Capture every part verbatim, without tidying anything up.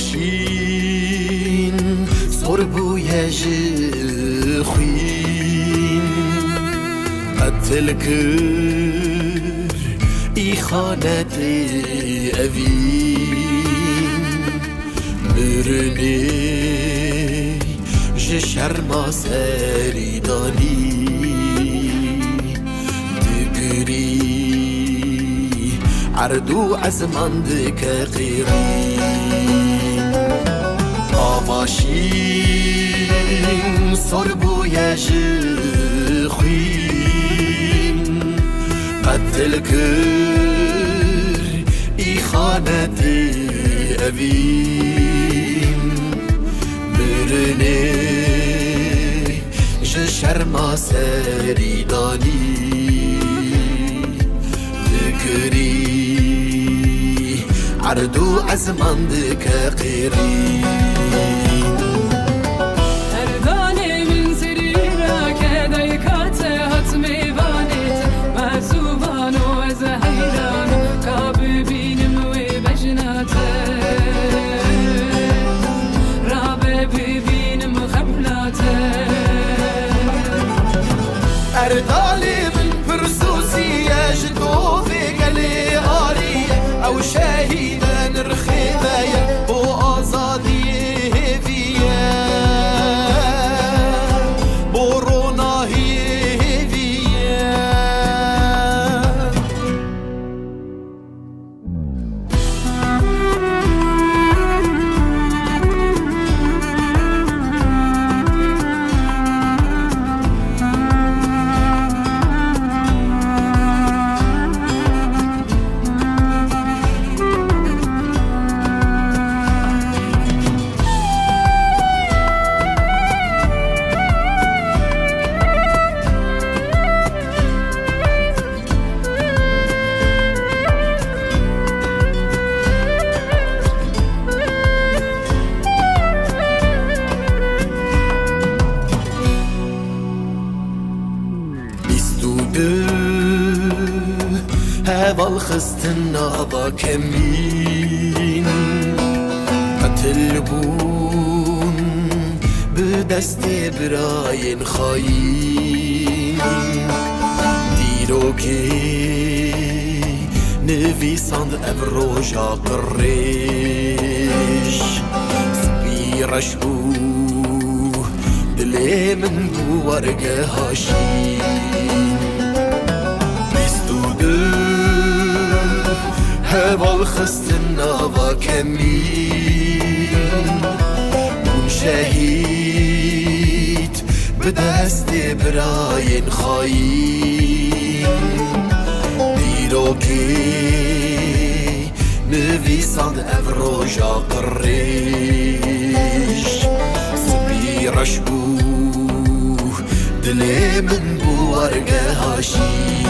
Şîn sor bûye ji xwîn, qetil kir îxanetê evîn. Mirinê ji şerma serî danî, digirî erd û ezman dike qêrî. Ava şîn sor bûye ji xwîn, qetil kir îxanetê evîn. Mirinê ji şerma serî danî, digirî erd û ezman dike qêrî. Erdalê min serî rake, dayka te hat mêvanê te, ma zû vano ez heyran, ka bibînim wê bejna te. Rabe bibînim xemla te. Erdalê min pirsûsî ye, ji tovê gelê arî ye. Ew şehîd e, nirxê me ye, bo azadiyê hêvî ye, bo ronahiyê hêvî ye. Bîst û du heval xistin nava kemîn, qetil bûn bi destê birayên xayîn. Dîrokê nivîsand ev roja qirêj, spî reş bû, dilê min bû wargeha şîn. Bîst û du heval xistin nava kemîn, bûn şehîd bi destê birayên xayîn. Dîrokê nivîsand ev roja qirêj, spî reş bû, dilê min bû wargeha şîn.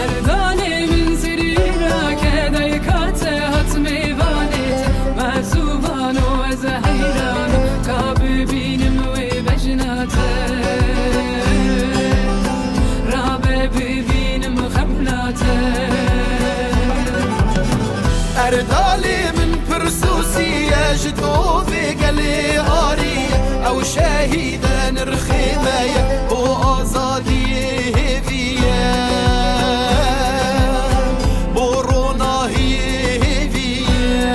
Erdalê min serî rake, dayka te hat mêvanê te, ma zû vano ez heyran, ka bibînim wê bejna te. Rabe bibînim xemla te. Erdalê min pirsûsî ye, ji tovê gelê arî ye. Ew şehîd e, nirxê me ye, bo azadiyê hêvî ye, bo ronahiyê hêvî ye.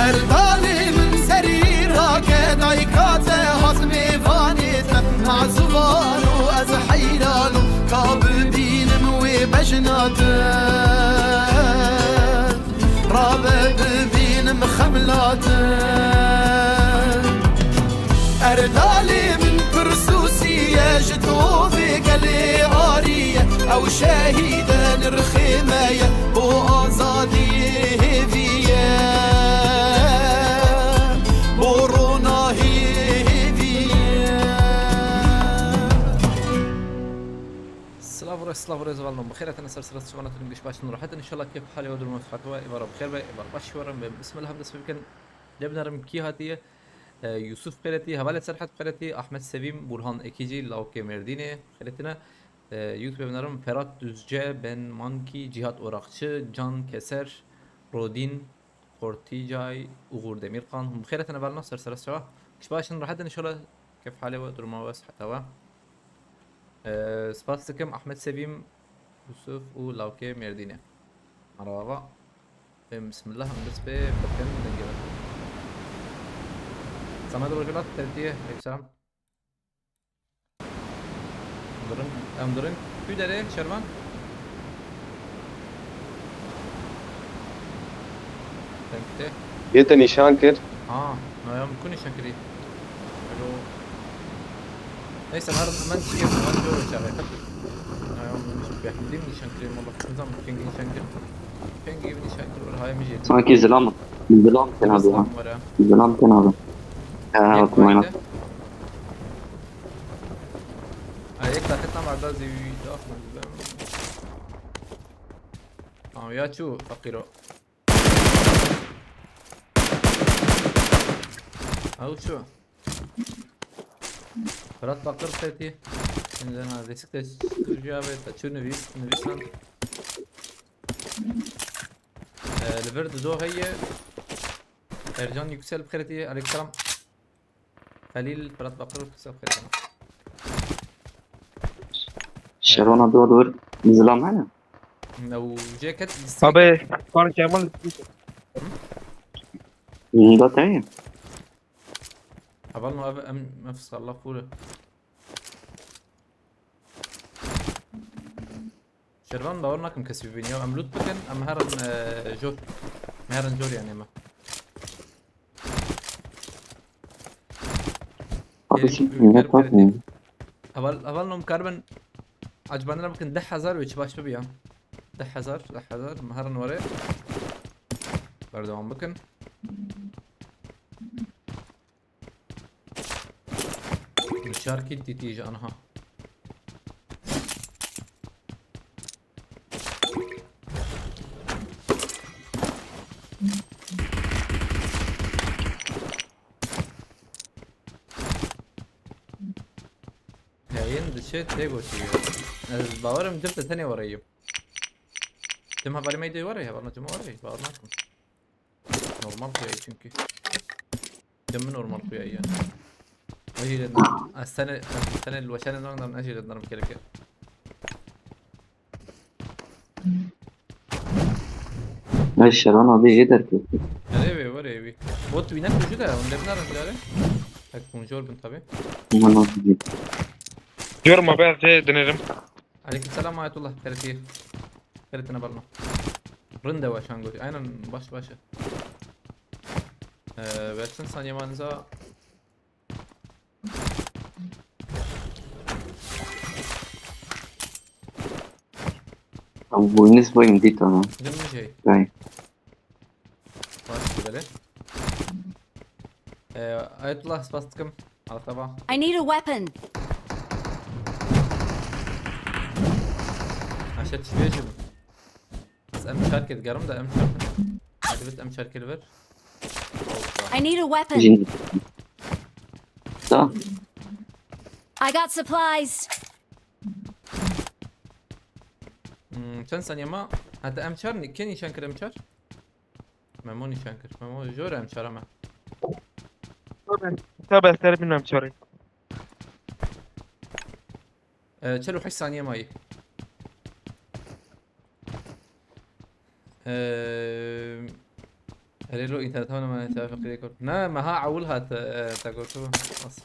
Erdalê min serî rake, dayka te hat mêvanê te, ma zû vano ez heyran im, ka bibînim wê bejna te. Rabe bibînim xemla te. Erdalê min pirsûsî ye, ji tovê gelê arî ye. Ew şehîd e, nirxê me ye, bo azadiyê hêvî ye, bo ronahiyê hêvî ye. Silav û rêz, silav û rêz, hevalno, bi xêr hatin, ser sira şima hatin, giş baş in, rahat in, inşallah kêf halê we, durum we, sihet we, êvara bi xêr be, êvar baş we re, em bismillah em dest pê bikin. Lê binerim kî hatiye? E, Yusuf Xêretî, hevalê Serhat Xêretî, Ahmet Sevîm, Burhan Ekîcî, lawkê Mêrdînê, xêretî ne. Ee, YouTube binarim Ferhat Düzce, Ben Monkey, Cihat Orakçı, Can Keser, Rodin, Korticay, Uğur Demirkan. Hûn bi xêr hatin hevalno, ser sera çawa? Kişt baş in, rehet in inşallah. Kef halê we, duruma we, siheta we. Ee, spas dikim Ahmet Sevim, Yusuf û Lawkê Mêrdînê. Merhaba. Em bismillah, em dest pê bikin, dengê bikin. Samet Rojhilat, T R T'ye, aleyküm selam. Em dirin, em dirin. Kû derê, Şervan? Dengê te. Yê te nîşan kir. Ha, na ya min ku nîşan kirî? Alo. Neyse, her hemen şey yapın, hemen diyor çare. Na ya min bêhnidî min nîşan kirî, valla. Nizam, pingî nîşan kir. Pingî min nîşan kir, wala hayê min jê. Sanki zilam, zilam tena Zilam were. Zilam tena. Ha, Yek tamam. Ay, yek dakika tam arda zî. Tamam, ya çu, fakiro. Ew çi? Fırat Bakır Fethi. Şimdi ha, destek de Sürücü abi, ta çu nüvis, nüvisan. Ee, li vir Dido heye. Ercan Yüksel Fethi, aleykümselam. Halil Fırat Bakır, Yüksel Fethi. Şervan abi, o da bir zilam hene. Ew ceket. Abi, Fark Kemal. Bunda tabii. Hevalno ev em, em fiskallah pûr e. Şervan, bawer nakim kesî bibîn ya. Em loot bikin, em herin, e, jor. Em herin jor yani me. Abi, Gelin, şimdi ülker ne yapayım? Heval, hevalno em karibin. Acibandina bikin deh hezar û çi baş bibiya. Deh hezar, deh hezar, em herin were. Berdewam bikin. Çar kit dîtî ji anha. Yayın dışı tê gotiye. Ez bawerim cim te tenê wareyim. Cim hevalê me de were, hevalna cim were, bawer nakim. Normal xuya ye çünkü. Cim normal xuya ye. Acele edin. Ez sene, ez sene, ez sene, ez sene, ez sene, ez sene, ez sene, Ay, Şeran abi iyi derkefti. Nereye be, var evi. Bot wîne kujî de, hûn dê binarin birader. Tek hûn jor bin tabi. Aman abi. Diyorum abi, her şeyi denerim. Aleykümselam Ayetullah, Ferit iyi. Ferit'ine balma. Rinde başan goş. Aynen, baş başa. Ee, versin saniye manza. Abi, bu ne boyun değil ama. Değil mi şey? Yani. Baş böyle. Ee, Ayetullah, spas dikim. Altava. I need a weapon. Aşağı düşmeyeceğim. Ez M çar kê digerim de M çar. Hadi bit M çar kê li vir. I need a weapon. Jin. Da. I got supplies. Hmm, çend saniye ma? Heta M çar ni-, kê nîşan kir M çar? Memo nîşan kir. Memo jor M çar ama. Tabii, tabii, ser bilmem çarê. Ee, çel û heşt saniye mayî. Ee, Erê lo, înterneta min, me te feqîrê kurt. Ne, me ha ewil hat, e, te gotu. As.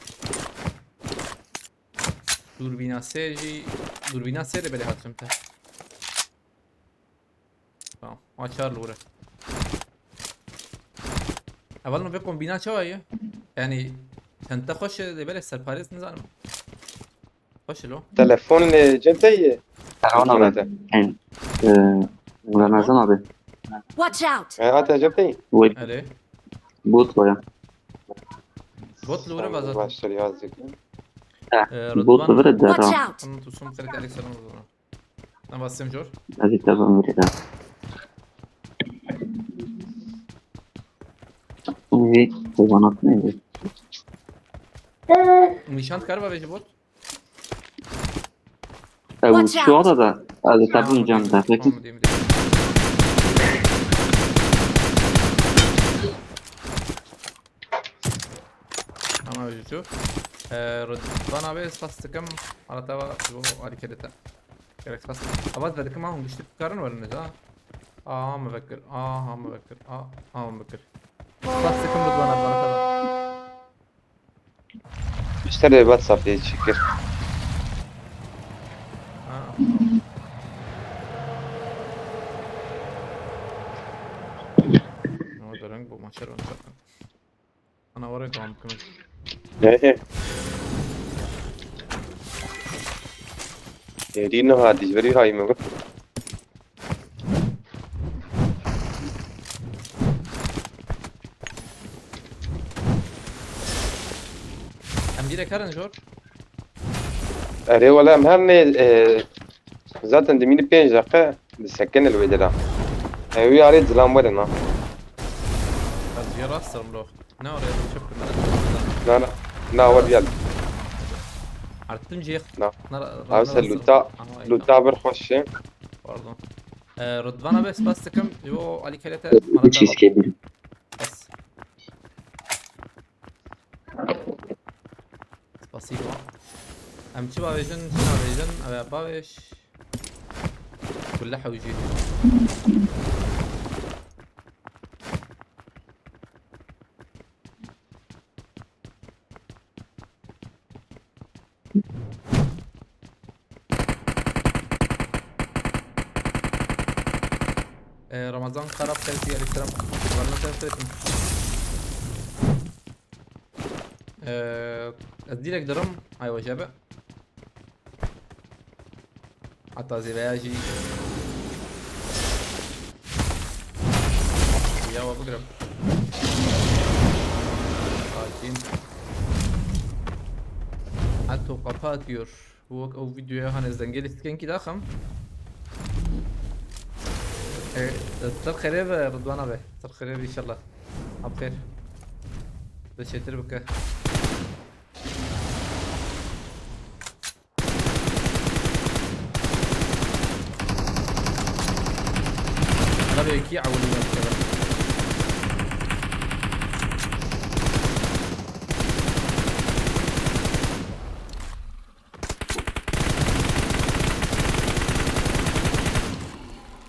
Dûrbîna sê jî, dûrbîna sê de belê hatim te. Tamam. Ma çar li wir e. Hevalno vê kombîna çawa ye? Yani, çente xweş e, lê belê serparêz nizanim. Xweş e lo. Telefon li cem te ye? Telefon abi. Telefon te. En, e, Ramazan abi. Watch out! E, hate cem te ye? Wait. Erê. Bot var ya. Bot li wir e, Tamam, bazar. Başlar yazdık. Ha, Ee, bot Rıdvan. Li vir e. Watch out! Tamam, tu son kere Aleykümselam Rıdvan. Ne basayım jor? Hadi tamam, bir daha. Neydi? Kovan atmaydı. Nîşan kar ve bot. Ew Watch out! Suada da, ez ê tepim cem de. Tamam, diyeyim, diyeyim. Tamam, Cücü. Ee, Rıdvan abi, spas dikim. Arada va, bu hareket ete. Gerek spas. Avaz verdik ama hûn giştî karin werin ha. Aha, me vekir. Aha, me vekir. Aha, me vekir. Spas dikim Rıdvan abi, arada va. Ji te re WhatsApp yê çi kir? Ha. Ama dereng bu maçlar ben çakın. Ana var ya, tamam, kırmızı. He he. Êrî niha dijberî hayî me got. Em dîrek herin jor. Erê wele em her nê, e, zaten dimînî pênc deqe disekene li wê dera. Ew yarê zilam werin ha. Ez jê rast sirim lo. Ne oraya çöp bunları. Na na. Na wer gel. Artık cih. Na. Abi sen luta, luta bir hoş şey. Pardon. Ee, Rıdvan abi, spas dikim. Yo, Ali Kelete, Marat abi. Cheesecake. Bas. Spasibo. Em çi bavêjin, çi navêjin, ev ê bavêj. Kulle hewcî. Ee, Ramazan Karap, Selfie, Aleykümselam. Varna sen selam. Ee, ez direkt derim. Ay, o cebe. Hatta zêveya jî. Ya, wa bigirim. Sakin. Hatta kafa atıyor. Bu wek ew videoya hani ez dengê lîstikên kî daxim. E, Tir xêrê be, Ridwana be. Tir xêrê be inşallah. Ab xêr. Bi çêtir bike. Tabii ki awlî yaptı.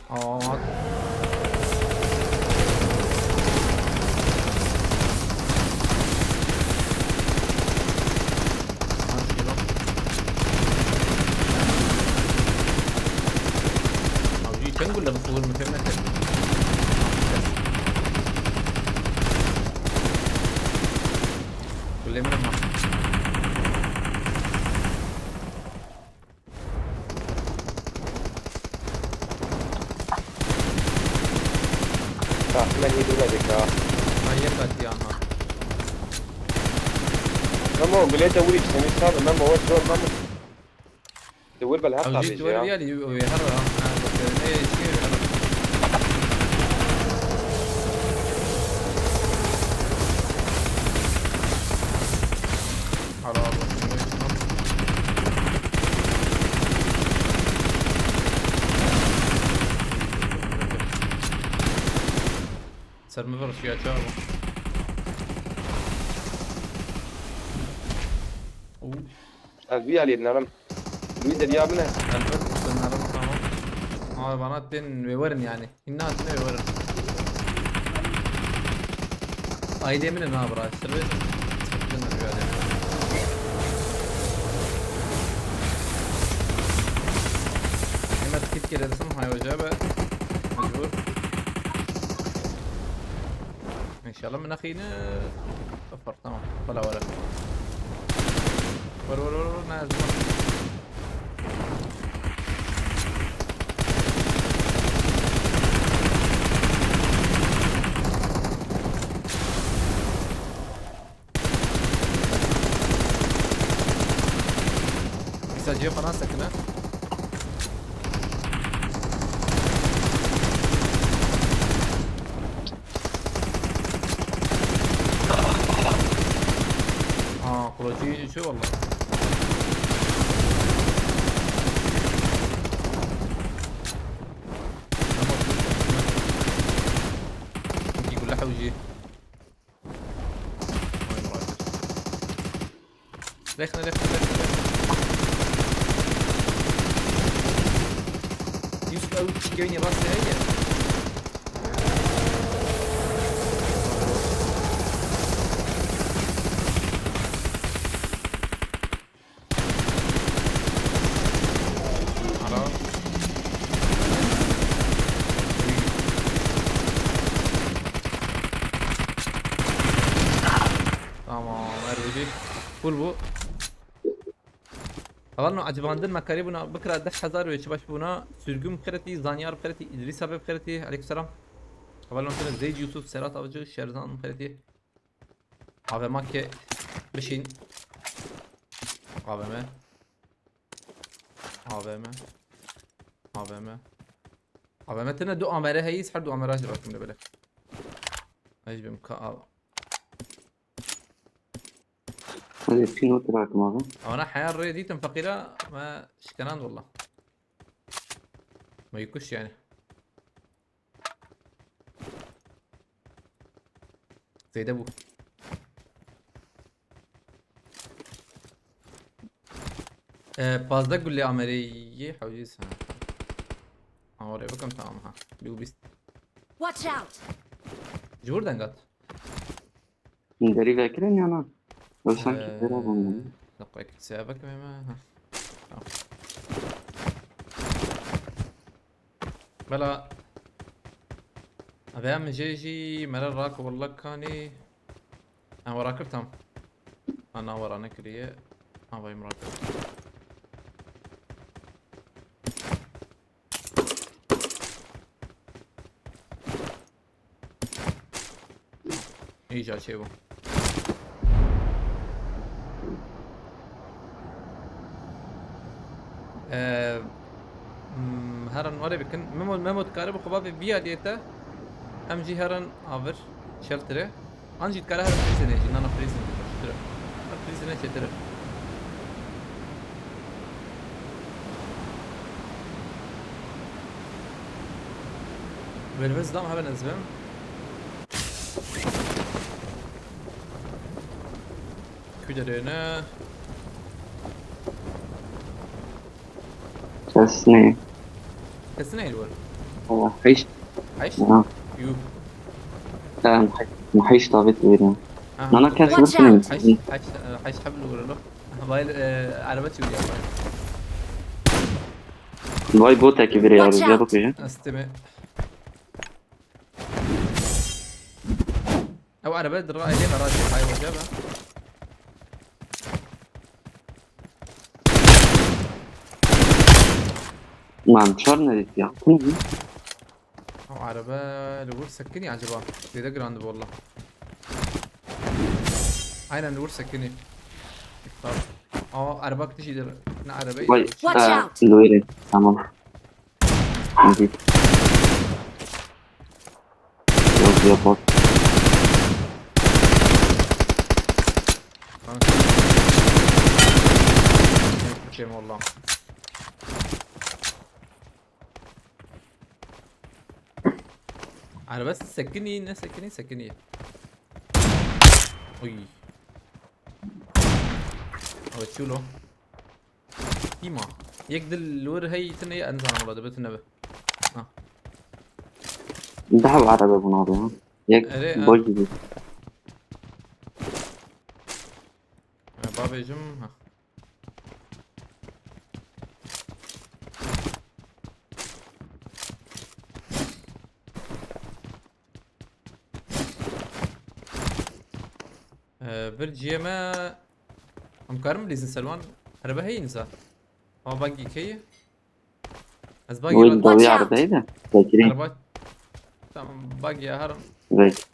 Aa, Abi, çend gülle bu fuhur mükemmel. Gülle mi ama? Tahmine hî dû medika. Ha, yek qetî aha. Memo, gulê te wî işte, ne sabe, Memo, wes zor, Memo. Te wir bel her Ew jî tablê tu jê ya. Wer biyalî, ew ê her ra. Ha, bak, ne, şey, her ra. Ara, bak, ne, tamam. Ser mi vuruşuyor, çağır. Oo. Ez vî alî nerim. Wî derya min e. Elbet, sen nerim, tamam. Ama bana ten ve verin yani. İnna atın ve verin. Ailê min e, na bira. Sırrı. Sırrı bir alî. Hemen kit gelelim, hay hoca be. Mecbur. İnşallah min nexîne. Sıfır, tamam. Bala were. Were, were, were, were, ne yazdım? Mesela cihê xwe nas sekine. Aa, kulacı iyice şey valla. Jî. Rexne, rexne, rexne, rexne. Yusuf, ew çikê wî rastê heye. Ara. Tamam, her biri. Full bu. Hevalno, ecibandin me karîbûna bikira deh hezar wê çi baş bûna. Sürgün bixêretî, Zanyar bixêretî, Îdrîs abi bixêretî. Aleyküm selam. Hevalno, tine Zeyd Yusuf, Serhat Avcı, Şerzan bixêretî. A V M ke bişîn. A V M. A V M. A V M. A V M tine du amere heyî, her du amera jî rakim de bile. Hej bim ka al. Hadi pîno tirakim abi. Ana heya rê dîtim feqîra me şikenand walla. Me yê kuş yani. Zêde bû. Ee, pazdeh gulê amereyê hewcîs ha. Awa rê bikim tamam ha. Bî û bîst. Watch out! Ji wir dengat? Derî vekirin ya na? Wê sanki Ee, pera bûn. Daqiqek seyavek me me. Ha. Tamam. Bela. Abi em jê jî mere rak walla kanî. Em wara kir tam. Ana wara nekiriye. Avayım rak. Îca çêbû. Ee, hmm, herin warê bikin. Memo, Memo dikare bi xwe bavê biya diyete. Em jî herin avir, shelterê. An jî dikare herin prison jî, nana prison jî baştir e. Her prison e çêtir e. Wê li vir zilam hebe ez bim. Kû derê ne? Kes ne? Kes ne li wir? Aa, heşt. Heşt? Ha. Yuh. Ha, heşt, heşt davet veriyorum. Aha. Nana kes Watch nasıl out! Heşt, heşt, e, heşt heb li wir lo. Aha, vay, e, araba çeviriyor. Vay bot eki biri ya, Watch rüzgar out! Bakıyor. Asteme. Ew erebe di rayê garajê hay wece be. Lan çar ne ya? Bu ne? Ew erebe li wir sekinî acaba? Zêde giran dibe walla. Aynen li wir sekinî. Ew ereba tijî dir. Ne erebe. Vay, Watch ha, out! Li wir. Tamam. Hadi. Yok, yok, bot. Kanka. Şey mi oldu? Araba sekinî, ne sekinî, sekinî. Oy. Abi çulo. Kîma. Yek dil li wir hey tine ye, ez nizanim wala dibe tune be. Ha. Daha bir araba bunu abi ha. Yek Erê, ha. Bol gibi. Ha, babêjim, ha. Ee, vir ciyê me. Em karin bilîzin Selwan. Erebe heyî nisa. Ha, bagî keyî? Ez bagî Wî ran- dawî Watch out! Erebeyî de. Bekirî. Ereba. Tamam, bagî ya herin. Bek.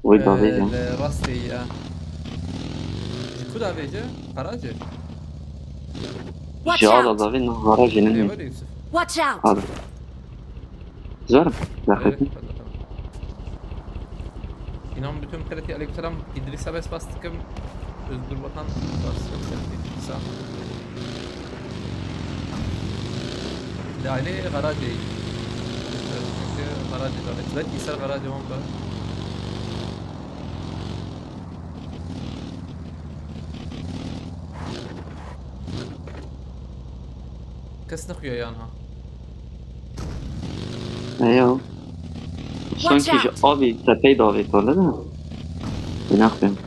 Wî dawî Ee, ya. Li rastê ya. Ji ku davê ci? Qaraci? Watch Ji ala out! Davî ne hara jinin. Ê, were Yusuf. Watch out! Hadi. Zor. Zahmet. Evet, tamam, tamam. İnan bütün kredi aleykümselam. İdris Abes bastıkım. Özgür Vatan bastıkım. Sağ ol. Lale Karaca. Radyo davêt. Belkî ser garajê wan be. Kes nexuya yan ha. Eyo. Watch Sanki ji out! Avî tepeyê davêt wele de. Binaxwim.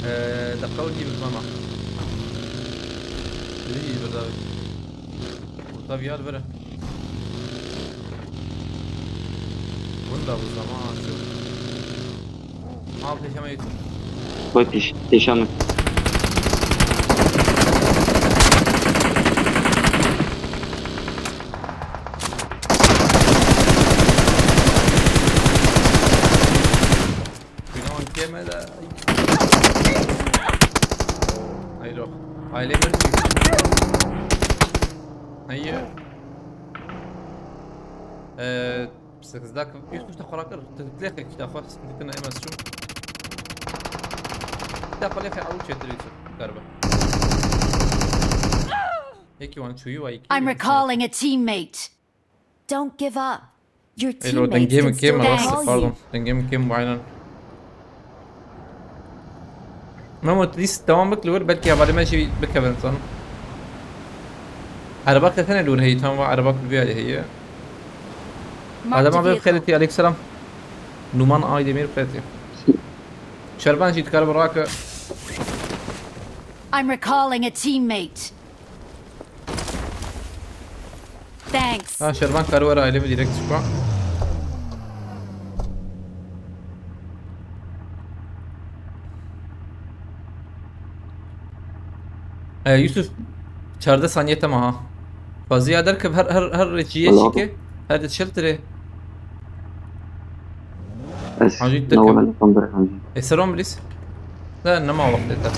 Ee, deqa û nîv mama. Li vî berdavê. Orta viyar bire. Winda bu zaman şu. Al peşeme yut. Bak iş, yaşamı. Günahın kemede. Hayır yok. Aile bir Hayır. Ee, sekizde üst üste karakter. Tıklayık iki defa. Sıkıntı etme, emez şu. Bir defa leke avuç yatırıyorsun galiba. Peki, one, two, you, I I'm recalling a teammate. Don't give up. Your Elo, teammates dengê can min kêm still e, rast e, recall you. Pardon. Dengê min kêm bû, aynen. Memo, please, devam bik li wir, belkî hevalê me jî bikevin, zanim. Ereba ketene li wir heye, tamam, ereba kulvî alê heye. Marked a vehicle. Adama bê bixêretî, aleykselam. Numan Aydemir bixêretî. Şerban jî dikare bi rake. I'm recalling a teammate. Thanks. Ha, Şervan karı var ailemi direkt çıkma. Ee, Yusuf, çardeh saniye tamam ha. Fazla yader ki her, her, her çiye çike. Her de shelter'e. Ez Hacı ne gittik ya. Olay tam bırak hacı. E, selam bilis. Ne, ne ma vakti te.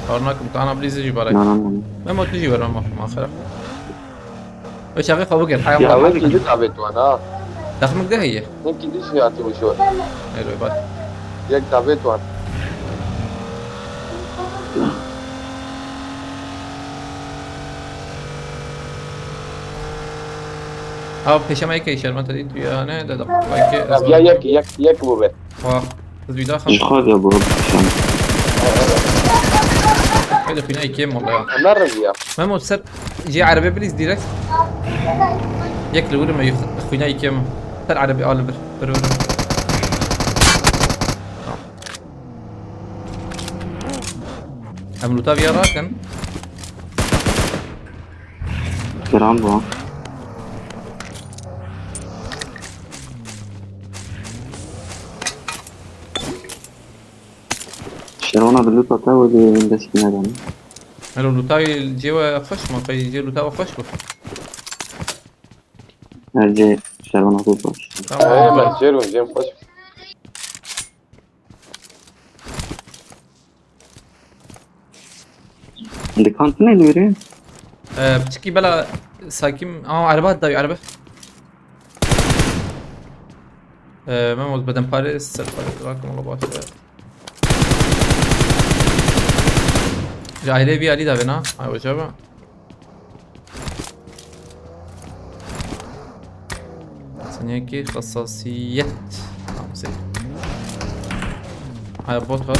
Karnak imtihana bilis jî baray. Na, na, na. Ne ma tu jî var ama, ma xera. Ve şakı kabul gel. Hayır, ya, ama ben ki git abi tuan ha. Takımlık da heye. Ne ki diş ya atı bu şu. Hayır, bak. Yek tabi tuan. Abi peşeme yek işaret dedi tu yani de de. Belki ya yek yek yek bu be. Ha. Kız bir daha. Ji xwe de bu. Hadi xwîna yekê wala ya. Ömer ya. Memo ser jê erebe bilîz direkt. Yek li wir me xwîna yekê me. Ser erebe al bir. Bir bir. Em luta viya rakin. Kiran bu. Şerwana bi luta te wê destî nedane. Elo, luta wî cê we xweş ma, qey cê luta we xweş bû. Her cê şerwana xwe xweş. Tamam. Eyvallah, cêr û cêm xweş. Di kantînê li wîrê? Ee, piçikî bela sakim. Aa, ereba dayı, ereba. Ee, Memo, bedem pare, ser pare, bırakın, Allah bağışla. Cahile bir Ali da bena. Ay, hoca bak. Seneki hassasiyet. Tamam, save. Ay, bot var.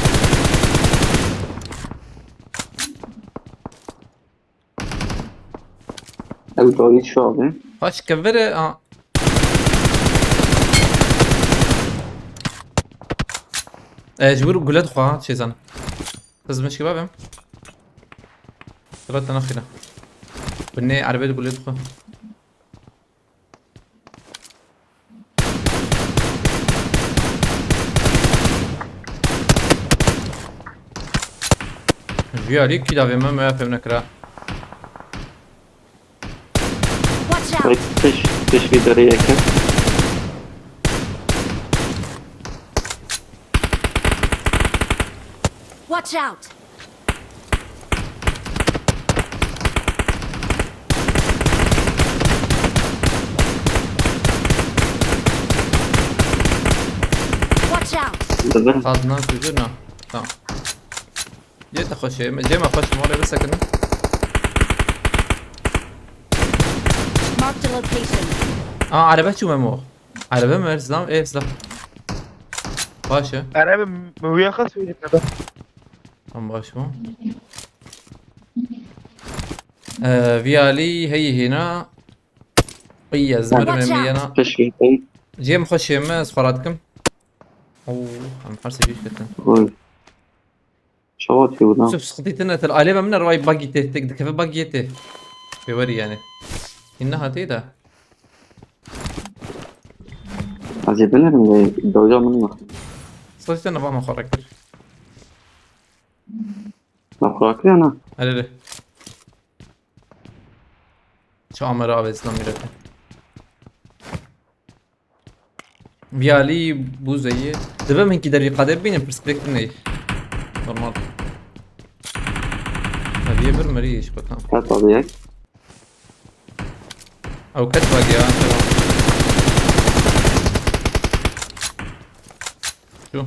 Ew dawî çi abi? Baş kevere, a. E, ji wir gule dixwe, ha, çêzan. Kız mişkiba bim. Sıra tane xine. Binê erbe de gule dixwe. Viyarî kî davê me, me ya fêm nekira. Watch out! Ay, pêş, pêş vî derê yeke. Watch out! Watch out! Li vir. Fazla gücü ne? Tamam. Cê te xweş e, cê me xweş, morê bisekinin. Marked a location. Aa, araba çû Memo. Araba mi? Silam, ev silam. Baş e. Araba mi wiya xas wî dikada. Tam baş bû. Ee, vî alî heyî hêna. Ey, ez mirim. Watch em out. Yena. Xweşik. Cem xweşê me, ez xwe radikim. Oo, em her sejî ketin. Oy. Çawa tê wina? Yusuf, sıkıntı tine tel. Aleve min rway bagi te, tek dikeve bagi te. Bewerî yani. Hinna hatê da. Ez ê binerim de, dawca min ma. Sıkıntı tine bama xwe kir. Ma xwe kir ya na? Hele hele. Çawa me re avêt, silam mîrete. Vî alî bû zeyî. Divê min kî dervî qadê bînin, pirsgirêk tune ye. Normal. Heviyê bir mirî iş bakalım. Kat abi yek. Ew ket bagi ya, tamam. Şu.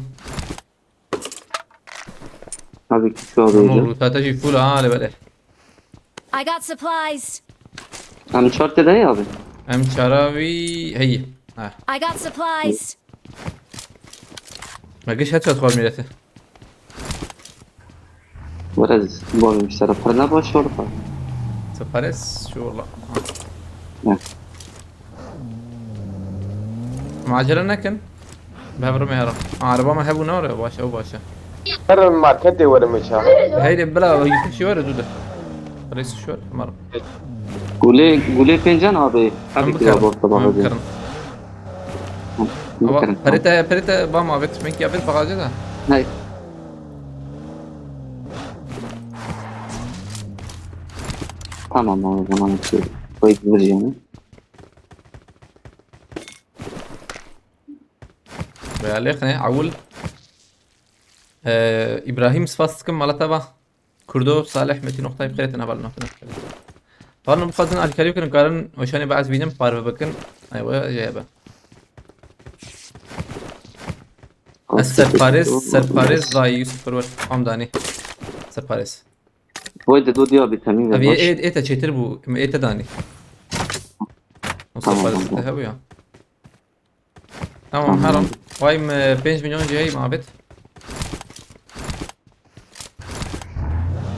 Abi, kişi abi. Tamam, oldu. Tata jî full ha, hele bele. I got supplies. Em çar tê de ya abi. Em çara wî heyî. Ha. I got supplies. Me giş headshot xwar mîrete. Biraz bolim sera. Pırna baş orada. Separes şu valla. Ha. Macera nekin. Bi hev re me herin. Araba me hebû nare, baş e, ew baş e. Herin marketê werim ça. Heyde bila, Yusuf şi were, dû de. Reis şi were, mar. Gulê, gulê pêncan abi. Em abi bikirin, bor tabak em bikirin. Bikirin. Perete, perete, ba ma vet, men ki ya vet bagajı da. Hey. Tamam, o zaman şey, koyup vereceğim. Ve aleyhine, Avul. Ee, İbrahim, spas dikim, mala te ba. Kurdo, Salih, Metin, Oktay, bixêretin, hevalno. Hevalno, bixwazin alîkarî bikin, karin weşanê be ez bînim, parve bikin. Aywa, jê be. Ez serparêz, serparêz dayê Yusuf Perwer. Amdanî. Serparêz. Vay de do diya bir temî. Abi, e, e, te çêtir bû, e, te danî. O serparêz te hebû ya. Tamam, tamam. Heram. Vay me pênc milyon cihey mabet.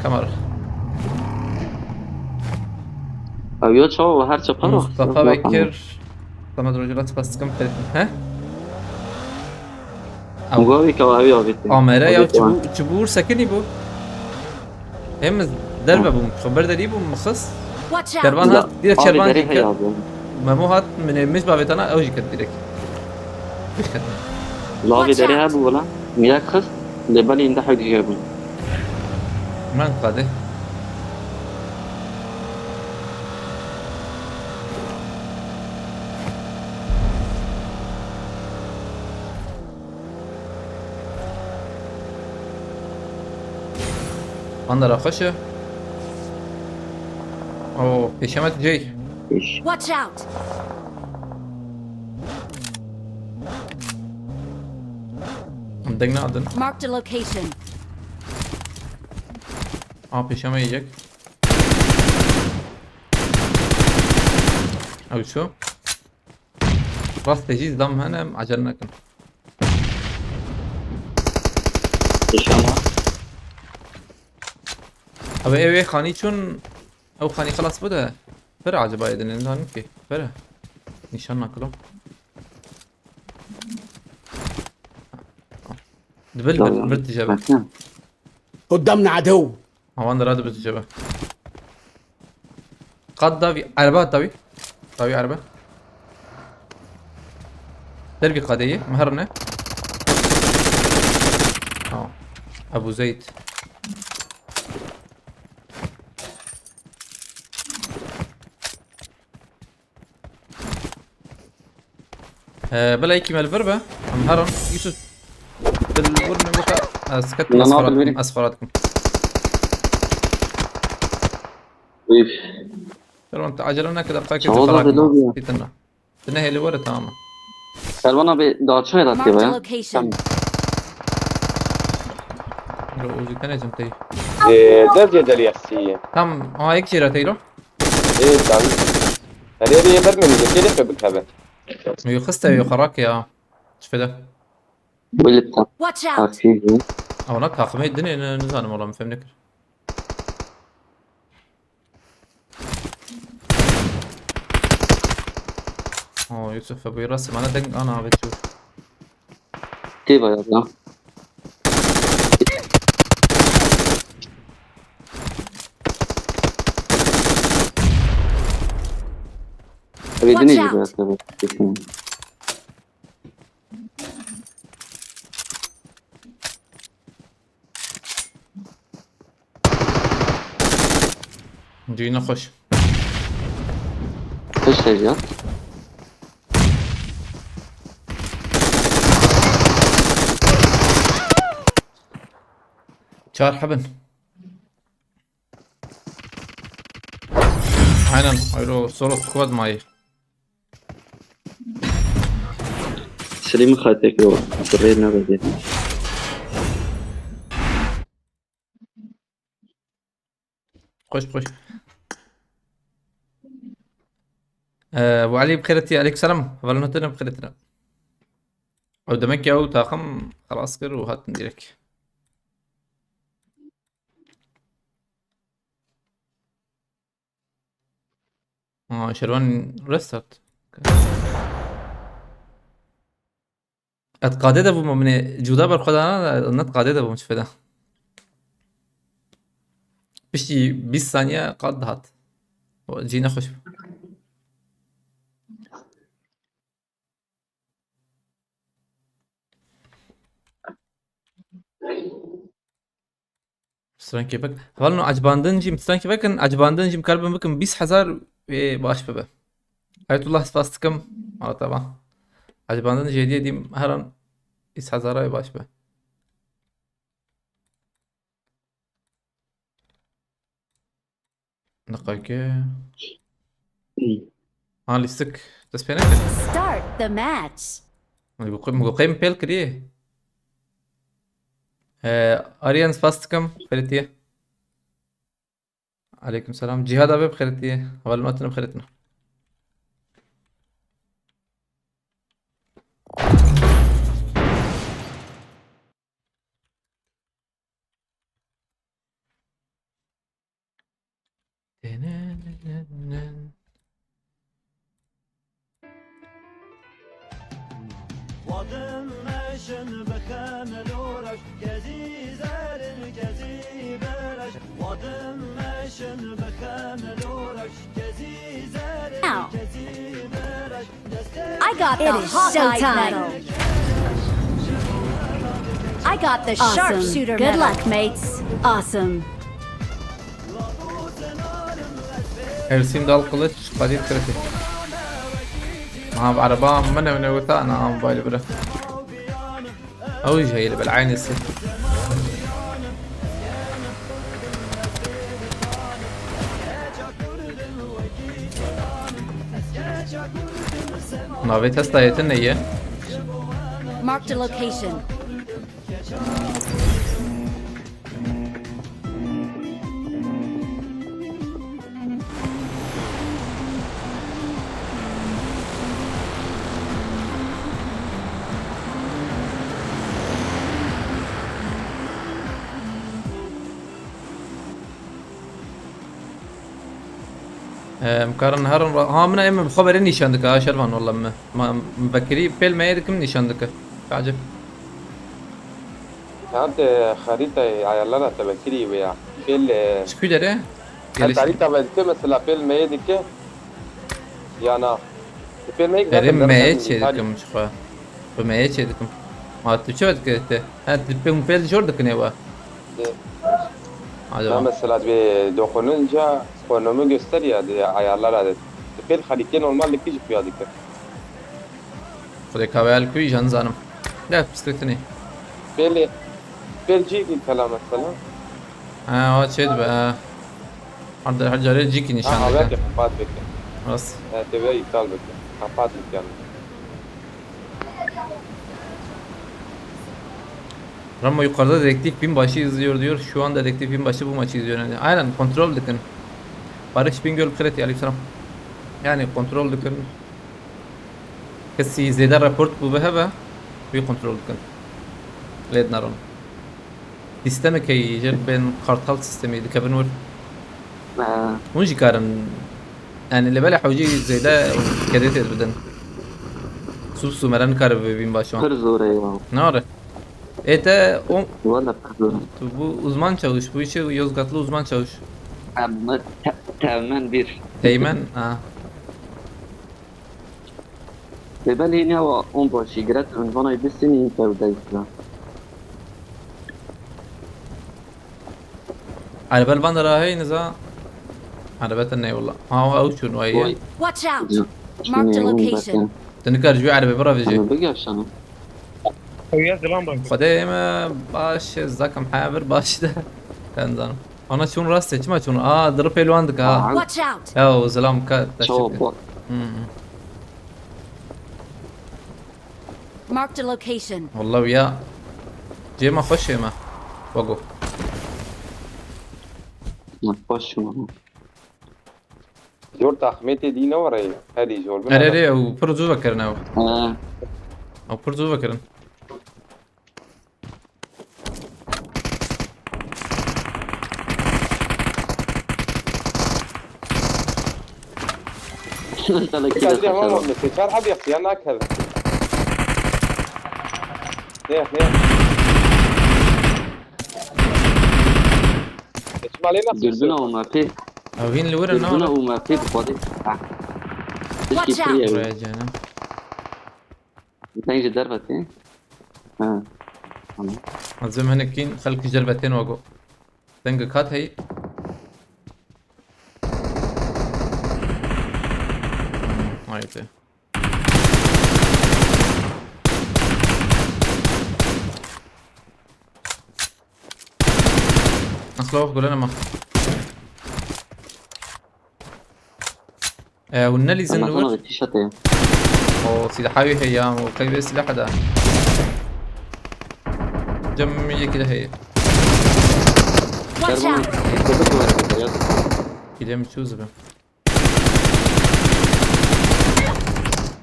Kamera. Ew ya çawa her çi para? Mustafa Bekir. Samet Rojela spas dikim, he? Mugavi ka ew ya bitti. Amere ya çibû, çibû sekinî bû. Hem derve bûm, xeber derî bûm, mixis. Kervan hat, direkt kervan kir. Memo hat, min ê mis bavêtana, ew jî kir direkt. Lavê derê hebû wala. Mîrak xist, lê belê îndehek dijî hebû. Men qadê. Bandera xweş e. O, pêşemet cey. Watch out! Em deng nadin. Marked a location. A, pêşeme yiyecek. Ew ço? Rastê jî zam hene, em acele nekin. Pêşema. Abi, ew ê xanî çûn, ew xanî xilas bû de. Pir acaba yedin, nizanim ki. Pir. Nîşan nakilo. Dibil bir, bir tije be. قدامنا عدو. Awan dira dibit cebe. Qad davî, erbe hat davî. Davî erbe. Dervî qadeyî, meher ne? Tamam. Ebu Zeyd. Ee, bila yekî me li vir be. Em herin. Yusuf. Dil wir me weka. Ez ketim, ez xwe radikim. Ez xwe radikim. Üf. Kervan, te acele neke, deqayekê te xwe rakim. Pîtin re. Tu nehêlî were, tamam. Kervan abi, daha çay da. Marked a location. Bro, uzi tenecim tey. Ee, derce deriyasî. Tam, aha, yek jêra teyro. Ê, dawî. Erê, erê, ber min, kê dê bikeve. Wî xiste, wî xwe rake ya. Çi fede? Wî li ta-, Watch out! takî bû. Ew ne takımê dinê ne, nizanim, wala min fêm nekir. Oo, Yusuf, bu rastê mane deng ana ve çû. Tê vaya da. Ev ê dinê Watch jî out. bırakın. Cî nexweş. Kaç derece? Çar hebin. Aynen, hayro solo squad mayî. Sirî min xatek yo. Sirrê nabezê. Xweş xweş. Ee, bu Ali bixêretî, aleykum selam. Hevalin hatine bixêretine. Ew demek ya ew taxim xelas kir û hatin direk. Aa, Şervan restart. Ez qadê de bûm, min ê cuda berxwedana, ne qadê de bûm çi feda. Piştî bîst saniye qad dihat. O cî nexweş bû. Strankê bik. Hevalno, ecibandin jî, strankê vekin, ecibandin jî karibin bikin bîst hezar wê baş bibe. Ayetullah, spas dikim. Aa, tamam. Ecibandin jêdiyê dîm heran bîst hezara wê baş be. Niqayke. Ha, lîstik dest pê nekir. Start the match. Min got, min got qey min pêl kiriye. Ee, Aryan, spas dikim, xêretiye. Aleykum selam. Cihad abi, xêretiye. Hevalin hatine, xêretine. Now. I got the Hawkeye medal. I got the sharpshooter medal. Good luck, mates. Awesome. Ersim dal kılıç, Kadir kritik. Ha, araba mı ne ne wita, ana, am baylı bırak. Ew jî heye li ber eynî sê. Navê testa yê te ne ye? Marked a location. Em karin herin ra-, ha, min em bi xwe berê nîşan dike, ha, Şervan, walla me. Ma, em vekirî pêl meyê dikim nîşan dike. Acib. Hadi xerîtayê ayarlara te vekirî wê ya. Pêl, e, Ji ku derê? Her tarî te vedike mesela pêl meyê dike. Ya na. Pêl meyê Berê meyê çê dikim ji xwe. Bi meyê çê dikim. Ma tu çi vedike te? Ha, tu pê hûn pêl jor dikinê we. De- Hadi Na bak. Mesela dibê dokuninca konumu göster ya de ayarlara de. Pêl xerîtê normal dikî ji xuya dike. Xwedê kaveyal kuî jan zanim. De piskirtinê. Pêlê. Pêl cî dî tela mesela. Ha, o çê dibe, ha. Her, her carê cîkî nîşan Ha, dike. avêt kapat bike. Rast. E, te ve iptal bike. Kapat bike yani. Ramo yukarıda dedektif binbaşı izliyor diyor. Şu an dedektif binbaşı bu maçı izliyor. Yani aynen kontrol dikin. Barış Bingöl, xêretiye, aleykümselam. Yani kontrol dikin. Kesî zêde report bû bi heve, wî kontrol dikin. Lê dinarin. Sîstemekê jê bên kartal sîstemî dikevin wir. Ha. Hûn jî karin, yani li belê hewcî zêde kedê tê bidin. Sû sû meren kar bibîn baş wan. Pir zor e ya. Ne are? Ê te o Valla pir zor e. Tu bu uzman çavuş, bu işi Yozgatlı uzman çavuş. Ha, bu te-, Teğmen bir. Teğmen, ha. Lê belê ne wa on başî giret, vana bisînî tewde îsra. Erebe li van de raheyî niza. Erebe te ney wala. Ha, ew çûn wayî. Oy. Watch out! Marked a location. Te nikar ji wî erebe biravêjî. Ama bigevşanî. Ew ya zilam bak. Xwedê me baş, zakim haya bir baş de. Ben zanim. Ana çûn rastê, çima çûn? Aa, diri pêlwan dika ha. Aha. Watch out! Ya, o zilam ka, te çawa çi bor. Hı hı. Marked a location. Wallah ya. Cê me xweş ê me. Wago. Xweş ê me. Zor taxmê tê dî ne were. Herî zor bin. Erê, erê, ew pir zû vekirin ew. He. Ew pir zû vekirin. Mesela Dikkat edin ama mesela. Mesela çar hadi yaptı ya, nak hadi. Ne yap, ne yap? Geçim aleyna. Dürbün alma, pê. Ew hîn li wir in, ne Dürbün were? Alma, pê, bu kadar. Ha. Watch out! Buraya canım. Sen ji derve tê? Ha. Tamam. Ez ê hinek kîn xelk ji derve tên wago. Deng kat heyî. Hmm, haydi. Nasıl o? Gole nema. E, hûn nelîzin li wir? Tişa te. O, silahê wî heye ya, o qey vê silah da. Cem yekî de heye. Watch out! Kîlê min çû zibe.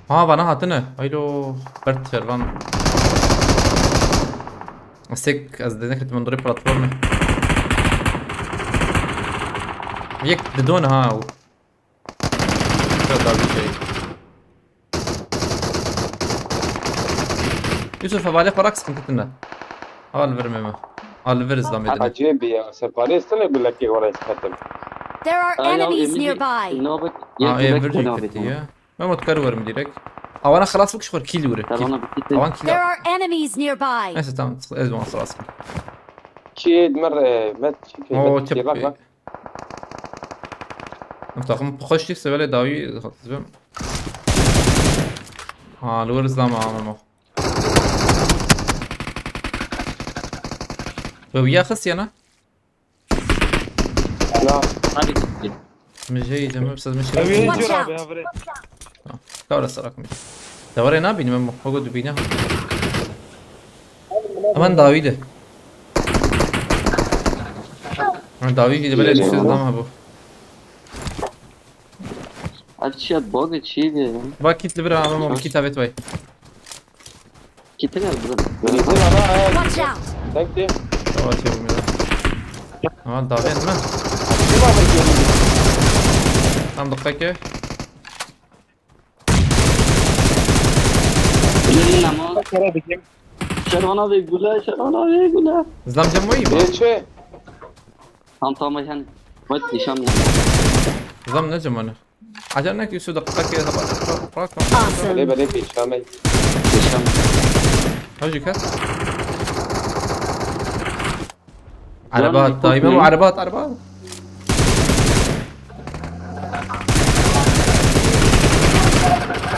Ha, bana hatine. Haylo, bert şervan. Sek, ez de neketim durê platformê. Yek didon ha. Şöyle daha bir şey. Yusuf, havale parak sıkıntı tında. Al verme mi? Al ver izlame edin. Acayip ya. Separis ne bilek ki oraya sıkıntı. There are enemies nearby. Ha, e, bir kötü ya. Ben mutlu karı varım direkt. Havana xelas bıkış var, kill vurur. Kill. Havan kill. There are enemies nearby. Neyse, tamam, ez bana xelas. Ki mer, e, met, ki, Oo, met, çöp. Bak, bak. Em takım xweş dî, sevelê dawî hatizbim. Ha, li wir zilama amemo. Bi wiya xist yana? Ya. Hadi. Min jê yî demir siz min şirî. Ev yeni Watch jira out. Be havre. Kavra sarak mı? Devarê nabînim em, xwe got dibîne. Hemen dawî de. Ha, dawî jî de belê Yeni düştü ama. Dam ha bu. Abi çiya bug çi diye. Bak kit li bir ama kit evet vay. Kitin al bizim. Benzin ana ayak. Watch out! Tek diye. Tamam, şey bulmuyor. Tamam, dawî mi? Kim alır ki? Tam dakika ki. Bilin ama. Kara dikim. Şervan abi gule, Şervan abi gule. Zlam cem wayî mi? Geçe. Tam tam sen. Bak nişan. Zlam ne cem onu? Acaba ne ki şu dakika ki hava. Bak, bak. Awesome. Belê belê pêşame. Nişan. Hacı kes. Araba at, daima bu araba at, araba at.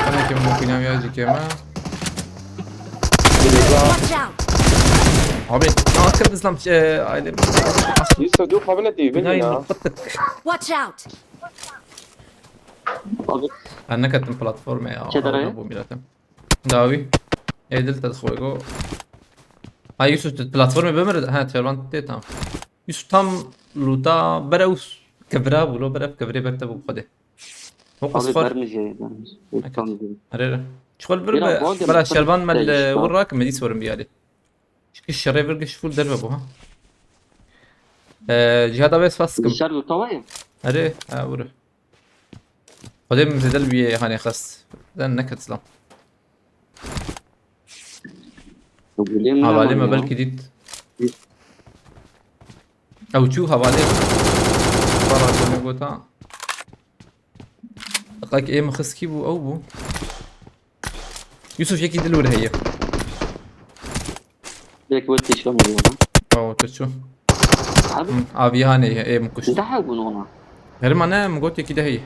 Sana kim bu, binam ya, cik yeme. Watch out! Abi, ne yaptın İslam, şey, aile. Yusuf, dur, kabul et, iyi, Binayı bilmiyorum ya. Mutlattık. Watch out! Abi. Ben ne kattım platforma ya, Kedara. Orada bu milletim. Dawî. Ê dil te dixwe go. Ha, Yusuf, tu platformê bimir. Ha, Çervan tê tam. Yusuf tam luta bere us kevira bû, lo bere kevirê ber te bû xwedê. Fokus Abi xor. Bermeyeceğim, bermeyeceğim. Tamam. Here, here. Çikol bir Bira, be, bak, bela bak, şervan me bak, le işte. Vur rak, me dîs vurun bir yali. Çünkü şerê bir geş full derbe bu, ha. Ee, cihada ve spas sıkım. Dışarı mı tavayı? Here, ha, vur. Xwedê min zêde li wî hanê xist. Den neket zilam. Hevalê me belkî dît. Ew çû hevalê. Xwe rake min gota. Qek ê min xist kî bû, ew bû. Yusuf yekî dil wir heye. Yek wek tişka mı diyor lan? Aw, tu çû. Abi. Hı, avî hanê ê min kuşt. Daha bunu ona. Herima ne, min got yekî de heye.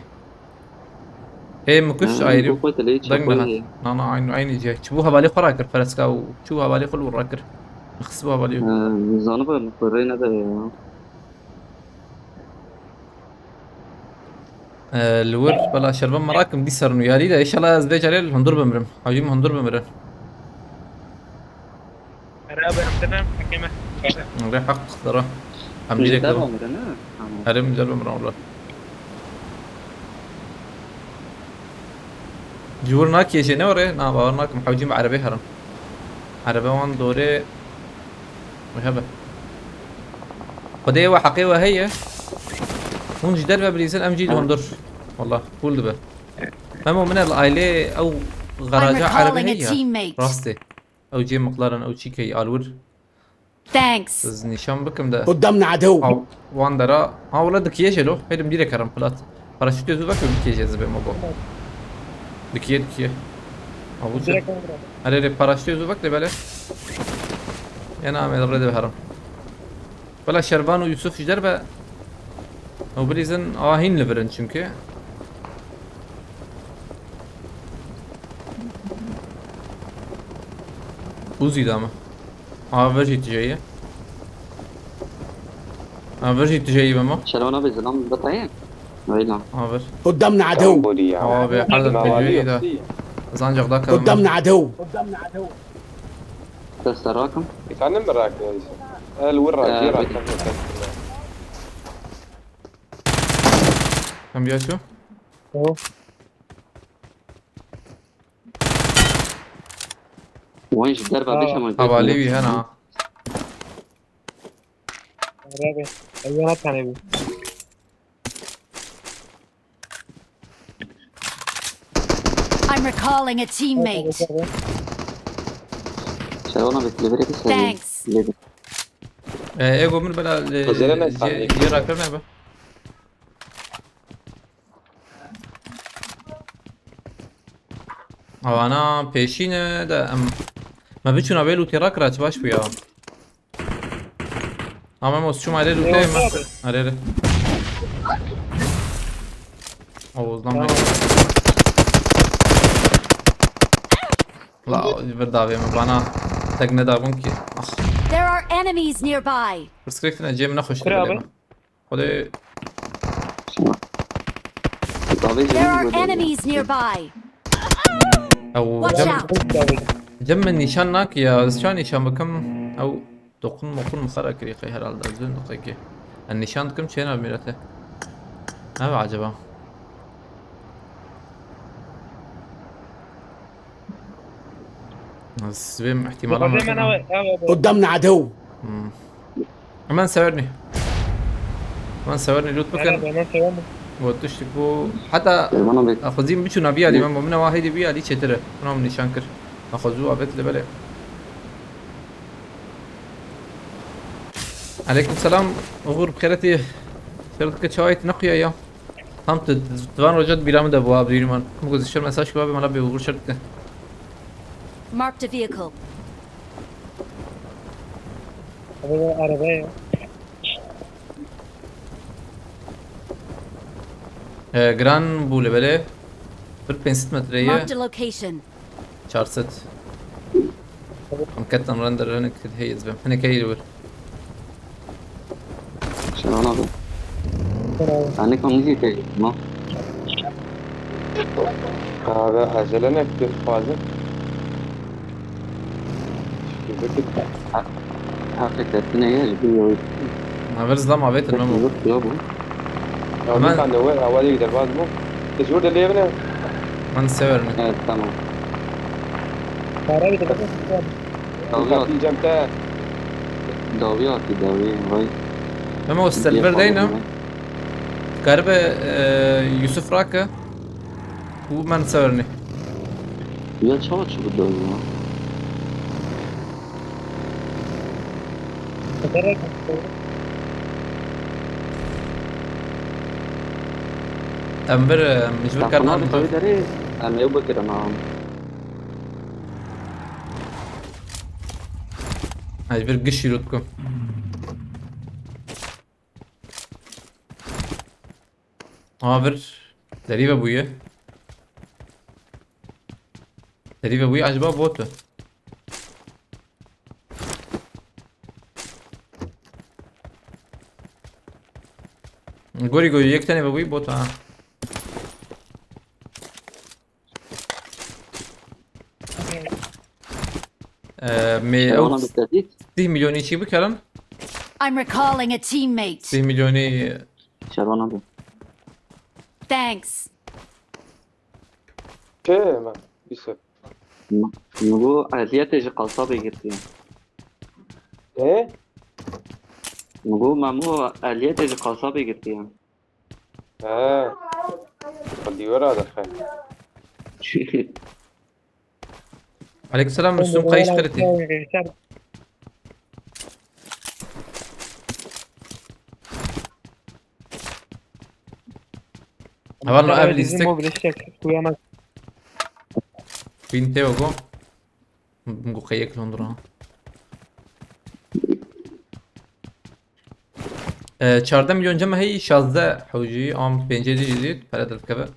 Ê min kuşt ayrı. Deng daha. Na, na, aynı, aynı cihaz. Çi bu hevalê xwe rakir, fereska û çi bu hevalê xwe li wir rakir. Xist bu hevalê. Zanı ben, kurre ne de ya. Ee, li wir, bela şervan merak im, dî ser nûyarî de, înşallah ez vê carê li hundur bimirim. Hewcî min hundur bimirin. Beraber bitirin, hekîme. Rê heq dara. Em Ji direk devam dewam. Mirin, ne? Tamam. Herim li bimirin, wala. Ji wir nakê jê ne were? Na, bawer nakim, hewcî min erebê herin. Erebe wan dorê Wê hebe. Xwedê we heqê we heye. Hûn ji derve bilîzin, em jî li hundir. Wallah, cool dibe. Memo, min e li ailê ew garaja erebe heye ya. Rastê. Ew cê miqlaran, ew çîkey, alwir. Thanks. Ez nîşan bikim de. قدامنا عدو. Aw, wan dera. Ha, wala dikiye jê lo. Hêdim direk herim plat. Paraşütê zû vekir bikêje ez bê mabo. Dikiye, dikiye. Avu çi? Direkt onu bırak. Erê, erê, paraşütê zû vekir bele. Ena em ê rê de herim. Bela Şervan û Yusuf ji derve. Ew bilîzin a hîn li vir in çünkü. Uzi da mı? Aver jî tijeyî. Aver jî tijeyî be ma. Şervan abi, zilam bitaye. Öyle. Aver. قدامنا عدو. Abi, her da tijeyî de. Ez ancak da kavim. قدامنا عدو. Dest rakim. Efendim mi rakim? El vur rakim, rakim. Hem bir açıyor. Tamam. Wan ji derve bêş ama. Hevalê wî hena. Rebe. Eyvana tane bi. I'm recalling a teammate. Şervan abi, levere bir saniye. Thanks. Lever. Ee, ego min bela, e, Hazırım ben, je, saniye. Je rakir nebe. Awana pêşî ne de em. Me biçûna vê lûtê rakira, çi baş bû ya. Ama em çûma lê lûtê me. Yok abi. Erê, erê. Oğuzdan bek. Tamam. La, bir davê min bana tek nedabûn ki. Ah. There are enemies nearby. Perspektifine cem ne hoş. Kır abi. Hadi. There are enemies nearby. Ew, Watch cem, out. Cem min nîşan nak ya, ez çawa nîşan bikim? Ew dokun mokun min xera kirî qey herhalde, ez dön diqe ki. En nîşan dikim çêna mirete. Ne be acaba? Ez vê ihtimala Hemen abi, abi. قدامنا عدو. Hmm. Hemen severnî. Hemen severnî, loot bikin. Hemen severnî. Got tiştik bû. Heta Eyvallah bek. Xwezîm biçûna biyalî, Bek. Men bo min ewa hêdî biyalî çêtir e. Buna min nîşan kir. Xwezû abet li belê. Aleyküm selam. Uğur, bi xêretî. Ser dike çawayê tu nequya ya. Tam tu, tu van roja bîra min de bû, abi, dûrî man. Min got, zişer mesaj kiba be, mala bê Uğur şer dike. Marked a vehicle. Abi, arabaya. Ee, giran bû li belê. Bir pênc sed metre ye. Marked a location. Çar sed. Em ketin render, hinek heye ez bim. Hinek heye li wir. Şevan abi. Selam. Sen ne kanlı yıkayın? Ma. Abi, acele ne, bir fazla. Şükür ki. Ha, hakikaten ne ya? Bir yol. Haber zlam abi, tamam. Yok, yok bu. Ya, hemen. Bir tane var, havaliye gider, var mı? Mecbur de lêvine. Min sever ne. Evet, tamam. Para bir de. Dawî hat. Diyeceğim te. Dawî hatî, dawî. Vay. Memo, server deyna. Karibe e, Yusuf rake. Bu men sever ne. Ya çawa çi bu dawî ya? Em bir e, mecbur Sen kardan buna mecbur. dikkat ederiz. Em ew bikirin ha. Hadi bir giş yürütku. Ha bir. Derive buyu. Derive buyu acaba botu. Gorî gorî yek tenê ve buyu botu ha. Ee, me Şerwana ew dikkat et. sî milyonî çî bikerin? I'm recalling a teammate. Sî milyonî Şerwana dik. Thanks. Şey mi? Bir sor. Min got eliyetê ji qasabê girtiye. He? Min got Memo eliyetê ji qasabê girtiye. He. Xwedî wera dixe. Aleykümselam, Müslüm Kayış Kırıtı. Heval ev lîstik. Bin teo go. Go qeyek Londra. E, çardeh milyon cem heyî, şazdeh hewcî, am pêncê dî jî pere derdikeve.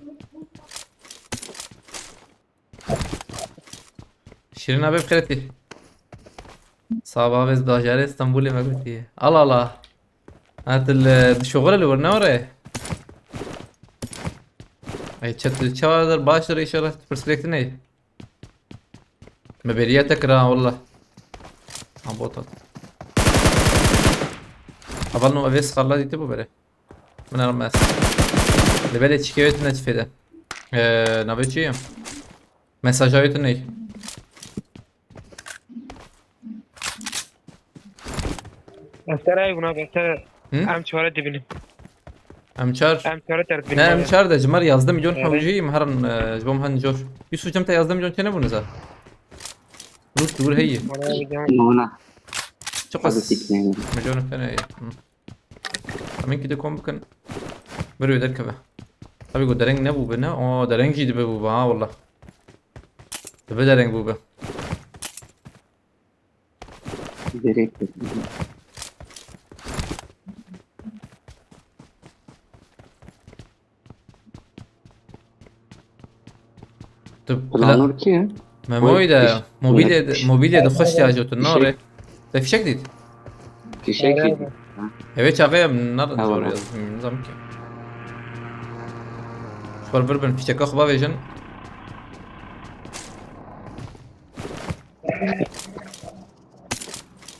Şirin abi, bi xêr hatî. Sabah vez dajarê Stenbolê me gotiye. Al ala. Ha, tu li, dişoxile li wir ne were? Ay, çet, çawa der, baş der, inşallah tu pirsgirêk tune. Me beriya te kira, wallah. Ha, bot hat. Heval no evê skarla dîtibû berê. Min erim ez. Li belê çikê wê tune çi fêde. Ee, navê çi ye? Mesaja wê tune. Ester ay buna beter. Hı? Em çare dibinin. M çar. Em çare ter Ne, M çar de ji me re yazdeh milyon hewcî, me herin, e, ji bo me hen cor. Yusuf cem te yazdeh milyon têne bû niza. Rût dûr heye. Nona. Çok Hadi az. sikmeyin. Milyon têne heye. Hı. Em ê kî de kom bikin. Bir wê derkeve. Tabii ku dereng nebû be ne? O dereng jî dibe bû be ha, wallah. Dibe dereng bû be. Gerek. Tu Planur ki? Memoyî de, Oy, iş- mobilya de, iş- mobilya de xweş diajo tu fişek- nare. Te fişek dît. Fişek ki. Eve çaxê em nar Ha, zor valla. yazdım, nizam ki. Xwar bir bin fişeka xwe bavêjin.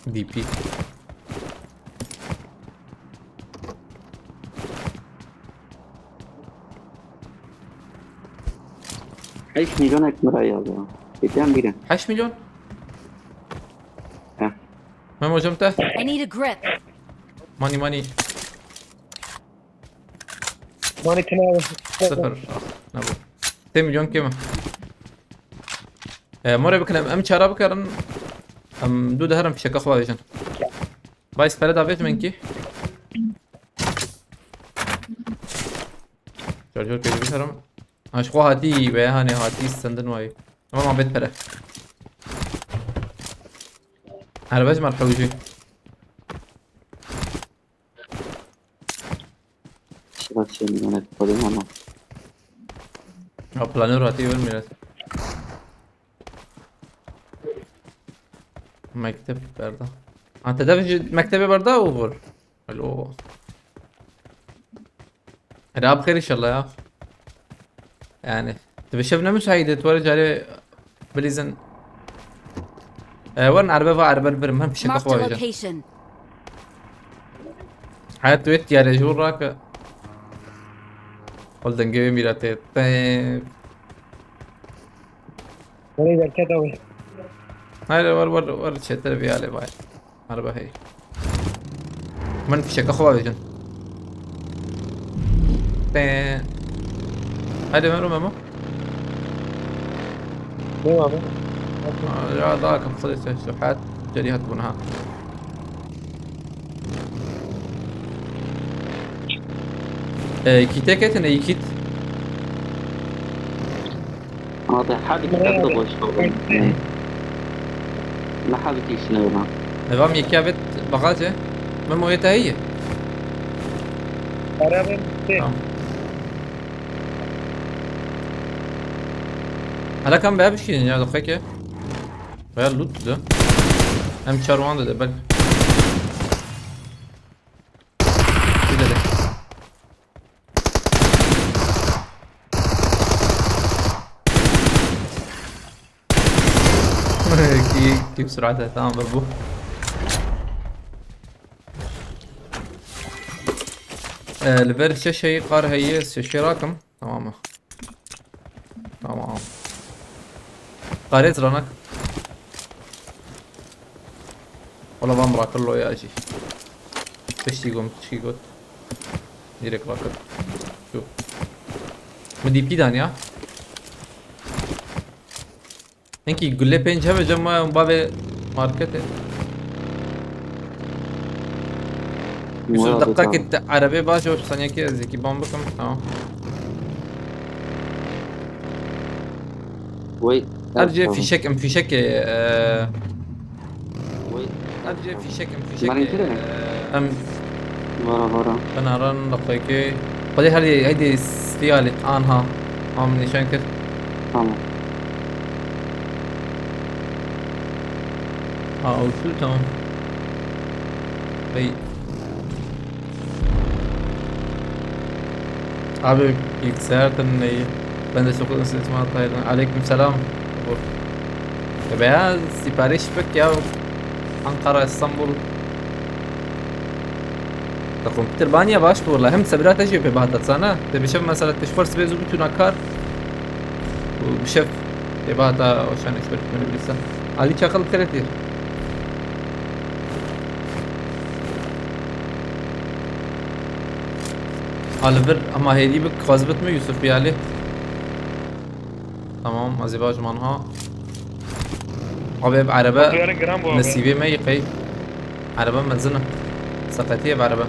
D P. Heşt milyonek mi raya ya? Geçen biri. Heşt milyon? Heh. Mem hocam te? I need a grip. Money, money. Mani tine. Sıfır. Ah, ne bu? Sê milyon kêm e. E, more bikin em, em çara bikarin. Em du deherim fişeka xwe bêjin. Bay spere davet min ki. Şarjör pêk bikarim. Ha, ji xwe hatî ve hanê hatî sendin wayî. Tamam, ma bet pere. Erbe ji me re hewcî. Şirat şey milyonek koyayım ama. Ha, planör hatî ver miret. Mektep berda. Ha, te dev ji mektebê berda û vur. Alo. Erê, bi xêr inşallah ya. Yani, tu bi şev ne müsait e, tu were carê bilîzin. E, werin erbe va erbe birim, hem fişeka Marked a xwe bêjin. Location. Hayat wê diyare ji rake. Ol dengê wê mîra tê. Tê. Orayı derket abi. Hayır, var, var, var, çeter bir hale var. Araba hey. Min fişeka xwe bavêjin. Tê. Haydi Memo, Memo. Ne abi? Ya daha kapıda işte şu hayat. Ceri hat buna ha. Ee, kite ketine, kit. Hadi hadi kitap da boş kaldı. Ne hadi ki işine yalan. Devam yekî abet bagaje. Memo yê te heye. Arabam bitti. Tamam. Hala kan be bişkînin ya doqeke. Baya loot da. Hem çarwan da bel. Bir de. Ki kim sürate tamam bu. Ee, li ber şeşeyî qar heye, şeşê rakim. Tamam mı? Tamam. Qarêz ranak. Wala van rakir lo ya jî. Tiştî gom, tiştî got. Direkt rakir. Şu. Min D P dan ya. Hinkî gule pênc hebe cem ma bavê marketê. Yusuf, deqekê te erebê baş û saniyekê ez yekî ban bikim. Tamam. Wait. Her cê fîşek em fîşekê. E, Wait. her cê fîşek em fîşekê. Marî kire? E, em Vara vara. Binaran laqekê. Xwedê her heydi stiyalê anha. Am nîşan kir. Tamam. Ha, o şu tamam. Hey. Abi bilgisayar tanınayı. Ben de çok ısıtma ataydım. Aleyküm selam. Veya sipariş bek ya. Ankara, İstanbul. Te kompîter baniya baş bû wela. Hem sebira te jî pê bahata sana. Te bi şev mesela te ji xwe sibê zû biçûna kar. Û bi şev pê bahata oşan iş berî bilirse. Ali çakal kere tîr. Alivir ama hêdî bik xwaz bitme Yusuf Biyali. Tamam, ez ê bajim anha. Abi ev erebe Atlıların gram bu abi. Nesîbê me yî qey. Erebe mezin e. Seqetî ev erebe.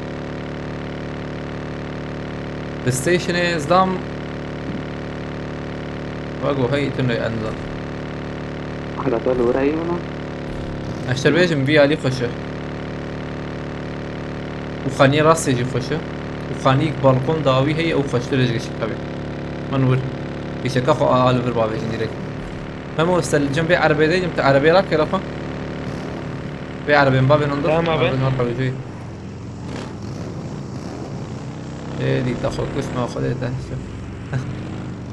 Bi stationê zdam. Vago hey tune enzan. Hala da lura iyi ona. Ez te bêjim vî alî xweş e. Û xaniyê rastê jî xweş e. Û xaniyek balkon dawî heye û xweştir e ji gişik tabi. Min wir. Gişeka xwe a li vir bavêjin direkt. Memo, sel cem vê erebê deydim, te erebê rakê rafa. Vê erebên bavên onda. Tamam abi. Erebên var xwe jî. Ê, dî te xwe kuşma xwe dê te.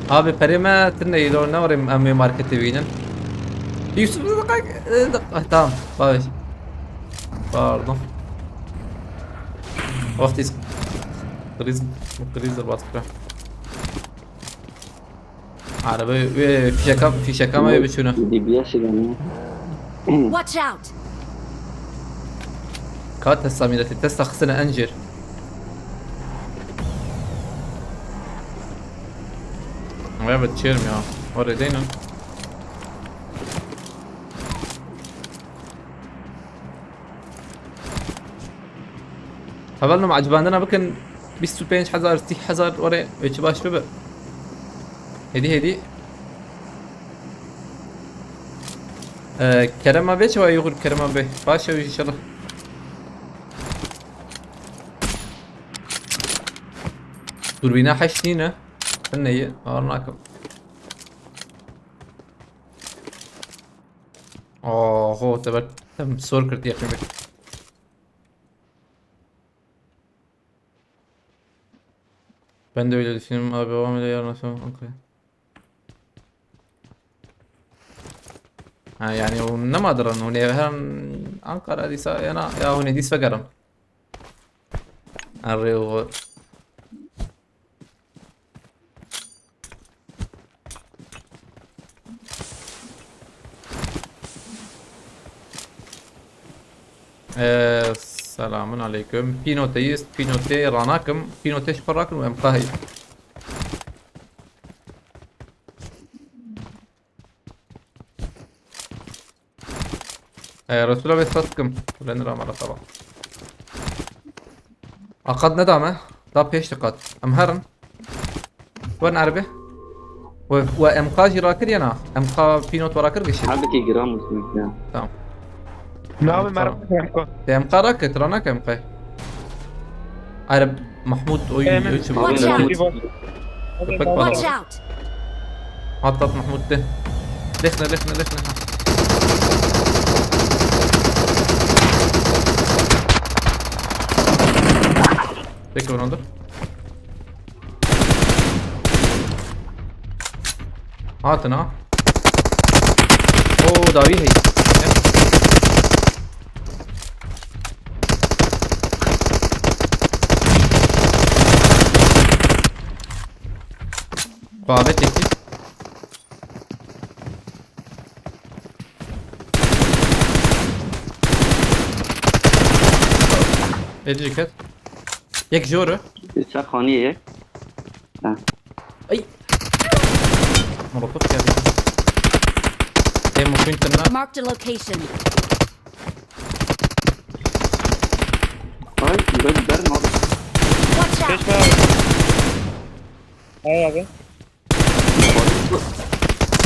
Abi perê me tine îro ne warê em ê marketê bînin. Yusuf, ah, tamam, bavêj. Pardon. Wextî kriz, kriz bas bike. Araba, e, fişeka, fişeka me biçûne. D B S ile mi? Watch out! Ka testa mîletê, testa xistine encêr. Evet, çêrim ya. Oraya değin. Hevalno, ecibandina bikin bîst û pênc hezar, sî hezar orê wê çi baş bibe. Hêdî hêdî. Ee, kerema bê çawa yoxur kerema bê. Baş e inşallah. Durbîna heşt nîne. Hine ye. Ağır nakim. Oho, te ber. Em sor kir diye şimdi. Ben de öyle düşünüyorum abi, babam öyle yarın akşam Ankara. Ha yani o ne madran o ne her Ankara disa yana ya o ne dis vegerim. Arre o. Ee, selamun aleyküm. Pînoteyist, pînotê ranakim. Pînotê ji xwe rakin û em qahî. Ee, Resul'a ve satkim. Renir amara tava. Aqad ne dame? Da pêş diqat. Em herin. Werin erbe. We, we M K jî rakir ya na? M K pînot we rakir gişî. Hadi ki gram mısın ya? Tamam. Ne abi, tamam. Merhaba. Te M K rakir, tira nake M K. Arab Mahmud oyun. Emin. Köpek balığı. Watch out! Hat hat Mahmud de. Lehne, lehne, lehne. Ha. Bekle onu dur. Hatin ha. Oo, dawî hey. Babet ekip. Êdî ket. Yek jor e. Ser xaniyê yek. Ha. Ay. Molotof geldi. Ê, mümkün tırnak. Marked a location. Ay, ben, ben abi. Watch out! Geçme abi. Ay abi.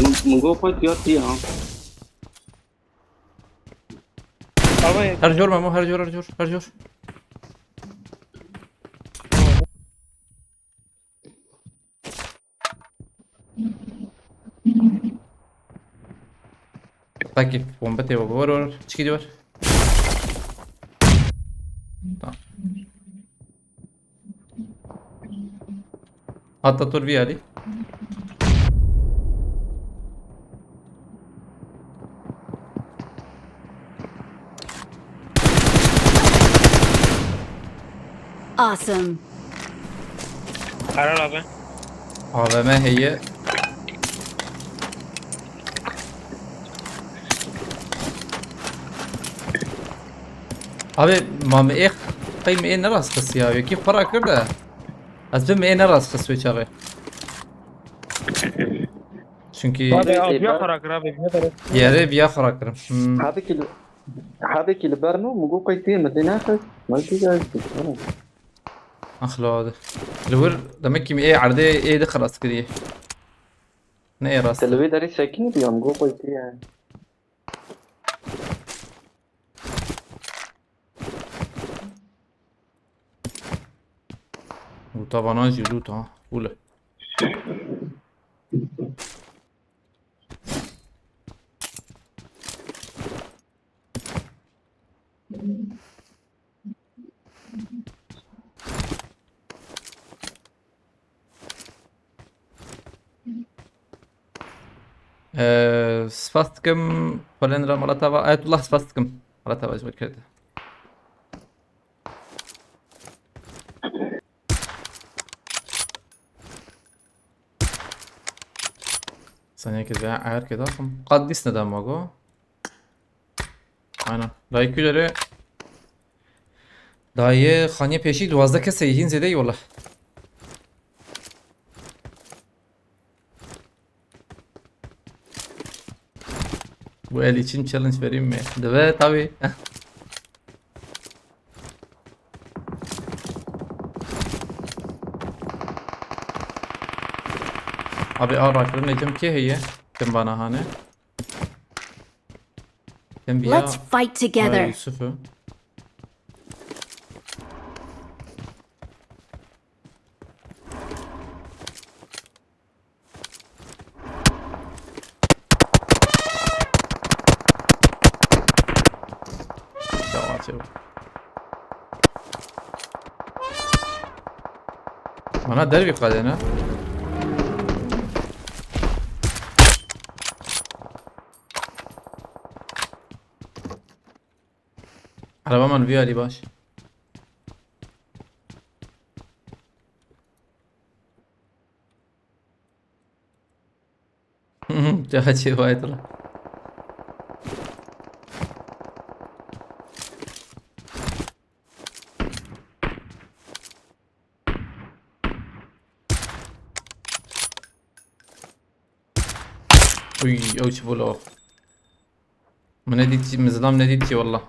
Min, min got xwe diya tî ha. Abi. Her jor Memo, her jor, her jor, her jor. Takip, bomba tê baba, var, var. Çıkı diyor. Tamam. Hatta dur bir hadi. Awesome. Karar abi. A V M heye. Abi, ma me ê qey me ê nerast xist ya. Yekî xwe rakir de. Ez bi me ê nerast xist wê çaxê. Çünkü abi, abi, ya xwe rakir abi, ne kadar? Yere bir ya xwe rakir. Hmm. Hadi ki, hadi ki li ber no, mu go qey tê me tê naxist. Belki de ez dişmene. Axlade. Li wir demek ki me ê erdê ê di xilas kiriye. Ne ê rast. Te li wê derê sekinî biyam, go qey tê yani. Lûta vana jî lûta. Ûle. Ee, spas dikim, Holendra mala te ava. Ayetullah, spas dikim. Mala te ava ji vir kete. Saniyekê de erkê daxim. Qad dîs neda mago. Aynen. Dayê kû derê. Dayê xaniyê pêşî duwazdeh kesê hîn zêde yî wele. Bu el için challenge vereyim mi? Deve tabii. Abi, a rakirin ecem kê heye? Kim bana hani? Kim bir ya? Let's fight together. Ay, Yusuf'u. Tamam, çabuk. Bana derbi kadene. Araba man bir Ali baş. Daha çevayet lan. Uy, ew çi bû lo? Min nedît, min zilam nedît ki wallah.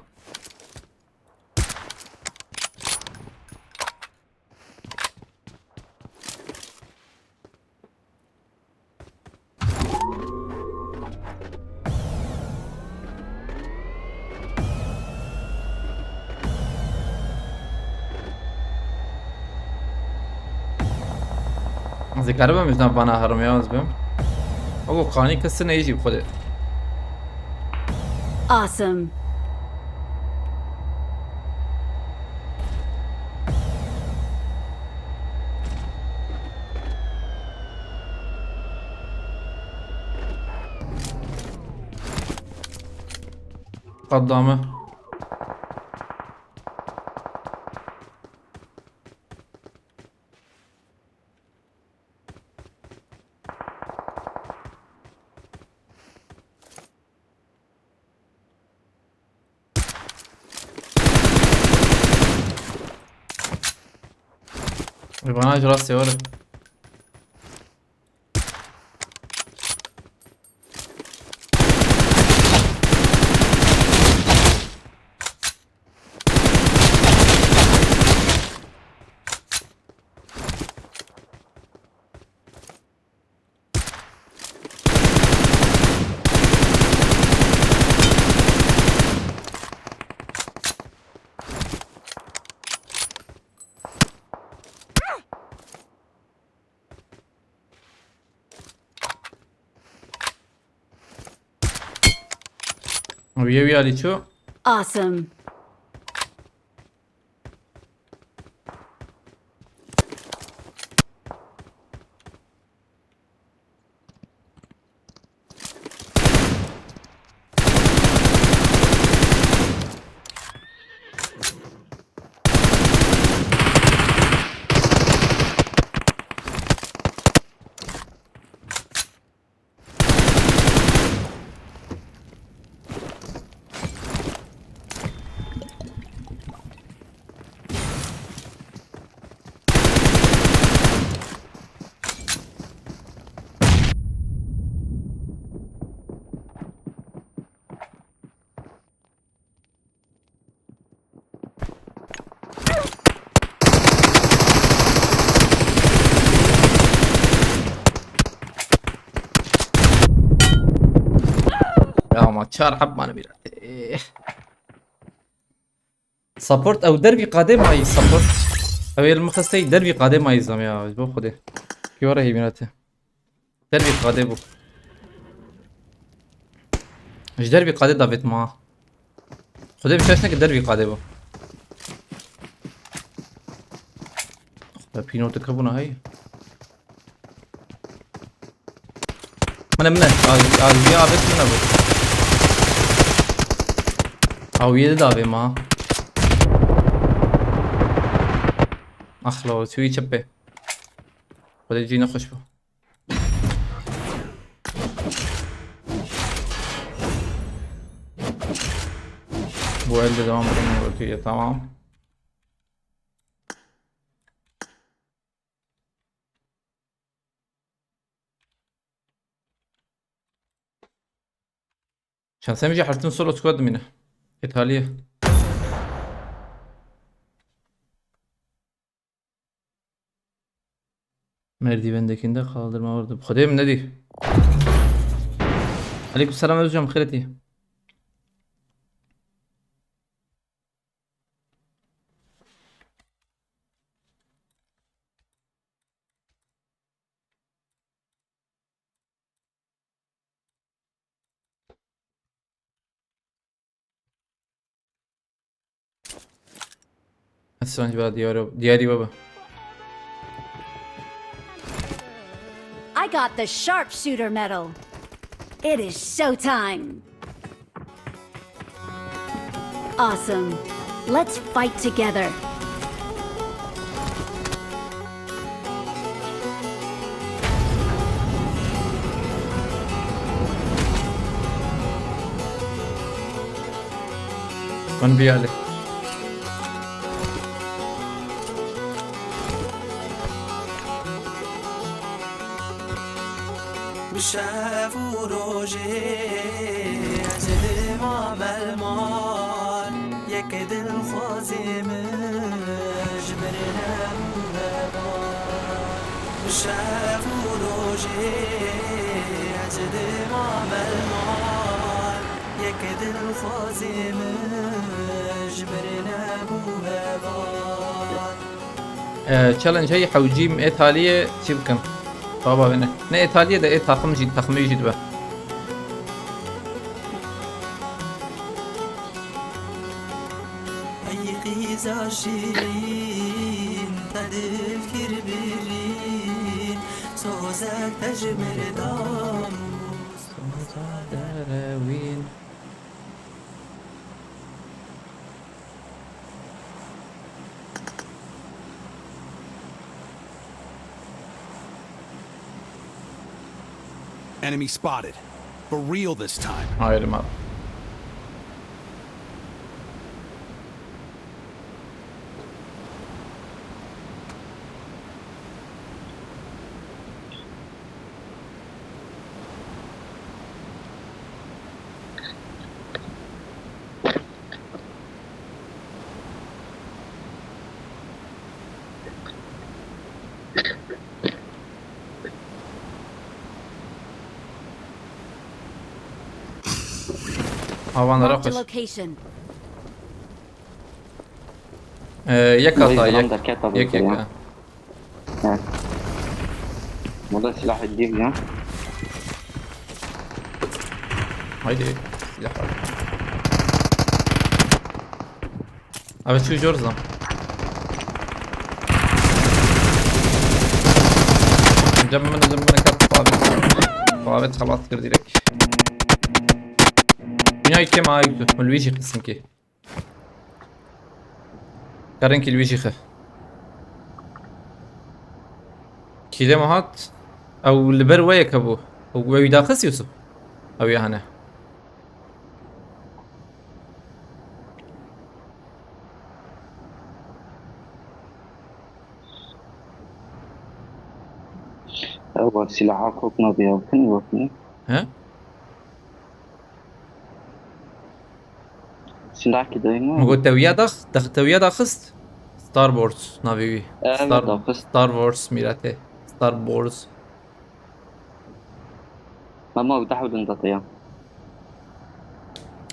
Ez ê karibim ji nav vana herim ya ez bim. Ogo kanî kesin ne jî xwedê. Awesome. Qat dame. Bana ji rastê were. Wî yê wî alî çû. Awesome. Ya ma çar heb mane bîra. Eh. Support ew dervî qadê mayî support. Ew ê li min xisteyî dervî qadê mayî zam ya. Ji bo Xwedê. Kî were hêvînatê. Dervî qadê bû. Ji dervî qadê davêt ma. Xwedê bi şaş neke dervî qadê bû. Be pînotik hebûna hey. Mine mine. Az, az ya abet mine bu. Awiye de davê ma. Axlo, çuyi çepe. Xwedê cî nexweş bû. Bu elde devam edelim. Tamam. Şansem jî hertin solo squad dimîne. Îtalya. Merdivendekinde kaldırma vardı. Xwedê min nedî. Aleyküm selam Özcan, xêretî. Sen bir diyarı, diyarı baba. I got the sharpshooter medal. It is showtime. Awesome. Let's fight together. Min biyale. Şev û rojê ez dimam el mal, yek dilxwazê min ji birine bû heval. Şev û rojê ez dimam el mal, yek dilxwazê min ji birine bû heval. Ee, challenge heye, hewcîm ê taliyê çi bikim? Baba bene. Ne ê taliyê de ê taxim jî, taximê jî dibe. Ey qîza şîrîn, te dil kir birîn, sozek te ji mir dam û soza derewîn. Enemy spotted. For real this time. Hayır mal. Havan Marked a rokes. Location. Ee, yek hata, yek. Yek, yek, ha. Evet. Burada silah edeyim ya. Haydi, silah al. Abi şu Jorza. Cem bana, cem bana kat abi. Abi xelas kir direkt. Dünya kim ayıktı? Luigi kısım ki. Karinkî li wî jî xe. Kî dema hat? Ew li ber we yek hebû. Ew we wî daxist Yusuf? Ew ya hene. Ew silaha kok nabe ya, kin yok ne? He? Sindaki dayım mı? Min got tewiya dax, dax, tewiya daxist. Star Wars navê wî. Evet, Star, daxist. Star Wars mîrete. Star Wars. Mama, ew dehwilin date ya.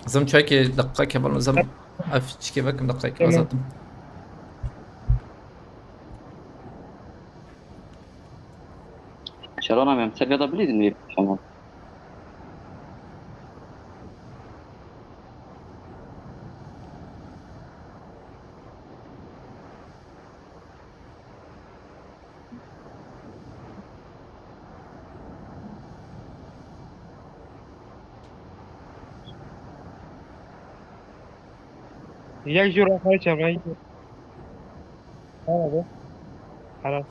Zim çayke dakika kemal zim. Ev çike vekim dakika Tamam. Azatım. Şerona mem, sergada bilîzin wî. Tamam. Yek jû rexayê çevre. Tamam abi. Halas.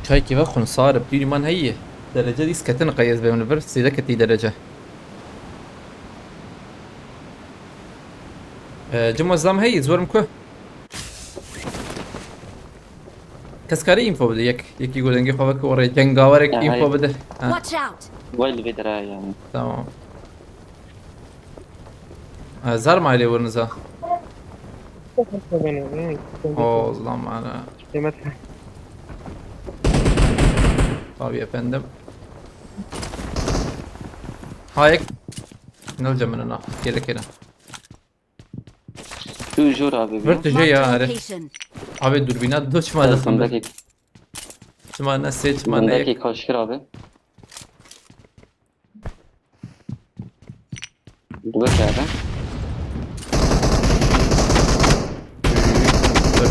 Çayekî vexwin, sarib, dîrî man heye. Derece dîs ketin qey ez vê universiteyê de ketî derece. Ee, cimo zam heye, zorim ku. Kes kare info bide, yek, yekî ku dengê xwe veke orê, cengawerek Ya, info heye. Bide. Ha, Watch out! Vay li vê dere yani. Tamam. Ee, zar maylê wurniza. O zaman ana. Demet. Tabii efendim. Hayek. Ne olacağım ben ona? Gele gele. Tu jor abi. Bir tüje ya, are. Location. Abi, durbina do çima da. Sandaki. Çima ne se, çima ne. Sandaki kaşkir abi. Dur be abi. Dur.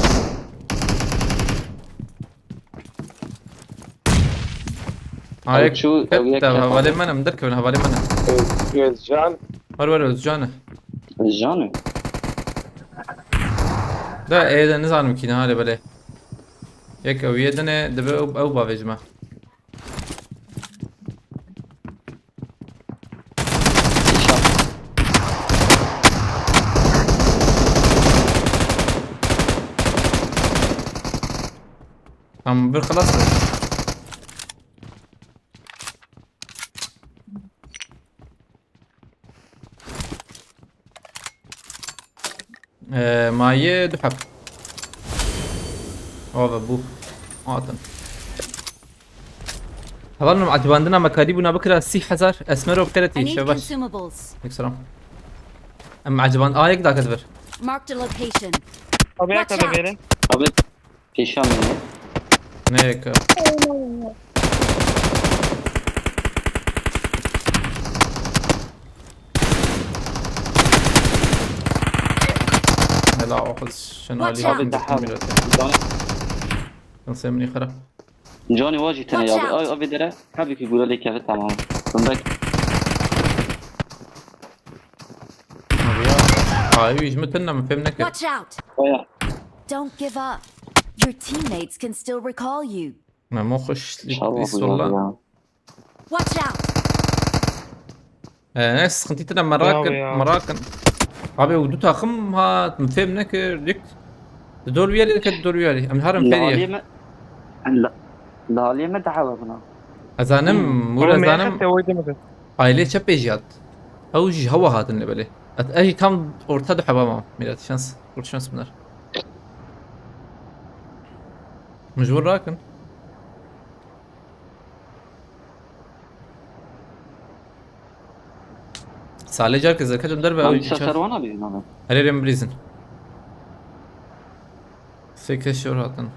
Ay, ew çû, ew yek kete, hevalê min e, min derkevin, hevalê min e. Öz-, Özcan. War war Özcan e. Özcan e? Da, ê de nizanim kî ne hale belê. Yek ew yê din e, dibe ew, ew bavêjime. Tamam, bir xelas be. Ee, maye du heb. Ava bu. Atın. Hevalno, ecibandina me karî bûna bikira sî hezar. Esmero bi xêretî, I need şebaş. Consumables. Aleyküm selam. Em eciband-, aa, yek dakika ver. Marked a location. Abi, Watch yakada out. Verin. Abi, pêşa min e. Ne yek? Hela, o kız şen Watch Ali out. Abi, daha. Can semini xera. Canî wajî tene ya. Watch out. Ay, abi dere. Tabii ki gura lê keve tamam. Bundaki. Abi ya. Ay, hiç mi tınla mı fem ne ki? Watch out! Oya. Don't give up. Your teammates can still recall you. Memo hoş. İnşallah bu ya. Watch out! Ee, ne sıkıntı tine merak Bravo et, ya. Merak et. Abi, o du takım ha, fem ne ki, dik. Dor bir yere, dor bir yere. Em harim feriye. Lalime, la-, lalime daha var buna. Ezanim, mur ezanim. Ama merak et, oydu mu? Aile çep ejiyat. Ew jî hewa hatin li belê. Et, ez jî tam orta du heba ma. Milet şans. Kurt şans bunlar. Mecbur rakin. Salê carke zerketim derve. Lan ew dîsa çar. Serwana bî name. Herê rêm bilîzin. Sê kes şor hatin.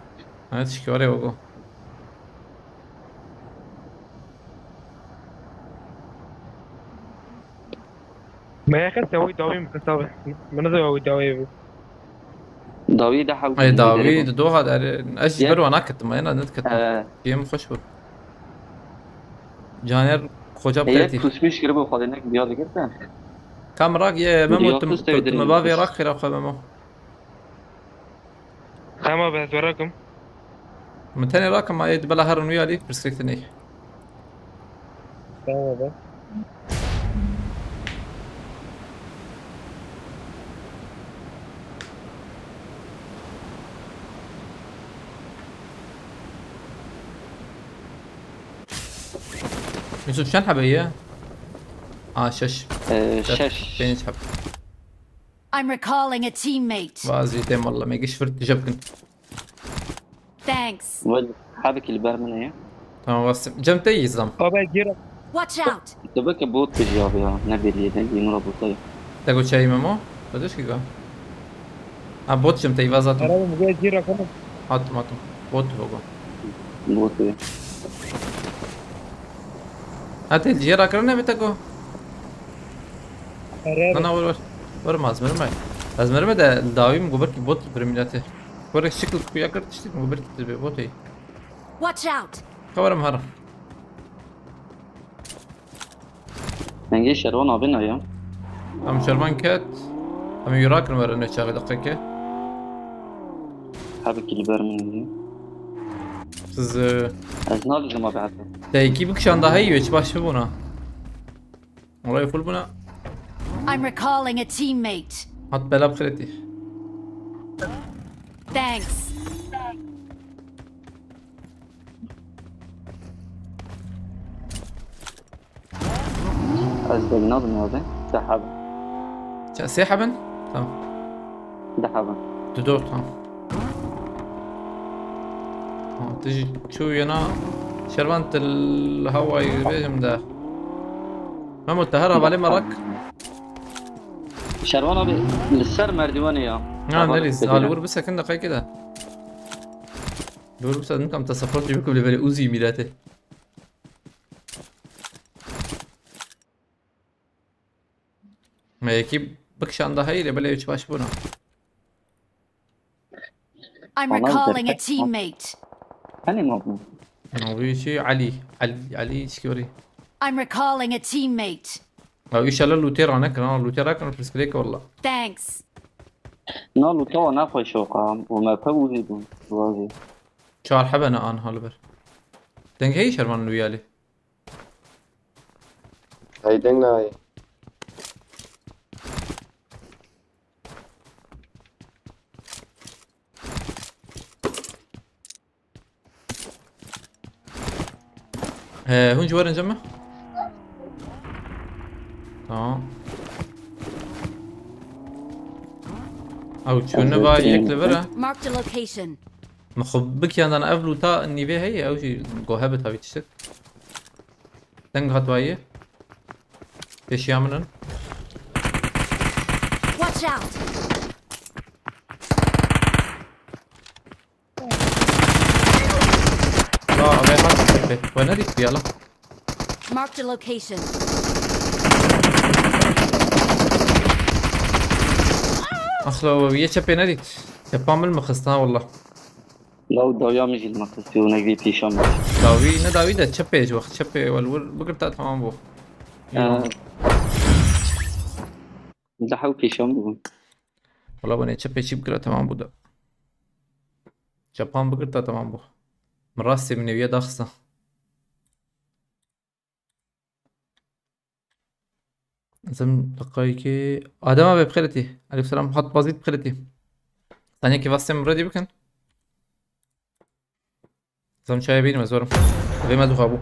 Evet, şikare ogo. Me yeke sewî dawî min kir tabi. Min nizaye wî dawî bû. Dawî de hewt Ay, dawî de doha der. Ez jî ber wana ketim, ayna net ketim. Ee. Yem xweş bû. Caner koca Heye preti. Kusmiş girib xwe de nek biya digirtin. Kam rak ye, Memo, tu, tu, tu me bavê rak xira xwe, Memo. Tamam, ben zorakim. Min tenê rakim, ma ê di bela herin wî alî pirsgirêk tenê. Tamam be. Yusuf, çend hebe ye? Aa, şeş. Ee, şeş. Pênc hebe. I'm recalling a teammate. Vazî têm valla, me giş virt dijeb kin. Thanks. Wel, hebekî li ber min heye. Tamam, bastım. Cem te yizam. Abi, gir. Watch out! Tu beke bot bijî abi ya. Ne bêrî ye, dengê min re bota ye. Te go çayî Memo? Te diş ki ga? Ha, bot Cem te yiva zaten. Araba mı gel gir bakalım. Attım, attım. Bot logo. Bot ye. Ha, te ciğer akırı ne mi te go? Araba. Ana, vur, vur. Vurma, ez merime. Ez merime de dawî min go belkî bot bir milleti. Were şekil kuya kir, tiştî min go belkî tu bê botê. Watch out! Kawarım har. Dengê şervan abê ne ya? Em şervan ket. Em yura kirin were ne çaxê deqeke. Hebekî li ber min heye. Siz, e, Ez nabêjim abi heta. Te yekî bikişanda heyî wê çi baş bibûna. Orayê full bûna. I'm recalling a teammate. Hat bela bi xêretî. Thanks. Ez de nadim abi. Te heb. Ça-, sê hebin? Tamam. De hebin. Du dor, tamam. Ha, tu jî çû yena şervan til hawayî bêjim de. Memo, te her hevalê me rak. Şervan abi, li ser merdivanê ya. Ha, nerî? Ha, li wir bisekin de qeykê de. Li wir bisekin, kam te support bikim li belê Uzi mîrete. Me yekî bikişanda heyî lê belê hiç baş bûna. I'm recalling a teammate. Hani mi bu? Navî çi? Ali. Ali, Ali Şikori. I'm recalling a teammate. Ya inşallah lootê ranekin ha. Lootê rakin pirsgirêk walla. Thanks. Na lootê wa naxweş o qam. O me pe wî bû. Wazî. Çar hebe ne an haliber. Deng heyî şervan lûyalî. Hey, deng nayê. He, hûn jî werin cem me. Tamam. Ew çûne va yek li vir e. Marked a location. Min xwe bikiyandana ev lûta nîvê heye, ew jî go hebe tavî tiştek. Deng hat vayê. Pêşiya min in. Watch out! La, avê hat çepê. We nedît biyala. Marked a location. Axla we yê çepê nedît. Çepa min mi xistina walla. Law dawiya min jî li min xistiyo, nek vî pêşan bû. Dawî, ne dawî de çepê ji wext çepê we li wir bigirta temam bû. Ee, Li hew pêşan bû. Wala bûne çepê çî bigirta temam bû de. Çepan bigirta temam bû. Min rastê min nêwiya daxista. Zim deqayekê. Adem abi bixêretî. Aleyhisselam hat bazî bixêretî. Saniyekê vastê min redî bikin. Zim çaya bînim ez werim. Vê me duxa bû.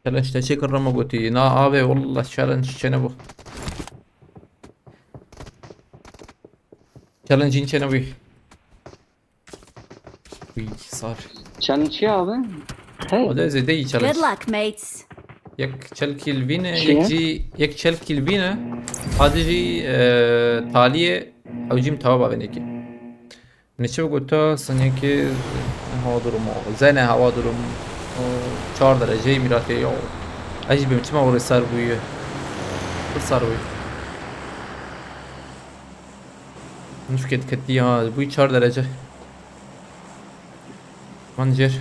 Challenge te çêkir Remo gotî. Na avê wallah challenge çênebû. Challenge hîn çênebûyî. Wî sar. Challenge çi abi? Hey. O da zêde iyi challenge. Good luck, mates. Yek çelkî li vîne, Çi? yek jî, yek çelkî li vîne. Hadi jî, e, taliyê, ew jî mitawa bavênekî. Ne çi gota, sanki hava durumu, zene hava durumu, o çar derece miratê ya. Ez jî bim çima orê sar bûye. Pir sar bûye. Nuşke diketiya bûy çar derece. Van jêr.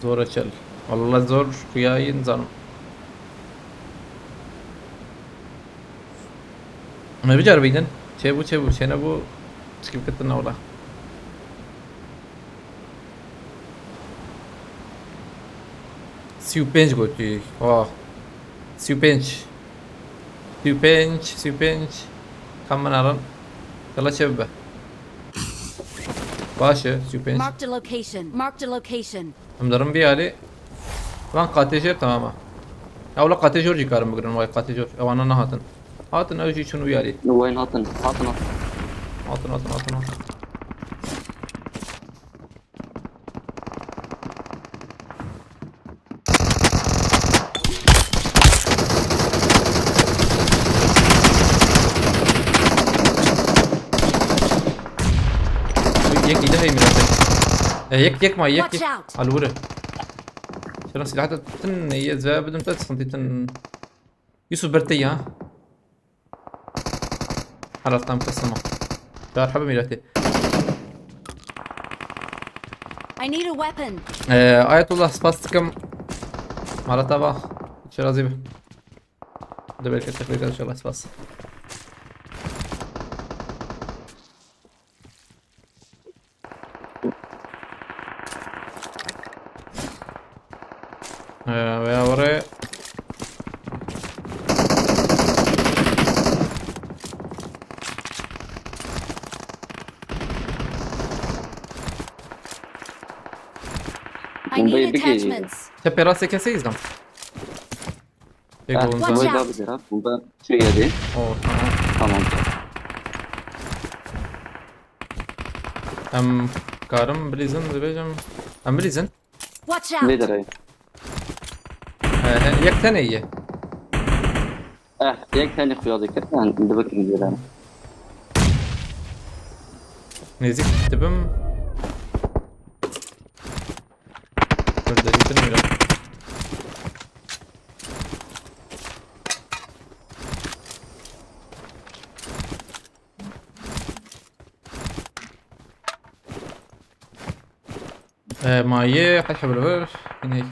Zor e çel. Wallah zor xuya yî nizanim. Me bicar bînin. Çêbû, çêbû, çênebû. Çikî bikitin wala. Sî û pênc gotî. Oh. Sî û pênc. Sî û pênc, sî û pênc. Kam min erin. Yala çê bibe. Baş e, sî û pênc. Marked a location. Marked a location. Em derin vî alî. Van qatê jêr, tamam e. Ewla qatê jor jî karin bigrin, vay qatê jor. Ewana nehatin. Hatin, ew jî çûn wî alî. Wayne hatin, hatin, hatin. Hatin, hatin, hatin, hatin. Yek îde hey mirate. E, yek, yek ma, yek, Watch yek. Out. Alwire. Şuna silah da tutun, ne ye, zeva bidim, tet sıkıntı tın. Yusuf, ber te ya. Halas, tam kısma. Çar hebe mirate. I need a weapon. Ee, Ayetullah, spas dikim. Mala te va. Çi razî be. De belki tekrar inşallah, spas. Ee, veya oraya. I need Bombayı bir gece attachments. Tepe rastı keseyiz lan. Tek Ha, olun bombayı zaten. Daha bir daha. Bomba şey yedi. Oo, tamam. Tamam. Em karim bilîzin, dibêjim. Em bilîzin. Watch out! Vê derê. He, he, yek tenê ye. Eh, yek tenê xuya dikir. Yani, dibikin jêre. Nêzîk dibim. Bilmiyorum. Ee, maye, kaç haber var? Yine.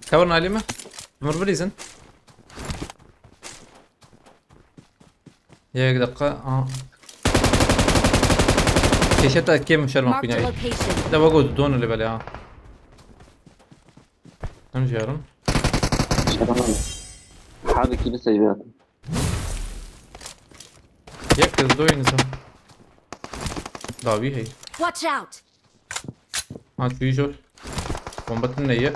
Cover nalime. Mır bir izin. Yek dakika. Aha. Keşete kim şerman Marked a kunyayı. Location. De vago don le bele ha. Hem ciğerim. Hadi kili seviyorum. Yek kız doyun insan. Davi hey. Watch out! Ha, çuyu zor. Bomba tın neye?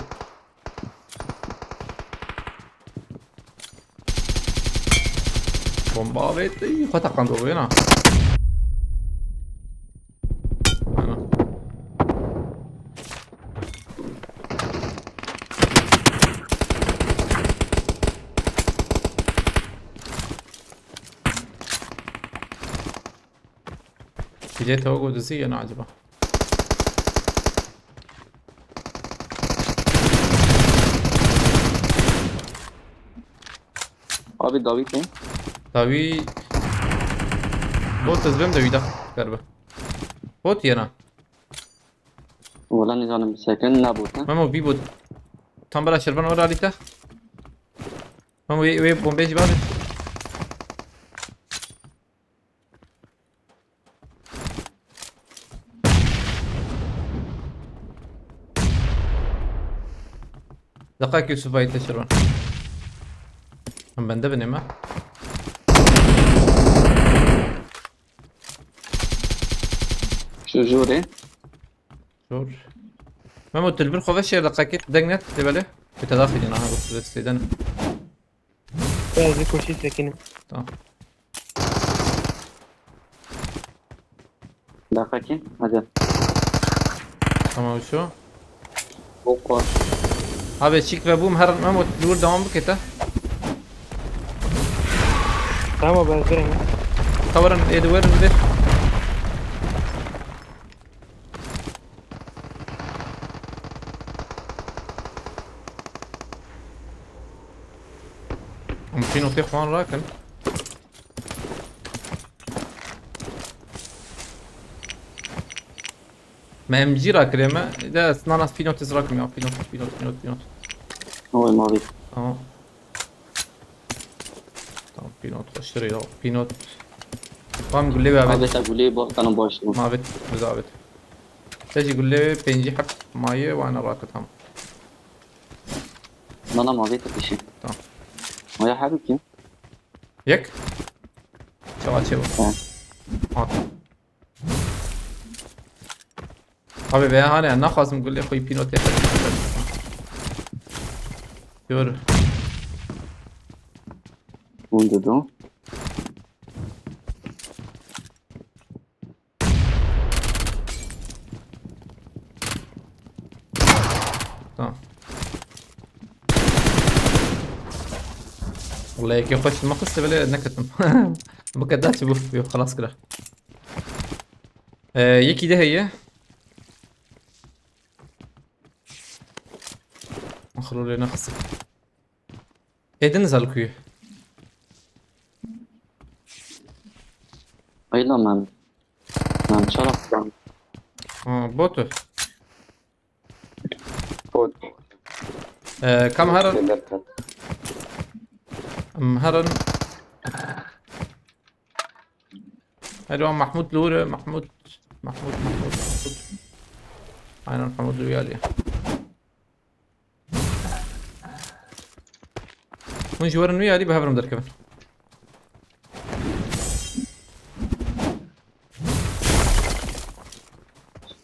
Bomba avêt, xwe teqand û wêna. Ana. Bilê te wek dizî yena acaba? Abi Dawî tên? Dawî bot ez bêm de wî de kerbe. Bot yena. Wala nizanim bi sekin ne bot ne? Memo vî bot. Tam bera şervan ora alî te. Memo wê, wê bombê jî bavê. Deqek Yusuf ayı teşer ben. Em bende binême. Şu jûrê. Zor. Memo tu li vir xwe ve şêr deqekê deng net lê belê. Ku te daxilîn aha, bu stres seyden. Ez bir koşu sekinim. Tamam. Deqekê, hadi. Tamam şu. Hoppa. Abi çik ve bûm her Memo li wir devam bike te. Tamam ben vereyim. Tawaran ê di werin bir. Em pînotê xwan rakin. Me M G rakirê me. De ez nana pînotê rakim ya. Pînot, pînot, pînot, pînot. Oy mavi. Tamam. Tamam, pînot xweştir e ya. Pînot. Tam gulê ve Abi abet. Te gulê bak sana başladım. Mavit, biz abet. Te jî gulê pêncî heb maye wana rakir tam. Nana mavi te pişi. Tamam. Maya her kim? Yek. Çawa çewa. Tamam. Hat. Abi veya hani naxwazim gulê xwe pînotê xwe. Dur. Hûn dido. Tamam. Vallahi yekê xweş dima xiste bile neketim. Bike da çi bû, yo xelas kira. Ee, yekî de heye. Xilo lê nexistin. Êdin zel kuyu. Ayla men. Men çarap ben. Ha, botu. Bot. Ee, kam herin? Em herin. Alo, Mahmut Lure, Mahmut, Mahmut, Mahmut, Mahmut. Aynen, Mahmut Lure geldi. Hûn ji werin wî alî bi hev re derkevin.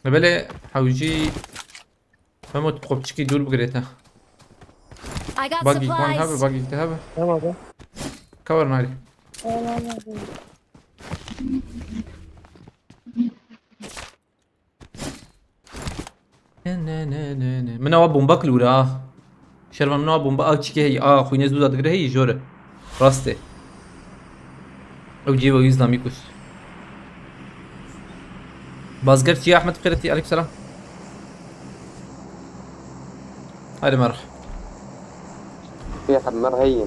Belê hewcî Memo tu xwe piçikî dûr bigirê te. I got Bagî wan hebe, supplies. Bagî te hebe. Tamam abi. Cover nari. Tamam abi. Ne, ne, ne, ne, ne. Min awa bomba kilûre ha. Şervan min awa bomba, a çikê hey, a xwînê zû da digire hey, jore. Rast e. Ew cî ve wî zlamî kuşt. Bazger çiye Ahmet Qireti, aleyküm selam. Hadi mer. Pê hemmer heye.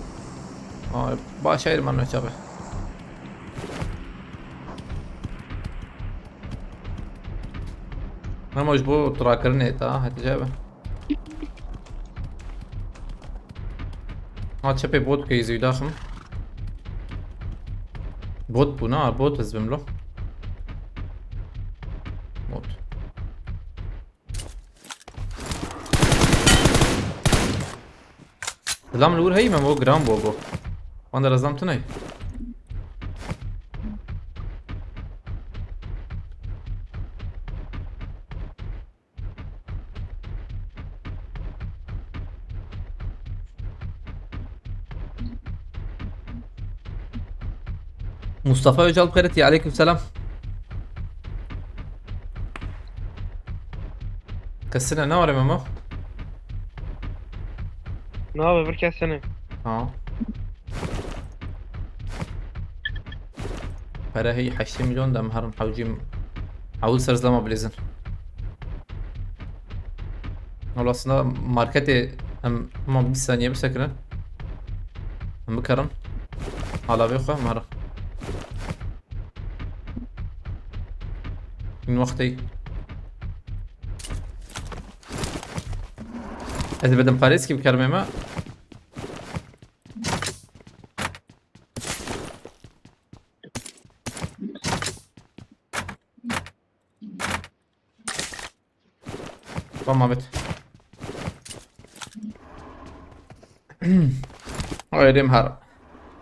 Ay, baş ayır man çabe. Ama ji bo turakirinê ta hatice be. Ha, çepê bot ke zî daxim. Bot bû na, bot ez bim lo. Bot. Lam li wir heyî me, o giran bû go. Wan de rezam tune. Mustafa Öcal Pereti, aleyküm selam. Kesine ne var Memo? Ne abi, bir kesene. Ha. Pere hey heştê milyon dem herin hewcîm. Hewil ser zilama bilêzin. Wala aslında marketê em, tamam, bir saniye bisekirin. Em bikarin. Hala vê xwe mara. Min wextê. Ez ê bedim parêz kî bikarim ême. Tamam, evet. Hayır, hem har.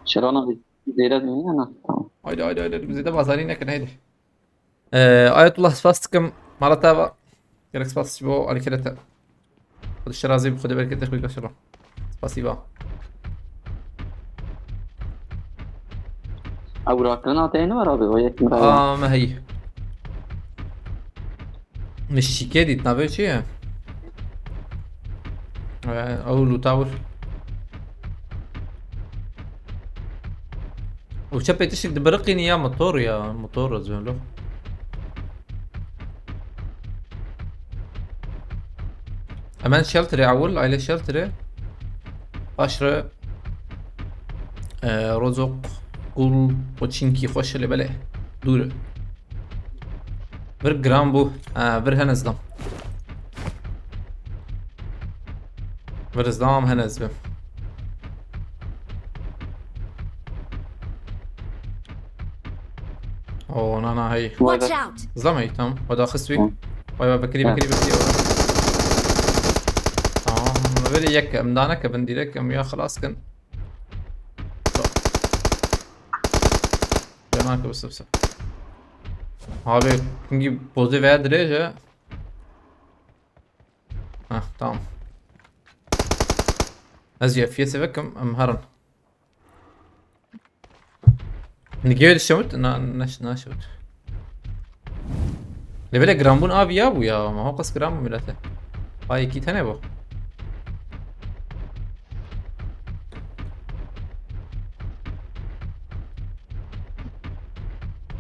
Şiran abi, zêde mi? Ana, tamam. Haydi, haydi, haydi. Bize de bazarî nekin, haydi. Ee, Ayetullah, spas dikim. Mala te va. Gerek spas ji bo alîkirê te. Xwedê razî bi, Xwedê bereketê xwe bike şiran. Spasî va. Ew rakirina te ne var abi? O yek mi ra? Aa, me heyî. Min şîkê dît, navê çi ye? Ee, ew lûta wir. Û çepê tiştik dibiriqînî ya motor ya, motor ez lo. Hemen shelterê ewil, aile shelterê. Paş re, e, Rozok, Gul, Koçinki, xweş lê belê. Dûr. Vir giran bû. Ha, vir hene zlam. Vir zlam hene zbim. Oo, na, na, hey. Watch out! Zlam hey, tamam. Wada xist wî. Tamam. Vay vay, bekirî, Ha. bekirî, bekirî. Tamam. Böyle yek, em dane ke bin direkt, em ya xelas kin. Fena ke bise bise. Abi, çünkü bozu veya direce. Hah, tamam. Ez ya F P S vekim, em herin. Nigê dişewit? Na, naş, naşewit. Lê belê giranbûn a viya bû ya, ama ho qas giran bû milete. Ay, iki tane bu.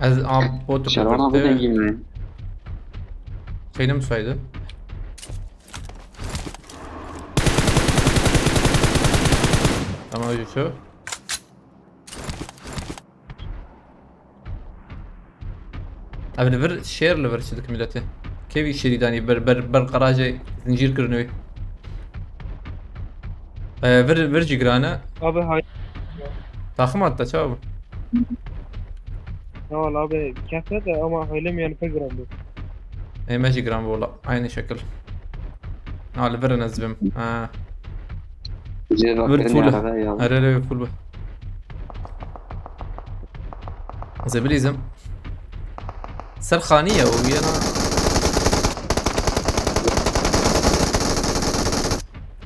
Ez am bot Şervan abi dengî mi? Şeyini mi saydı? Tamam, öyle şu. Abi, li vir şêr, li vir çi dikim milletê. Kevî şêrî danî ber, ber, ber qarajê zincîr kirin wê. Ee, vir, vir jî giran e. Abi hay. Taxim hatta çawa bû? Ya valla abi, kese de ama haylem yani pek giran bû. Ê, me jî giran bû wala. Aynı şekil. Ha, li vir in ez bim. Ha. Cê Vir rakirin full. Arada ya. Her her full bu. Zebilizm. Ser xaniye o yana.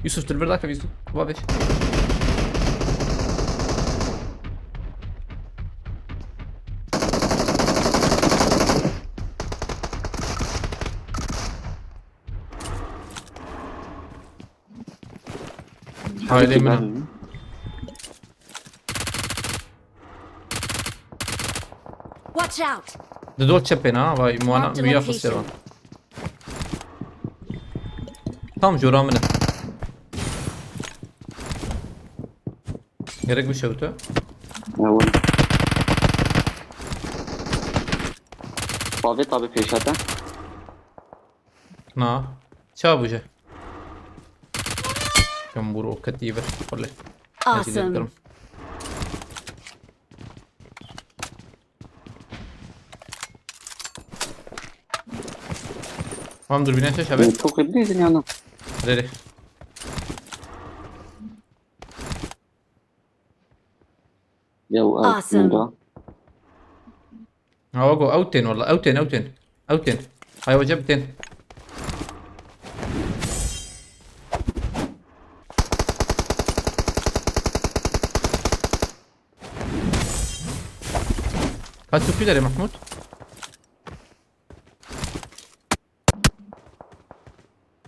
Yusuf, tu li vir dakeve Yusuf. Babiş. Aile min. Watch out! Di dor çepê na, vay, muana, Marked a muya location. xistê van. Tam jora min e. Gerek bişewte. Ew. Bavê tabê pêşete. Na. Ça bûje? Kem bû roketî vir. Xulê. Awesome. Tamam, dur bine şey abi. Çok iyi değil yani. Rere. Ya o Awesome. altında. Ha, go, ew tên wala, ew tên, ew tên. Ew tên. Hay hoca bir tên. Kaç tutuyor dere Mahmut?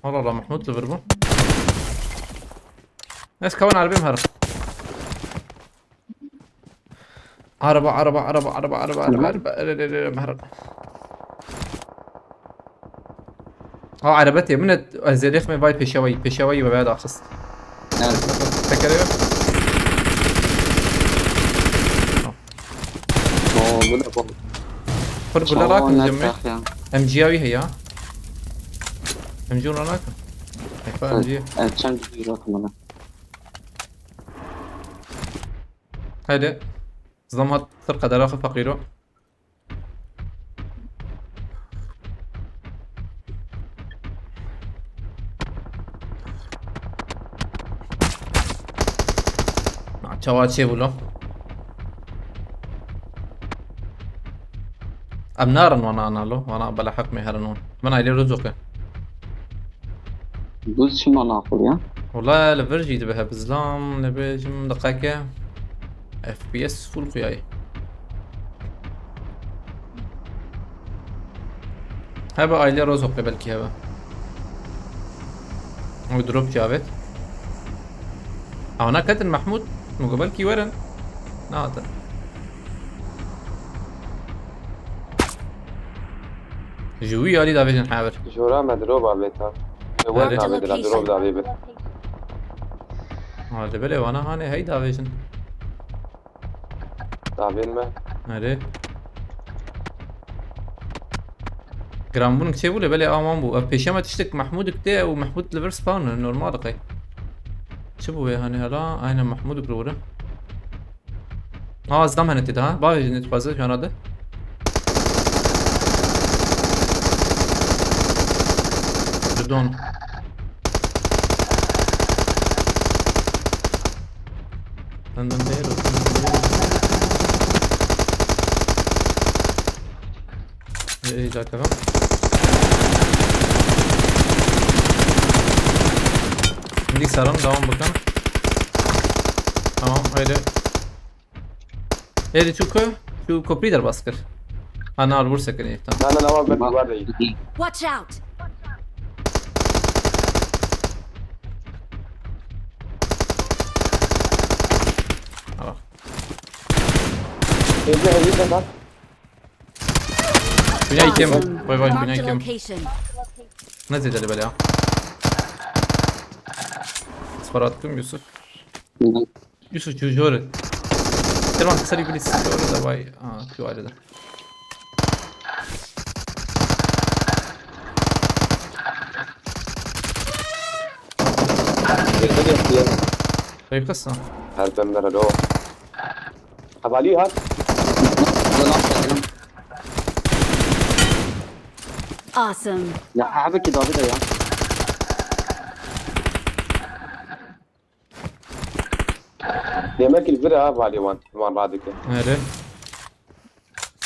Allah Allah, Mahmut li vir bû. Ez kawan erbê herim. Araba, araba, araba, araba, araba, araba, araba, araba, araba, araba. Ha, araba tê min et, ez zêdê xme vay pêşewayî, pêşewayî ve veya daxist. Yani. Tekere yok. O bu da bu. Kur gula rakin cemmi. Ya. M G A wî heye. M G ona nakin. Ekber M G. Evet, çend bir rakım bana. Hadi. Zam hat sir qedera xwe feqîro. Na, çawa çê bû lo? Em narin wana ana lo, wana bela heq me herin wan. Min aylê rozoke. Buz çima naxur ya? Wala li vir jî dibe hep zlam, ne bêjim diqeke. F P S full xuyayî. Hebe aile Rozok'e belki hebe. O drop cavêt. Ana ketin Mahmut. Mugo belki werin. Ne hatin. Ji wî alî davêjin hever. Jora me dirov avêta. Li Hadi. wer navê dira dirov davê bi. Ha, li belê wana hanê hey davêjin. Davên me. Hadi. Giranbûn çê bû lê belê awan bû. Ev pêşe me tiştek Mahmûdik tê û Mahmûd li vir spawn e, normal e qey. Çi bû wê hanê hela? Aynen Mahmûdik li wir e. Aa, zam hene tê daha. Bavêjin dixwaze jana de. Didon. Dın dın dın dın. Ey, dakika. Hindi saran devam bakın. Tamam, haydi. Êdî çû ku, çû koprî derbas kir. Ha, na, li wir sekinî, tamam. Na, na, na, wan ber dîwar de yî. Watch out! Ha, bak. Êdî heyî de bak. Bina ikim. Awesome. Vay vay, bina Marked a ikim. Location. Ne zêde li belê ya. Sfara attım Yusuf. Yusuf çocuğu. Kervan kısa bir bilis. Orada vay. Aa, şu ayrıda. Êdî de yî. Kayıp kasa. Her ben de o. Hevalî hat. Awesome. Ya abi ki davê de ya. Demek ki li vir e hevalî wan. Wan radike. Nerede?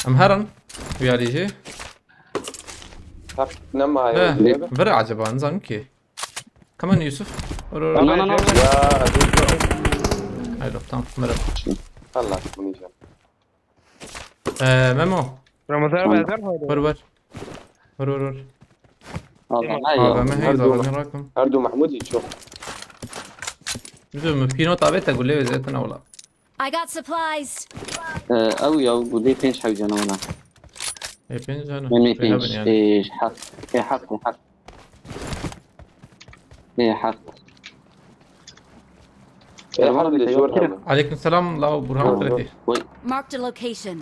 Em herin. Uyarıcı. Hak nema He, ya. ver acaba, ne zanım ki. Come on Yusuf. Vur, vur, No, vur. no, no, no. Ya, dur. Haydi, tamam, merhaba. Allah bunu yiyeceğim. Ee, Memo. Ramazan abi, hazır mı? Vur, vur. Vur, vur, vur. Allah A V M ya. hey, Her A V M rakım. Her du Mahmud yî çok. Bizim pino tabi te gule ve zaten ola. I got supplies. Ee, ew ya, bu dê pênc hew cana wala. E, pênc canı. Memê Şey yapın pênc, yani. pênc, heft. Ê heft, ê heft. Ê heft. Erhan, bir de jor hemen. Aleyküm selam, la Burhan Kredi. Marked a location.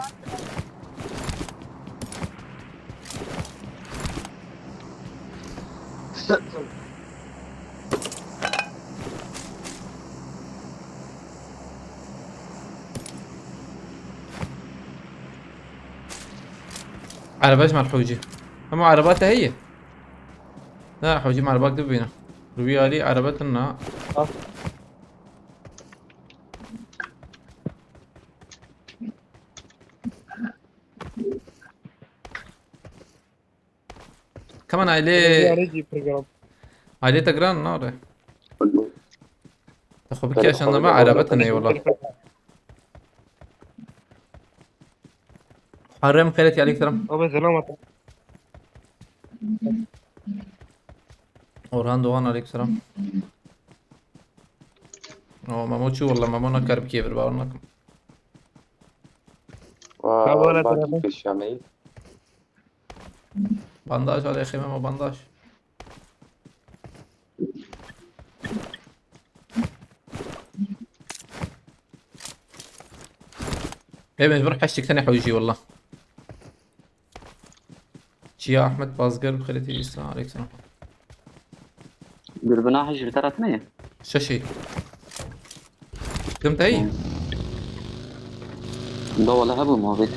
Araba ji me hewcî. Ama araba te heye. Ne hewcî me araba dibîne. Rûyê alî araba tuna. Come on, aile. Yarıcı program. Aile te giran nare. Te xwe bikî yaşandama araba te neye wala. Harem xeyreti aleyküm selam. Abi selam at. Orhan Doğan aleyküm selam. O Memo çû wala Memo nakar bikê bir bawer nakim. Vaa, Kabul et baki abi. Peşameyi. Bandaj aleyhim ama bandaj. E mecbur heştik sene hewji wala. Çiya Ahmet Bazgar bi xeyreti İslam aleyküm selam. Dürbüna hej bir taraf ne? Şeşi. Kim te iyi? Da wala hebu muhabbet.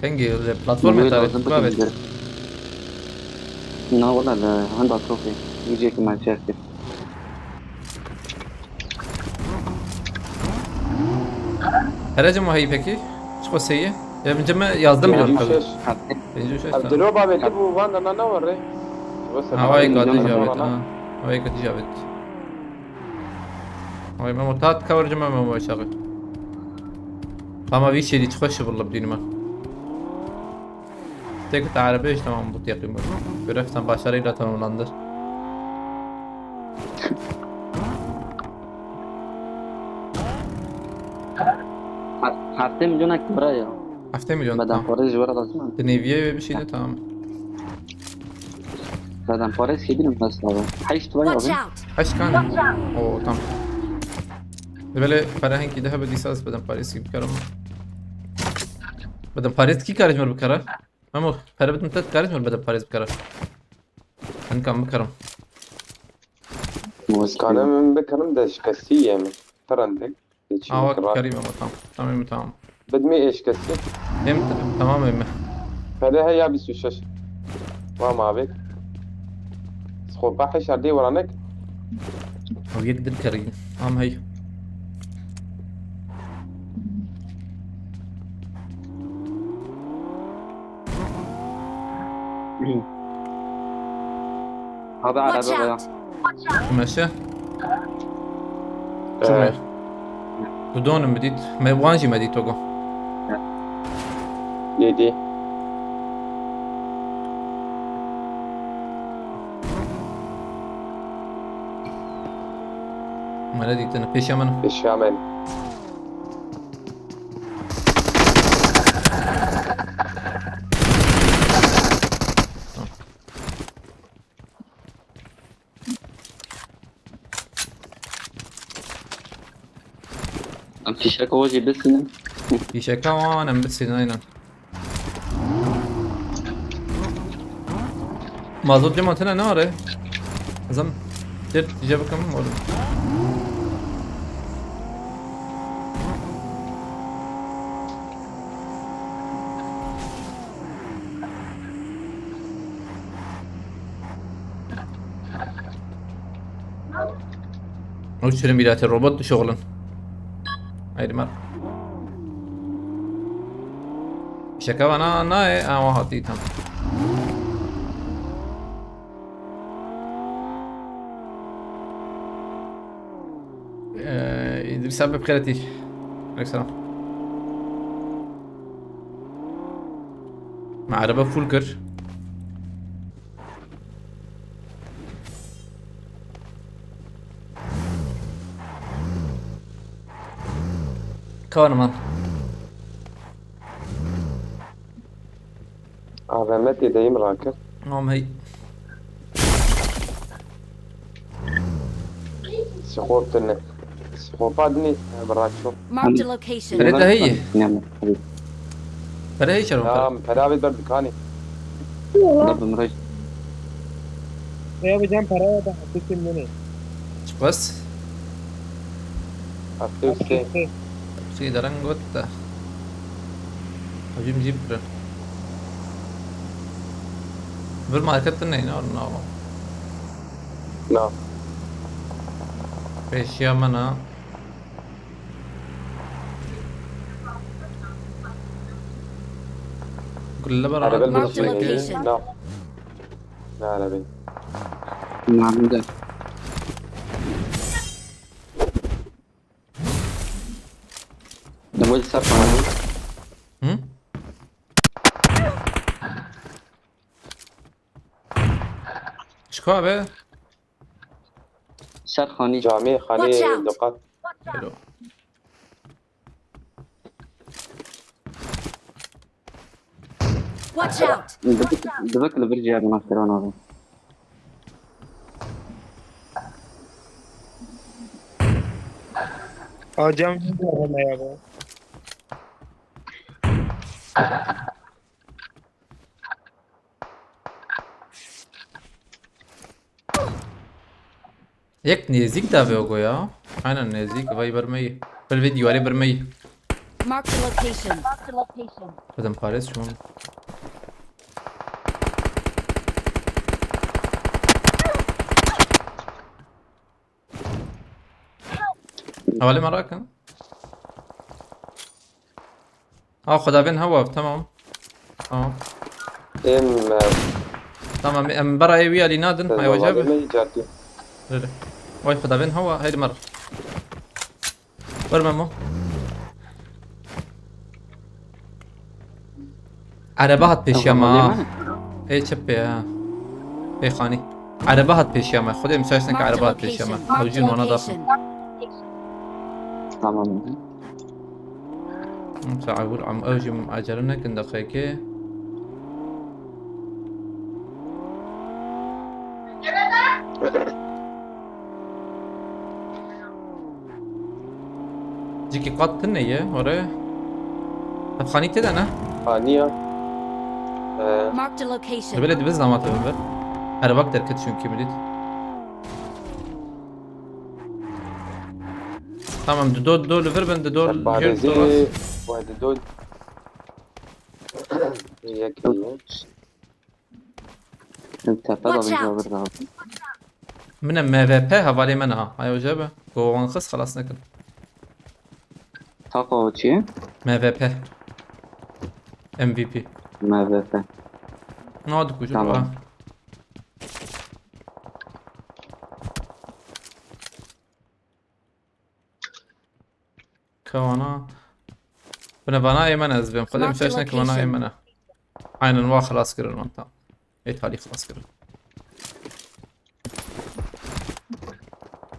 Hangi platform Muhabbet tabi? lazım Muhabbet. bakın. Na wala la handa trofi. Yiyecek mi çerti? Herece mi heyî peki? Çiko seyi? Ya min ceme yazdım milyon Pêncî û tabi. şeş. Pêncî û şeş Ev tabi. dilo babê tu bû van de na ne were. Havayê Milyon kadî lira javêt bana. ha. Havayê kadî javêt. Havayê Memo tat kawar ceme Memo çağı. Ama vî şêdî çi xweş e wala bidînim ha. Tek te arabê işte tamam bu yakın bak. Görev sen başarıyla tamamlandı. Heftê milyonek bira ya. Heftê milyon Beden tamam. parêz ji were lazim. Di neviye ve bir şeyde tamam. Beden parêz kêdî ne mesela. Heşt var Watch abi. Out! Kaç kan? Oo tamam. Böyle para hangi daha bir lisans beden parêz gibi karam. Beden parêz ki karışmıyor bu karar. Ama para beden tat karışmıyor beden parêz bu karar. Ben kan bu karam. Kanê min bikirim de şikestî yê min. Tirendik. Geçî Aa kira. bak karayım ama tamam. Tamam tamam. Bidmî êşkestî. Hem tamam hem. Pede heya bîst û şeş. Wa mavê. Skopa heşar dê waranek. Ew yek din kerî. Am hey. Hadi Watch araba ya. Out! Meşe. Çime. Tu donim bidît. Me wan jî me dît ogo. Yedi. Me ne dîtin. Pêşiya min. Pêşiya min. Fişek o jî bisinin. Fîşeka wan em bisînin aynen. Mazot cema tine ne are? Ezan dir tije bikim oğlum. Ew çirin bîratê robot dişoxlin. Haydi mer. Şeke bana nayê, ama hatî tam. Ee, İdris abi bixêretî. Aleyküm selam. Me araba full kir. Kahraman. A V M tê deyim rakir. Am hey. Sixor tine. Psikopat ne, bırak çok. Marked a location. Pere de heye. Sinem. Pere heye çervan pere. Tamam, pera bir ber dükkanı. Dur bimroj. Rêya bi cem pereye de hafifim nene. Çiqas. Hafif şey. Şey deren got da. Hacim jî birin. Bir market de neyne orun ama. No. Peşiya mana. Gulle bara Arabel hat Marked a peşiya. location. No. Ne arabel? Namında. Double sap var. Hı? Çiko abi? Ser xanî. Cami, Watch hani, out. Dikkat. Hello. Watch out. Dibik, dibik li vir ciya bina kiran abi. Aa, cam cim var hemen ya bu. Yek nêzîk davê ogo ya. Aynen nêzîk. Vay birmeyî. Pil vê dîwarê birmeyî. Marked a location. Xwedem parêz çûn. Hevalê me rakin. Ha, xwedavên hewa, tamam. Tamam. Em, e, Tamam, em berayê wî alî nadin. Hay hevalê wecebe. Me icartı. Rere. Vay xwedavên hewa, heydi mer. Wer Memo. Erebe hat pêşiya ma. Ê çi pê ha. Pê xanî. Erebe hat pêşiya ma. Xwedê misal neke erebe hat pêşiya ma. Ew jî wana dafin. Tamam. Sa ew am ew jî acele nekin deqeyekê. Cikî qat tune ye, ore. Ev xanî tê de ne? Ha, niye? Ee, Marked a location. Li belê dibiz damat evin ver. Erebak derket çünkü millet. Tamam, dido dido li vir bin, dido Parêzî, li vir. Wayde Dol. Yek iyi. Tepe da Watch bir out. cavir daha. Min e M V P hevalê me niha. Ay hoca be. Go wan xist xelas nekin. Tako çi? M V P. M V P. M V P. Ne dikucu Tamam. ha. Kewana. Bine bana ê me ne ez bêm. Xwedê Marked misal neke bana ê location. me ne. Aynen wa xelas kirin wan tam. Ê talî xelas kirin.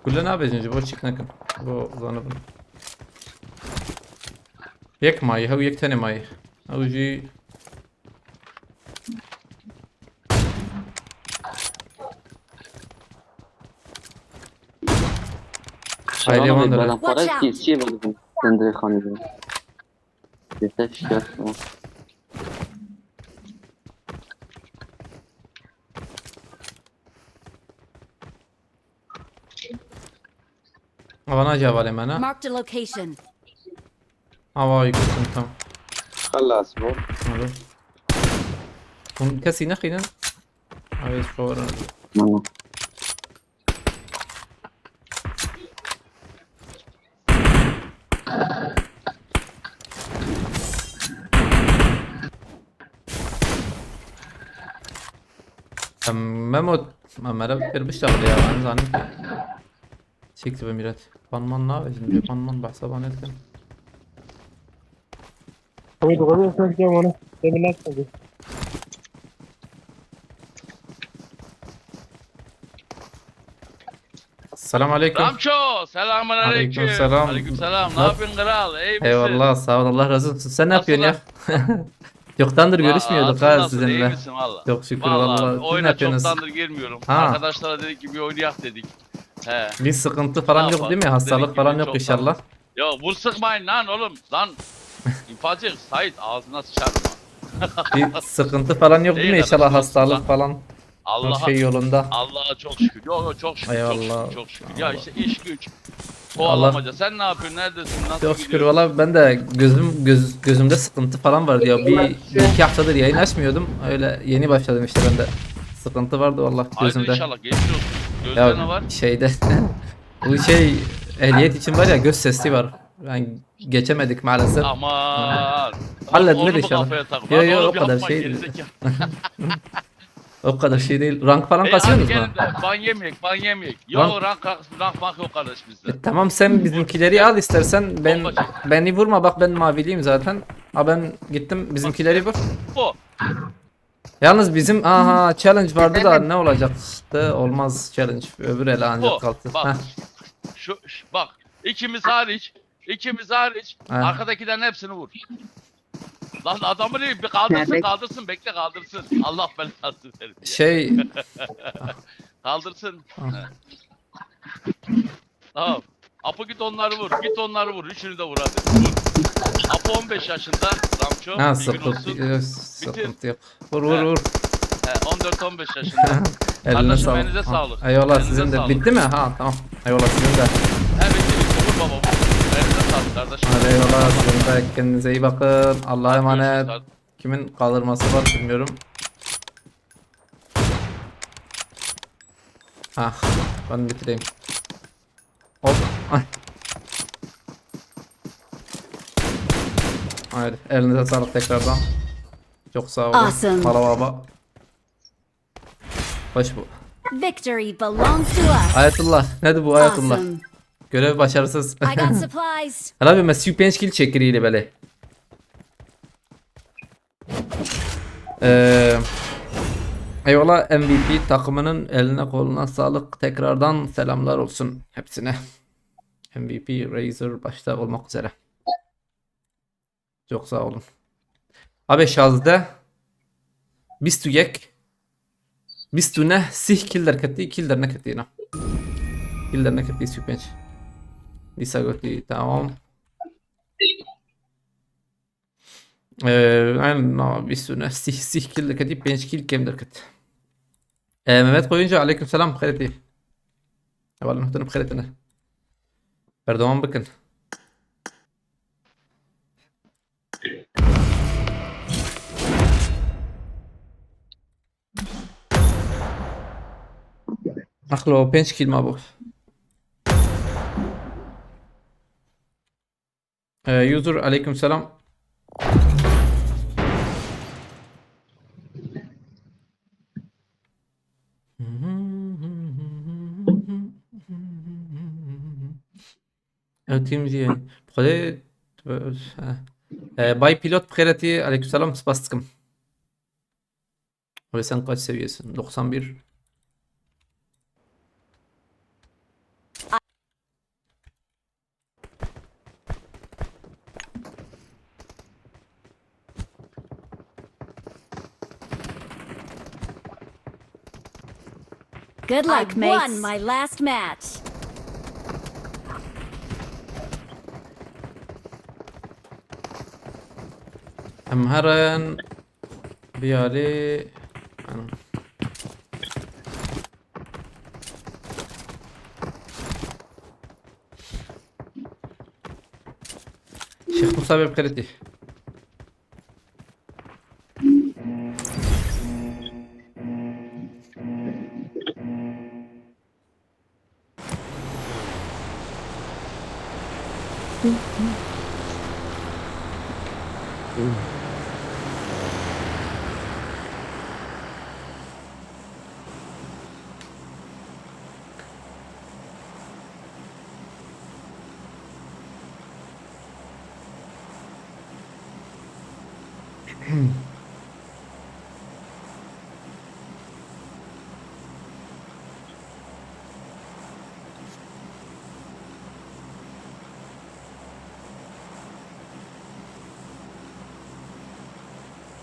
Gule nabêjin ji bo çîk nekin. Ji bo zanibin. Yek mayî, hew yek tenê mayî. Ew jî Aile Şaban wan abi, da bana ne? para Watch out. ki, ki verin. Kendine kanıyor. Yeter şikayet. Avana cevale me ne? Marked a location. Ava yıkılsın tam. Xelas bû. Hadi. Hûn kesî nexînin? Ew ê ji xwe werin. Tamam. Em, Memo, em, mere pêr biştexile ya, em zanin ki. Çêk dibe mîret. Panman nabêjin, cê panman behsa van dikin. Wait, what the fuck, ya bana? Demin nasıl? Selam aleyküm. Ramço, selamun aleyküm. Aleyküm selam. Aleyküm selam. Ne Nasıl- yapıyorsun kral? İyi misin? Eyvallah, sağ ol, Allah razı olsun. Sen ne yapıyorsun ya? Çoktandır Va- görüşmüyorduk nasıl, ha nasıl, iyi sizinle. misin valla? Çok şükür Vallahi vallahi. Siz ne oyuna yapıyorsunuz? Çoktandır girmiyorum. Ha. Arkadaşlara dedik ki bir oynayak dedik. He. Bir sıkıntı falan yok değil mi? Hastalık falan yok inşallah. Yok, vur sıkmayın lan oğlum. Lan infazcı Sait, ağzına sıçarım ha. Bir sıkıntı falan yok değil mi? İnşallah hastalık falan. Her şey yolunda. Allah'a çok şükür. Yok yok, çok şükür. Çok Eyvallah. Şükür, çok şükür. Ya işte iş güç. Kovalamaca. Sen ne yapıyorsun? Neredesin? Nasıl Çok şükür gidiyor? Valla ben de gözüm göz, gözümde sıkıntı falan vardı ya. Bir, bir iki haftadır yayın açmıyordum. Öyle yeni başladım işte ben de. Sıkıntı vardı valla Haydi gözümde. İnşallah geçmiş olsun. Gözde ne var? Ya şeyde bu şey ehliyet için var ya, göz testi var. Yani geçemedik maalesef. Aman. Halledildi Onu mu inşallah. kafaya takma? Yo, Lan yo, oğlum o kadar yapma, şey- gerizekalı. O kadar şey değil. Rank falan E, kasıyorsunuz hadi mu? gelin de ban yemeyek, ban yemeyek. Yok Lan- rank, rank, rank yok kardeş bizde. Tamam, sen bizimkileri al istersen, ben Olmaz. beni vurma, bak ben maviliyim zaten. Ha, ben gittim, bizimkileri vur. Bu. Yalnız bizim aha challenge vardı da ne olacaktı? Olmaz challenge. Öbür ele ancak Bu. kalktı. Bak. Heh. Şu, şu- bak. İkimiz hariç. İkimiz hariç. Ha. Arkadakilerin hepsini vur. Lan adamı değil, bir kaldırsın, Nerede? Kaldırsın, bekle, kaldırsın. Allah belasını verir ya. Şey, Kaldırsın. Tamam. He. Tamam. Apo, git onları vur. Git onları vur. Üçünü de vur hadi. Vur. Apo on beş yaşında. Ramço. Ha, Bilgin olsun. sıkıntı, yok, sıkıntı yok. Vur vur vur. He, on dört on beş yaşında. Eline Kardeşim, sağlık. elinize sağlık. Eyvallah, Elinize sizin de sağlık. Bitti mi? Ha, tamam. Eyvallah, sizin de. He, bitti bitti. Vur baba, vur. Elinize sağlık kardeşim. Hadi eyvallah, sizin de, kendinize iyi bakın. Allah'a emanet. Görüşürüz. Kimin kaldırması var bilmiyorum. Ah, ben bitireyim. Hop. Ay. Haydi, elinize sağlık tekrardan. Çok sağ olun. Awesome. Mala baba. Hoş bu. Victory belongs to us. Ayetullah. Nedir bu Ayetullah? Awesome. Görev başarısız. I got supplies. Hele bir mes pênc kill çekirî li belê. Ee, eyvallah, M V P takımının eline koluna sağlık. Tekrardan selamlar olsun hepsine. M V P Razer başta olmak üzere. Çok sağ olun. Abi şazde. Bîst û yek. Bîst û neh sih kill derketî, kill derneketî na. Kill derneketî, bîst û pênc. Dîsa gotî, tamam. Ee, aynen, no, bîst û neh sih, sih kill derketî, pênc kill kêm derket. Ee, Mehmet Koyuncu, aleyküm selam, xêretî. Hevalên hûtin bi xêretine. Berdewam bikin. Axlo, pênc kill ma bû. Ee, user, aleyküm selam. Ew team jî ye. Bi Xwedê, e, e, Bay Pilot bi xêretî, aleykümselam, spas dikim. Abi sen kaç seviyesin? Doksan bir. Good luck, I mates. Won my last match. Em herin biyarî. Şêx Musa bê bi xêretî.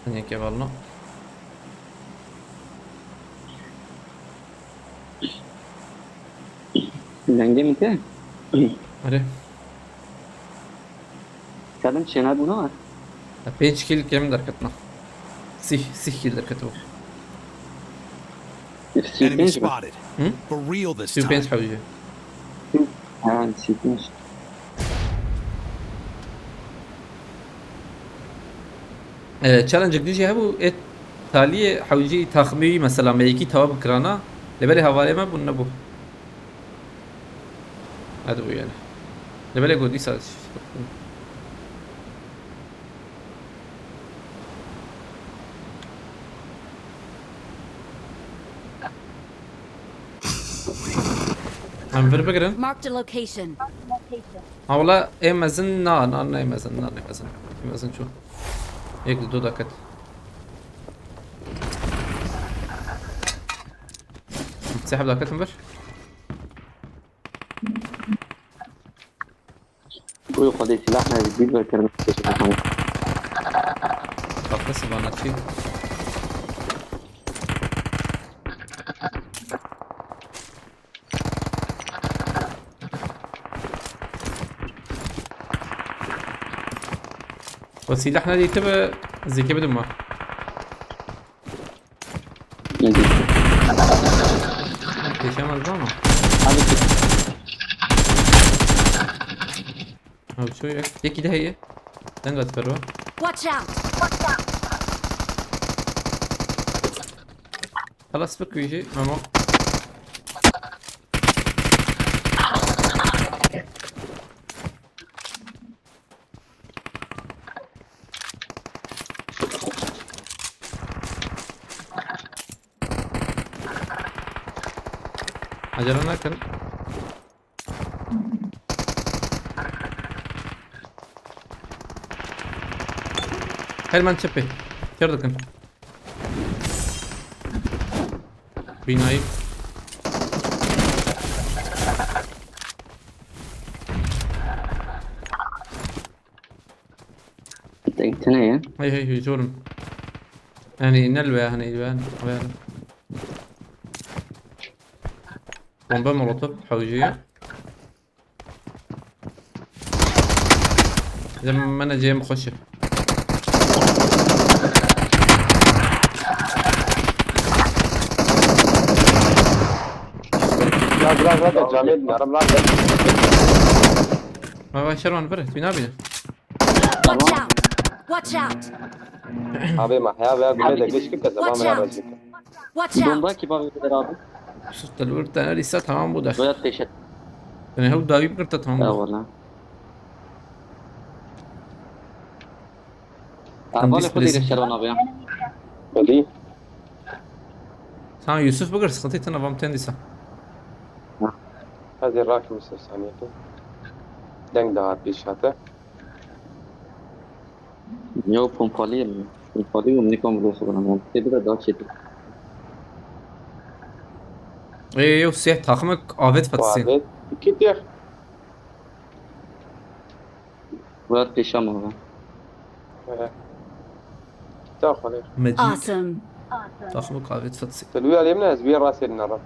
Tenê kevalno. Dengê min tê? Erê. Kadın çêne bûna var. Ya pênc kill kêm derketna. Sih, sih kill derketibo. Enemy Sîpênç mi? Spotted. Hı? For real this Sih pênc time. hewce. Ha, sîpênç. Ee, challenge dijî hebû, ê taliyê hewcî taxmî mesela me yekî tewa bikirana. Lê belê havalê me bûn nebû. Hadi bu yani. Lê belê got dîsa. Em vir bigirin. Marked a location. Ha wala ê mezin na, na, na ê mezin, na ê mezin. Ê mezin çû. Yek li do daket. Seheb daketin vir. Uy, xwedê silah ne, dîl ve kirin. Kafes bana çî. O silah ne diyeti be zeki bir duma. Ne diyeyim? Geçemez ama. Hadi git. Abi şu yok. Yek daha iyi. Sen de atı var o. Watch out! Halas bak kuyucu. Memo. Acele nakin. Hemen çepê. Kör dikin. Binayı. Tek tane ya. Hey hey hey, zorum. Yani ne lüye hani lüye. Bomba molotof hawıcıya. Lem mene cem xoşi. Ya bırak lan da camiye dinlerim lan. Vay vay Şervan bir, tu ne yapıyorsun? Watch out! Watch out! Abi ma ya ver gülme de geç ki kızım Watch ama ya out. ben çıktım. Watch out! Bomba ki bak kadar abi. Sus da lur da nerede tamam bu da. Royal peşet. Yani hep davi bir tamam Ya bu. valla. Tam Araba display. Xwedê Şervan abi ya. Hadi. Tamam Yusuf Bıgır sıkıntı ettin avam tendisa. Hadi rakim saniye. Deng daha bir şata. Yo pompalıyım. Pompalıyım ne kom bu kadar. Tebir daha çetin. Ey yo siyah takımı avet fatisi. Abi. İki diğer. Royal peşam abi. Ee, Daha kolay. Mecid Awesome! takımı avet fatisi. Te lüye alayım ne ez bir rast yerine ram.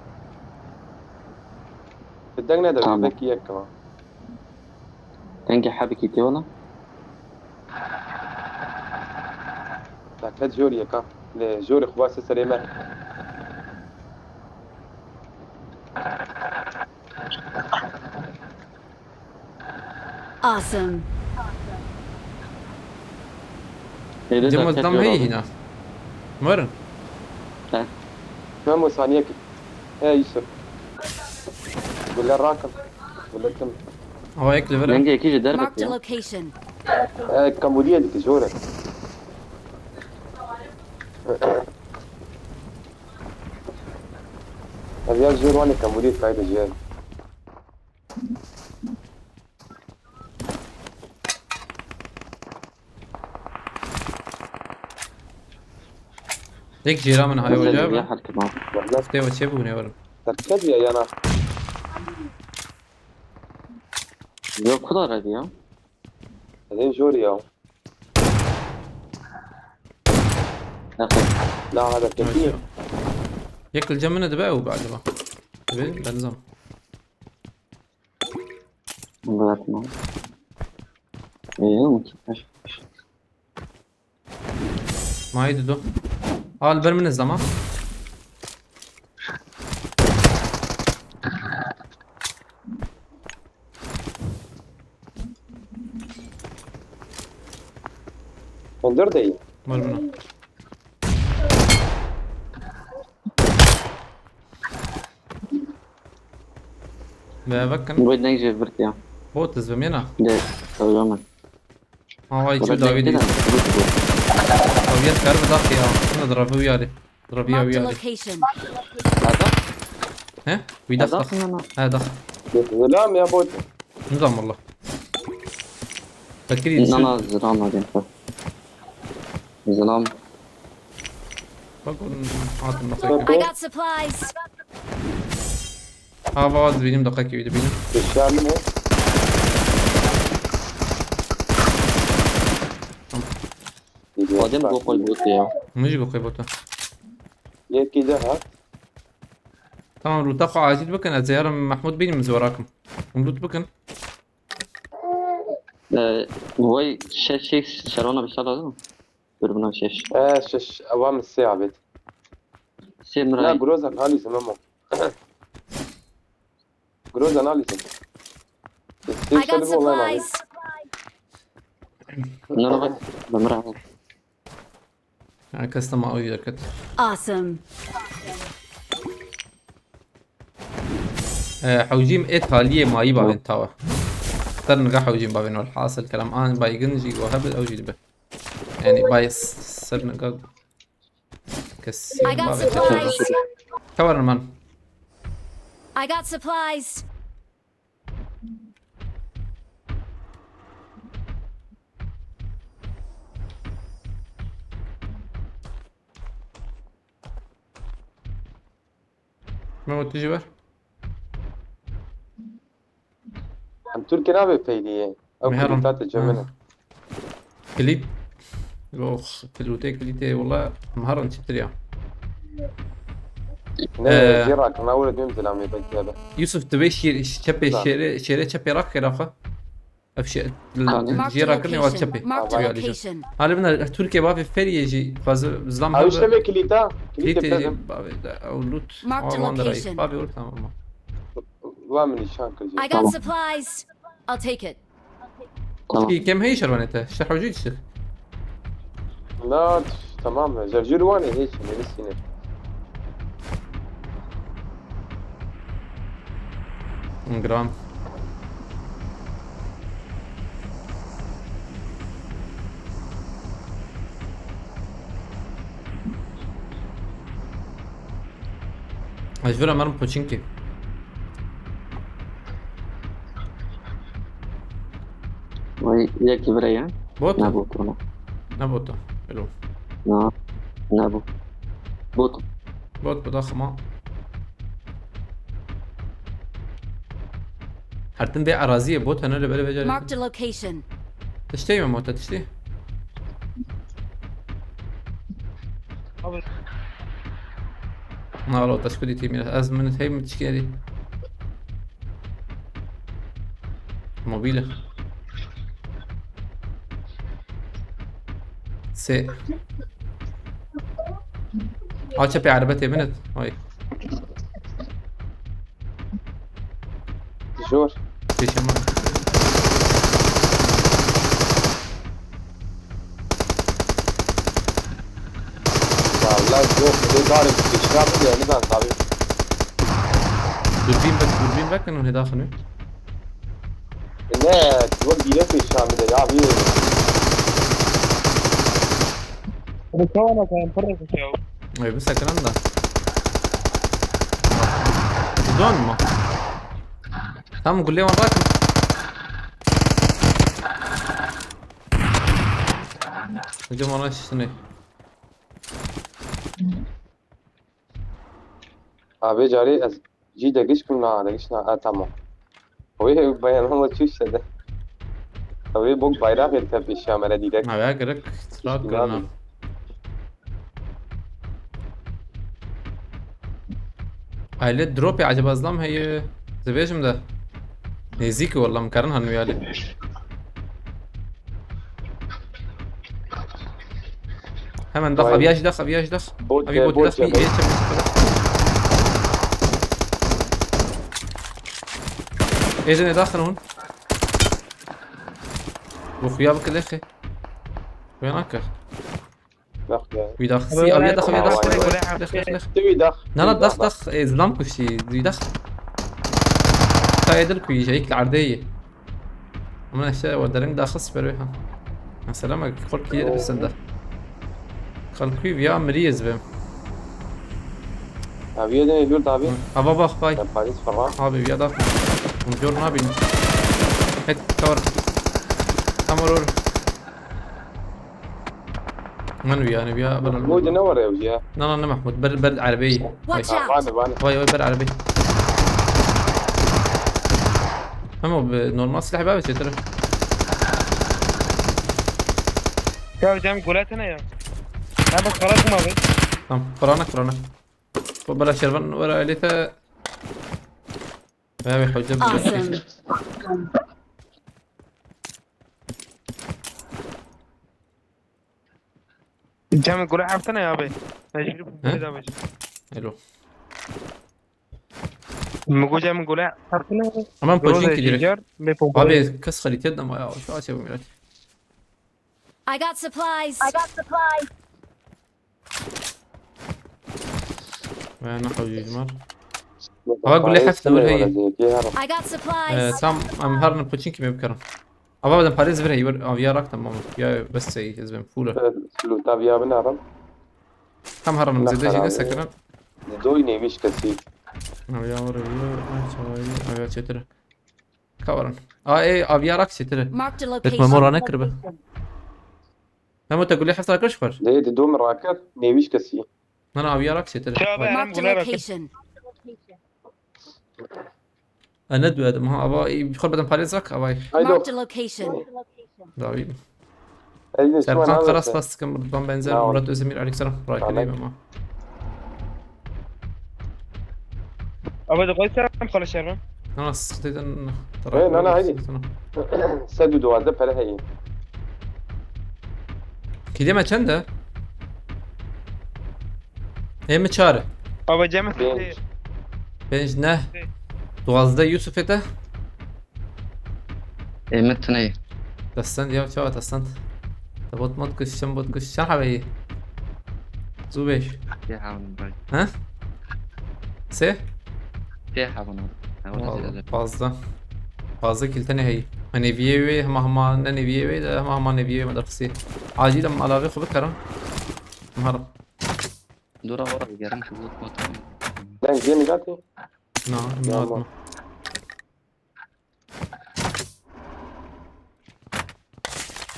Te deng ne de Tamam. Belki yek kama. Dengê hebikî tê wala. Taket jor yeka. Le jor xubase serê me. Awesome! Tê de Cem daket Özlem jor hey abi. hina. Varın. He. Memo saniye ki. He Yusuf. Böyle rakım. Böyle kim? Hava ekli verin. Dengê ekî ji derve Marked a ya. Location. He kamuriye diki jore. Abi ya jor wani kamuriye kaydı jor. Tek jêra min hay Mesela hoca bir be. halkı var. Wala Tê ve çê bûne verim. terkedi ya yana. Yok kadar hadi ya. Hadi jor ya. Yakın. La hada keki. Yek li cem min dibe ew be acaba. Dibe ben zam. Bırakma. İyi mi? Mayı dudu. Al bir miniz ama. Öldür de iyi. Var bunu. Ve bakın. Bu ne güzel bir ya. Bot ez bim yena. De, öyle mi? Ha vay çu David. David kar bir dakika ya. Şuna da rafi uyarı. Rafi ya Marked a uyarı. Location. Nerede? He? Bir dakika. Adam mı lan? He dak. Selam ya bot. Nizam valla. Fakir yetişir. İnanılmaz, inanılmaz. Selam. Bak onun altında I fakir. got supplies. Ha vaz benim dakika gibi benim. Eşya mı ne? Adem bu koy bu ya. Muji bu koy botu. Yek gide ha. Tamam, ruta xo acil bakın. Ez yarın Mahmut benim zor akım. Umut bakın. Ee, vay şey şey Şerona bir şey lazım. Dur buna şey. Eee şiş. Ewa min sê abêt. Semra. Na groza nalîzim emo. Groza nalîzim. I got supplies. Nana bak. Bamra. Yani custom o yüzden. Awesome. Ee, hewcîm ê taliyê mayî bavên tawa. Ter niga hewcîm bavên wal hasil kelam an baygın jî go hebit ew jî dibe. Yani bay s- ser niga kes I got supplies. Kavarın man. I got supplies. Memo tu jî ver. Em Tirkî nabê peydî yê. Ew Meheran. Kurdî tate cemine. Kilit. Oh, pilotê kilitê wala meharan çitir ya. Ne Ee. Jê rakirina were duyum zilamê belki ebe. Yusuf tu vê şêr, çepê Güzel. şêrê, şêrê çepê rak xêra xwe. Ev şey, Tamam. Marked jê a rakirine wa location. çepê. Marked a Tamam. Location. Halê bina Türkiye bavê feriyê jî fazla zlam Ew hebe. işte ve kilîta. Kilitê Kilîtê jî pevim. bavê de ew lut. Marked Awa wan de rayî. location. Bavê ur tamam. Wa min nîşan kir jî. I got supplies. I'll take it. Tamam. Ki kem heyî şervanê te. İşte hewcî işte. Na tamam. Jevjîr wan ê hêç nivîsîne. Gram. Ez vira merim Poçinki. Vay yek vire ya. Bot. Ne bu konu? Ne botu? Hello. Ne? Ne bu? Bot. Bot bu da xima. Her tim vê eraziyê bot hene li bere vecarê. Marked a location. Tiştê mi mota tiştê? Nalo taşkudî tîmî ez min hey min tişkê dî. Mobîle. Sê. Ha çepê erebetê min et. Oy. Jor. Pêşe min. Vallahi yok. Bir bari bir şey yaptı ya. Nizam tabii. Durbîn bek, durbîn bek min hê daxin. Ne? Yok direkt bir şey yaptı ya. Bir Rikawana kayın pırrı kuşağı. Ay bu sakın da. Dön mü? Tamam, gulê wan rakin. Hocam ona şişini. Abi cari ez cî de giş kim na de giş na. Ha tamam. Oy bayan ama çiş de. Abi bok bayrak et tepişe mere direkt. Ha ya gerek trak Şişkin görünen. abi. Aile drop ya acaba zlam heye. Zivejim de. Nêzîk e, wallah, min karin hanû yalê. Hemen dax, vay. Aviya jî dax, aviya jî dax. Bot, aviya e, bot, bot, ya, bot. Êzine daxin hûn. Bu xuya bike lexê. Xuya nake. Dax ya. Wî dax. Abi, sî, aviya dax, aviya dax. Gule, gule, gule, gule. Lex, lex, lex. Tu wî dax. Na, na, dax, dax. Ê, zilam kuştî. Wî dax. Tayê dil kuyî, jeyik li erdê yî. Ama işte, o derin daxis ber wê ha. Mesela, ma xol kî de bisinde. Xol kuyî viya mirî ez bim. Aviya de ne diyor abi? Ava bak, bay. Ben Paris falan. Abi, viya dax. Bunu gör ne yapayım? Het, tamam. Tamam, olur. Min viya, ne viya, bana. Mahmud ne var ya? Na, na, ne Mahmud, ber, ber erebeyî. Watch out! Vane, vane. Vay, vay, ber erebeyî. Ama bi normal silah bavê çêtir. Ya cem gule tene ya. Ya bak, karat mı abi? Tamam, Kur'an'a, Kur'an'a. Bu bela şervan, wera elite. Vay, vay, hocam. Awesome. Cem gule heftene ya abi. Mecbur bu. He? Böyle de abi. Hello. Mugo cem gule heftene. Aman pojin ki direkt. Abi, kes xalitiyet de ma ya. Şu açı bu millet. I got supplies. I got supplies. Ve ne hawcî mar. Ava gule heft li wir heye. I got supplies. Ee, tam em her ne poçinkî me bikarin. Ava ben parêz vir heye, wir aviya rak tamam. Ya bes şey, ez ben full. Lu taviya binarim. Tam her ne zede jî ne sekirin. Doy neymiş kesî. Aviya var, aviya, ay çavayı, aviya çetire. Kawarin. A, e, aviya rak çetire. Marked a location. Ritme mora ne kirbe. Hemo te gulê hefta kir ji xwe? Lê di dom rakir nêvîş kesî. Na, na, aviya rak çêtir. Ya, vay. Marked a location. E, ne duedim ha, ava, e, xwe beden parêz rak, avay. Haydo. Marked a location. Dawî. Serkan Karas, spas dikim, Rıdvan Benzer, Murat Özdemir, aleykümselam. Ray kireyim ama. Abi de koy sen, xala şervan. Ha, sıkıntıdan. Hey, na, na, haydi. Sed û duwazdeh pere heye. Kîlê me çend e? Ê min çar e. Abi cem. Pênc. Pênc ne? Duwazdeh Yusufê te? Ê min tuneyê. Destend ya, çawa destend? Te bot mot kuş, çend bot kuş, çend hebe yî? Zû bêj. Sê hewin bay. He? Sê? Sê hewin abi. Hewin zêde. Pazda. Pazda kîl tenê heyî. Hani viyê wê, hema hema ne neviyê wê de, hema hema neviyê wê me derxisî. Acîl em alavê xwe bikarin. Em herin. Dora ora gerim şu bot mot. Ben yeni gati. Na, min hatma.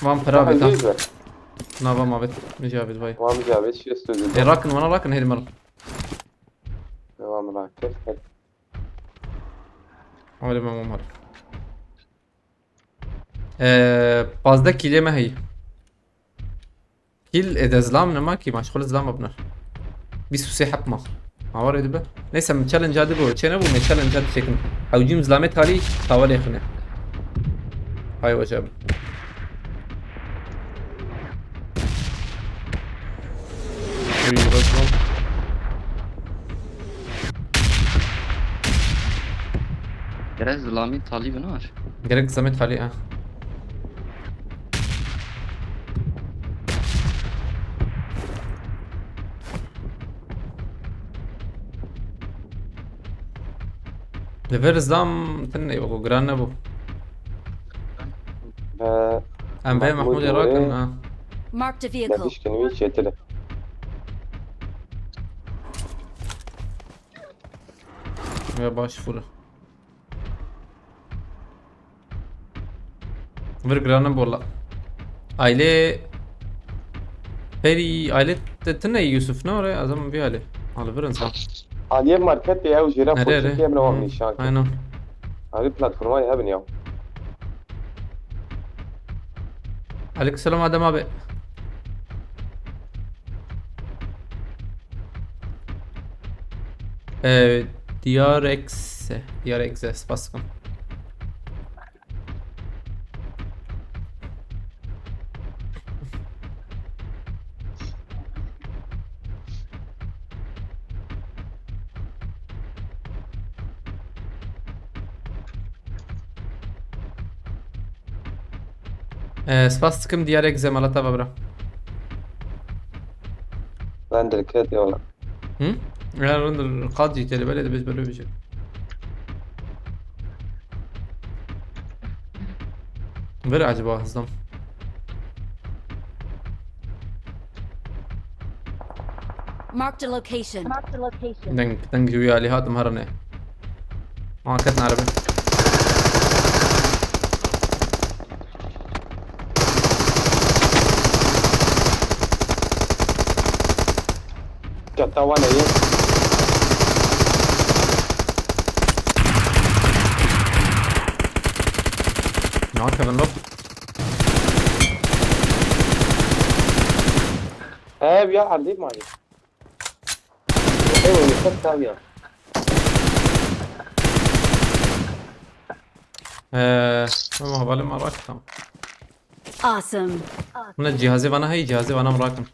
Van pira bêt ha. Na, van mabêt. Mijabêt vay. Van mijabêt, şêst û du. E, rakin, vana rakin, hêdî merin. Devam rakin. Hadi ben van merin. E, pazdeh kîlê me heyî. Kîl êde zilam nema kî, meşxul zilam bibner. Bîst û sê heb ma. Hawarê dibe. Neyse, min challenge-a dibe, çê nebû, me challenge-a diçêkim. Hewcîm zilamê talî, tawa lêxine. Hay wecem. Uy, bas lan. Gerek zilamî talî binar. Gerek zilamê talî, ha. Li vir zam tune ye, wekî giran nebû. Em vê Mahmûdê rakin, ha. Marked a vehicle. Destişkin wî çêtir e. Ya baş fûre. Vir giran e bola. Aile Peri, aile te tune Yusuf ne ore? Adam bir aile. Al vir insan. Aliye market ya, o jira. Nere, poşet nere? Emre, hmm, nişan. Aynen. Abi platforma ya bin ya. Aleykümselam Adem abi. Ee, Diyar X, Diyar X'e spas dikim. Ee, spas dikim, diyarek zemala te ve bira. Ben direkt ya lan. Hı? Ya render qat jî tele belê de biz böyle bir şey. Ver acaba hızdan. Marked a location. Marked a location. Deng, deng jû ya li hatim herine. Ma ket naribe. Keta wane ye. Na Kevin lop. Ev ya erdî mayî. Ew êşek taviya. Eee, ama havale ma rak tam. Awesome. Buna cihazê vana hey, cihazê vana mı rakim.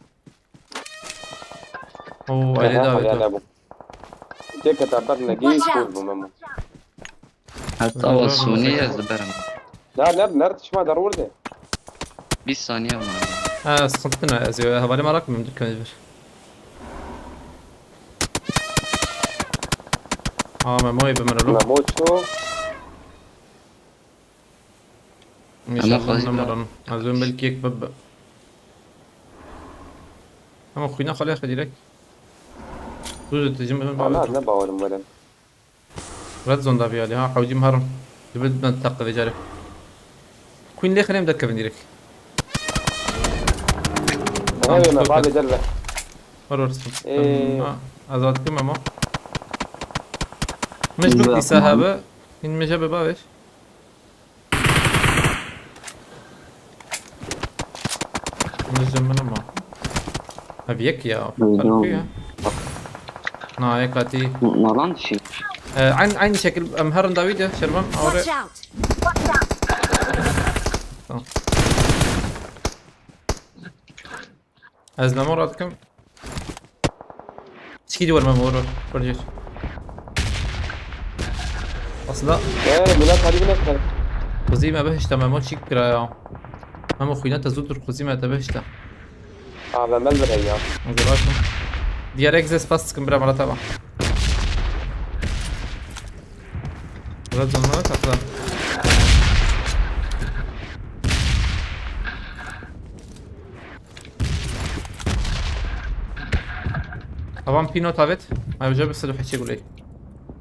Oo, aile davet o. Têketa ber negî kûr bû Memo. Heta wa sonî ez diberim. Ya ner ner tişma der werde. Bîst saniye var. Ha, sıkıntı ne? Ez hevalê ma rakim dükkan bir. Aa, Memo'yu bir merhaba. Memo ço. İnşallah xwezî ne maran. Az ön belki yek bebe. Ama xuyna xalê xwe direkt. Duz eteceğim ben Ana bebe. Ne bawerim were. Red zone da bir hali ha. Hawcim haram. Dibit ben takla ve cari. Queen lê xirem de kevin direkt. Ev me bavê derve. Var orası. Ee. Ha, azad kim ama. Mecbur Güzel isa tamam. Abi. Hin meje be baveş. Mecbur ben ama. Abi yek ya. Güzel. Farklı ya. Na yek ati. Nalan dişi. Ee, aynı, aynı şekil em her davi de Şervan. Watch Oraya. Out! Watch out! Tamam. Ez Memo rat kim? Çiki diyor Memo oru. Göreceğiz. Aslında Ee, Bülent Ali Bülent Ali. Xwezî me bihişte Memo çîk kira ya. Memo xwîna te zû dur xwezî me te bihişte. Abi ben bir ya. Hadi bakın. Diğer egze spas sıkın bira mara tamam. Burada canlara takla. Tamam pino tavet. Ay hoca bir sürü hiçe guley.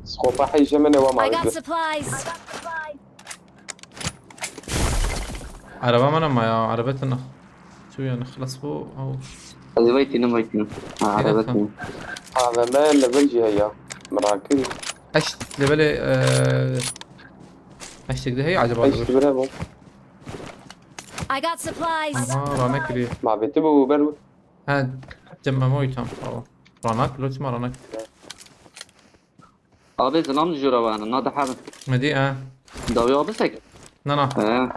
Skopa heyje mene wa I got mavi. Supplies! Araba mana ma ya, araba tına. Şu yani xlas bu. Au. Ez vaytînim vaytînim. Ha, Evet, araba ha. tînim. Abi ben level cihe ya. Merakı. Eşt levelê eee, eştek de hey acaba Eşt dur. bire bu. I got supplies! Aha, rana kiriyor. Maveti bu ber bu. Ha, cemmeme oytam. Tamam. Ranak, loçma ranak. Abi zilam jura wana, na da hevin. Medi ha. Dawi abi sek. Na na. He.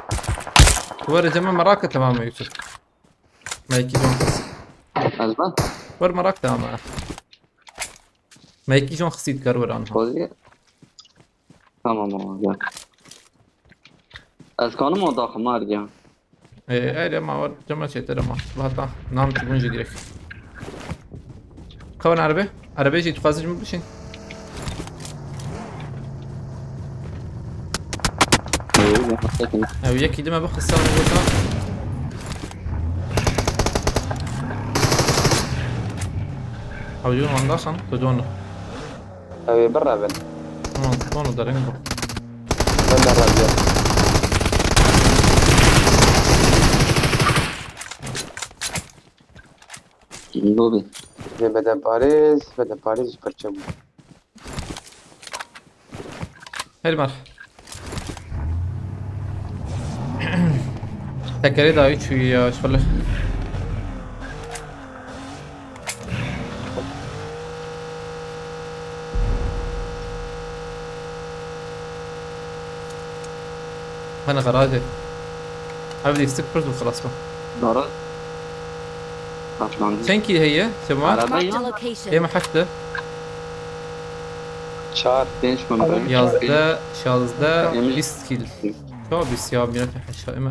Tu were cemme merak tamam mı Yusuf? Meyki jon xis. Ez ben. Wer merak tamam ha. Meyki jon xisî dikar wer anha. Kozi. Tamam abi. Ez kanım o daxma ergen. Ee, öyle ma var. Cama çeter ama. Hatta nam çıkınca direkt. Kavan araba. Araba şey tukazı mı bişin? Ew yekî dime bixistan gota. Ew yûn wan daxan, tu donu. Ew ê birevin. Tamam, donu derin bu. Ben de rabiye. Lobi. Ve beden Paris, beden Paris ji perçe bû. Her mar. Tekerê da üç ya, şöyle. Hani garajê. Ev lîstik pir zû xilas bû. Dara. Atlandı. Çenkî heye? Çema? Araba Marked a ya. location. Ême heft e. Çar. Genç mi ben? Yazdeh, şazdeh, Emre. bîst kîl. Tamam bîst ya, bir dakika, aşağı ême.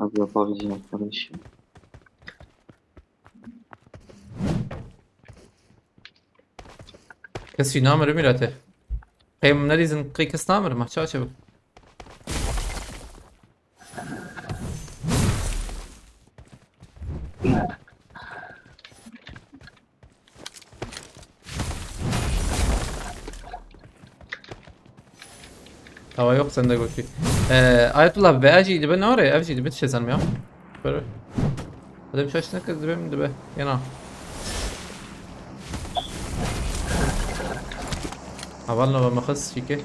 Abi yapabileceğim arkadaş. Kesî namir Mîratê. Qey min nedîzin qey kes namir ma çaçe bû. Tawa yok sende gotî. Ee, Ayetullah be jî dibe nare, ev jî dibe tişe zanim ya. Böyle. Adam şaş ne kız dibe mi dibe? Yana. Havalna ve maxis şike.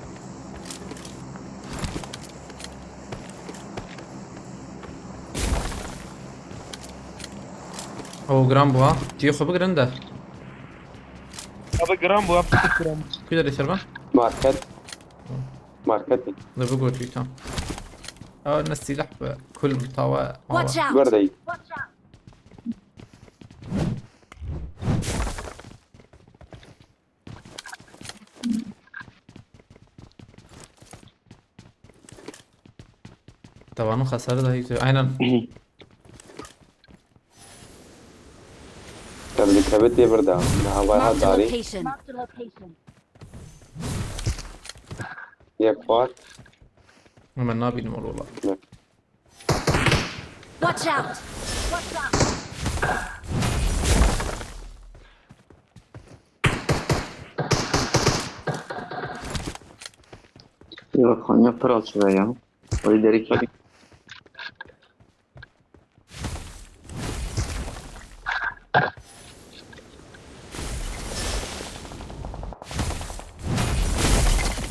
O giran bû ha. Tiyê xwe bigirin de. Abi giran bû, abi giran bû. Kuya de şervan. Market. Market. Ne bu gotî tam. Aa ne silah be. Kul tawa. Watch out! Buradayım. Tavanın hasarı daha yüksek. Aynen. Tabii tabii diye burada. Daha var ha Marked a dari. Location. Yek var. Hemen ne yapayım oğlum? Watch out! Ya Konya pir açık ya. O ileri ki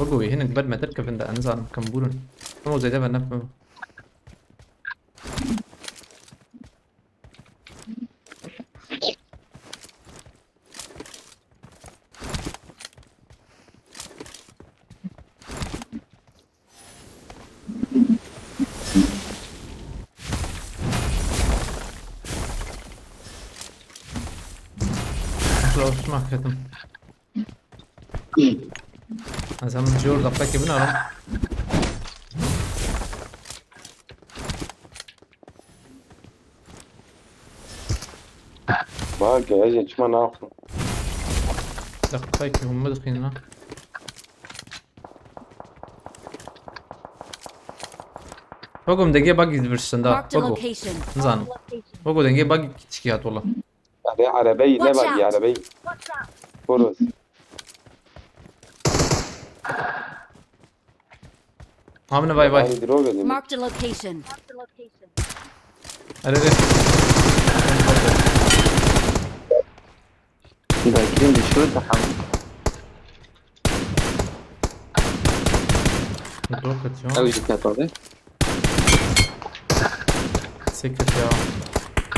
Ogo hinek ber me derkevin de, ez nizanim, kembûr in. Hema zêde ve nefim. Close marketim. Ez hem jor daqekê binêrim. Bak ya, çima ne yaptın? Daqekê hûn bidixînin ha. Wegum dengê bagî divirsin da. Marked a Wegu. Location. Nizanim. Wegu dengê bagî çikî hat wala. Ve arabayı ne Watch var ya out. arabayı? Boros. Hamine vay vay. Hani drone verin. Marked a location. Hadi hadi. Belki düşüyor daha. Dur kaçıyor. Ew dikkat abi. Sekret ya.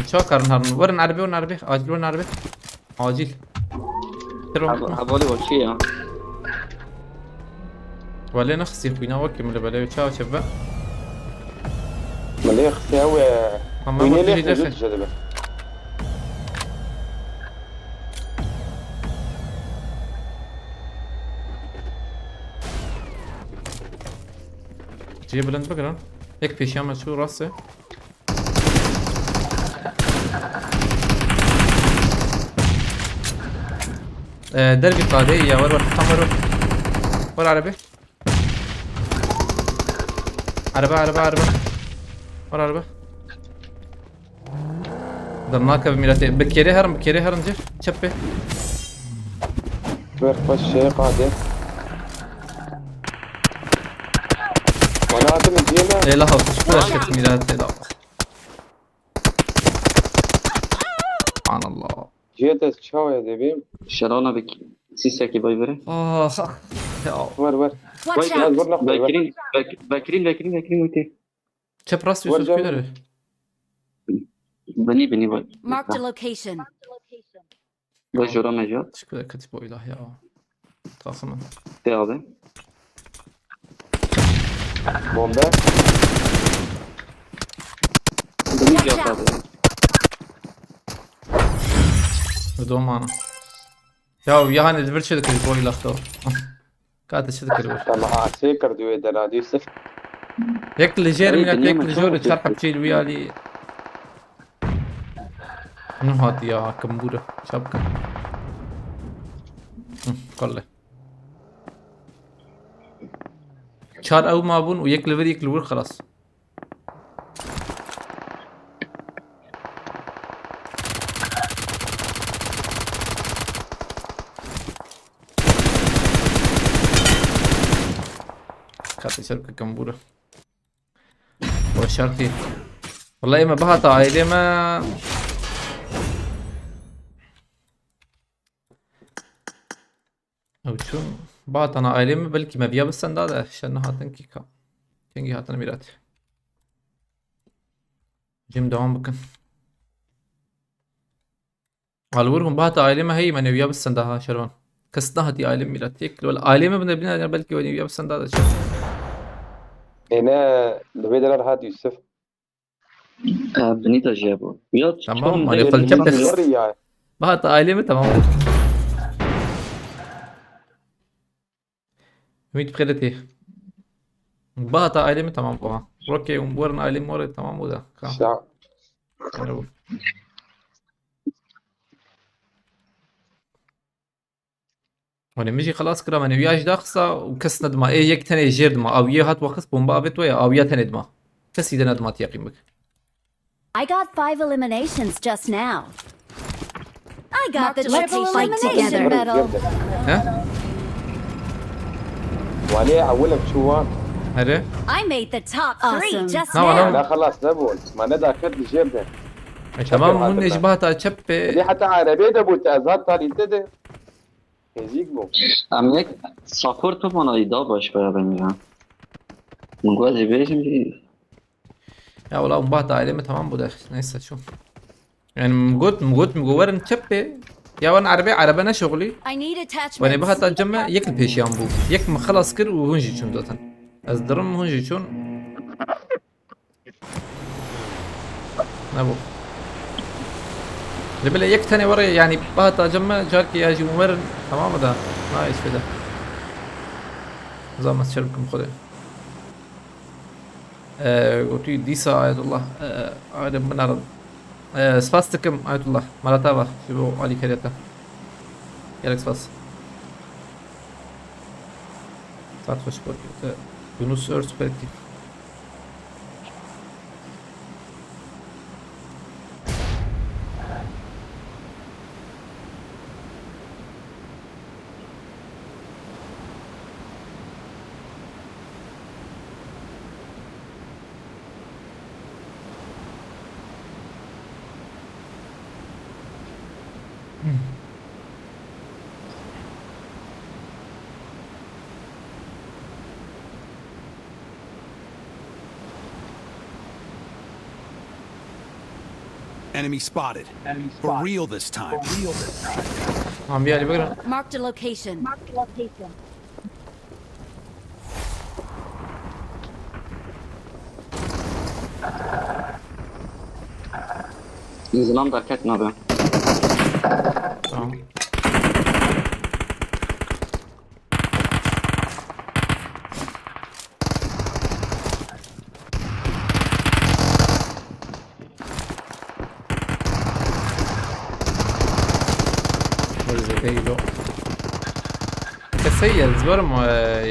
Uçağı karın harın. Varın arabe, varın arabe. Acil varın arabe. Acil. Tiro. Havalı o şey ya. Wele nexsî xwîna wekî min li belê çawa çeve. Milê xisiya we. Ama Wînê bak, lê biri de xizir xir. Dişe dibe. Cihê bilind bigirin. Yek pêşiya me çû rastê. Ee, dervî qadê ya, wer wer tam wer wer. Wer arabe. Araba, araba, araba. Wer araba. Dernake bi mîratê. Bi kêrê herin, bi kêrê herin cih. Çepê. Ver xweş şey qadê. Bana atın diye mi? Ê la hawtiş kura şet mîratê la. Subhanallah. Cihet ez çawa debim? Şerana bik. Siseki bay vere. Ah, ah. Ya. Ver ver. Watch Vay, Biraz out. vur nakle ver. Bekrin, bek, bekrin, bekrin, bekrin, bekrin. Çep rast Var Yusuf canım. Kuyları. Bini, bini, bay. Marked a location. Ve jora mecot. Teşekkür ederim Katip o ilah ya. Takımın. De abi. Bombe. Bini cevap abi. Domana. Ya yani bir şey de Katip o ilah da. Kate çi dikir wir. Tamam, asê kir duê de radî Yusuf. Yek li jêr Ey, milet, dinya yek mı li tam jêr çar çekti? hepçê li wî alî. Nuh hatiya kimbûre. Çap kin. Hı, kalle. Çar ew mabûn û yek li vir, yek li wir xelas. Katê ser kimbûre. Weşartî. Wala ê me bihata ailê me. Ew çûn. Bihatana ailê me belkî me viya bi senda de. Şer nehatin kî ka. Kengî hatin mîratê. Cem devam bikin. Alwir hûn bihata ailê me heyî me newiya bi senda ha şervan. Kes nehatî ailê mîratê. Wala ailê me bine bine belkî we newiya bi senda de çi. Êne li vê derar hat Yusuf. Binî de jî hebû. Ya Tamam, çiçan hani de- kalçam insan pes. Var ya. Bihata ailê me tamam. Ümit bi xêretê. Bihata ailê me tamam bû ha. Rokê û werin ailê me were tamam bû da. Ka. Şa. Yanî bû. Hani min jî xelas kira, me newiya jî daxisa û kes nedima. Ê yek tenê jêr dima. Awiye hat wexist bomba avêt we ya, awiya tenê dima. Kesî de nedima teqîm bik. I got five eliminations just now. I got the triple elimination medal. He? Wanê ewil em çû wan. Here. I made the top three just No, no. now. Ne xelas nebûn. Me ne daket li jêr de. E, tamam, Çepê hûn ê ji hatine. Bihata çep pê. Heta erebê de bû te ez hat talî te de. Nêzîk bû. Em yek safir tu bana îda baş baya ben ya. Min got ez ê bêjim jî. Ya wala hûn bihata ailê me tamam bû de. Neyse şu. Yani min got, min got, min got werin çep pê. Ya wan erebe, erebe ne şoxlî. I need attachments. Wanê bihata cem me yek li pêşiyan bû. Yek min xelas kir û hûn jî çûn zaten. Ez dirim hûn jî çûn. Nebû. Li bile yek tenê were yani bihata cem me carkê ya jî hûn werin tamam mı da? Na işte de. Zaman çer bikim xwedê. Ee, gotî dîsa Ayetullah, ee, alim binarin. Ee, spas dikim Ayetullah. Maratava ji bo alîkariya te. Gelek spas. Saat xweş bor. Te Yunus Ört belkî. Enemy spotted. For real this time. Tamam, bir Ali bakın. Marked a location. Zilam derket nabe. Tamam. Where is it? There you go. Kesey ez werim, e,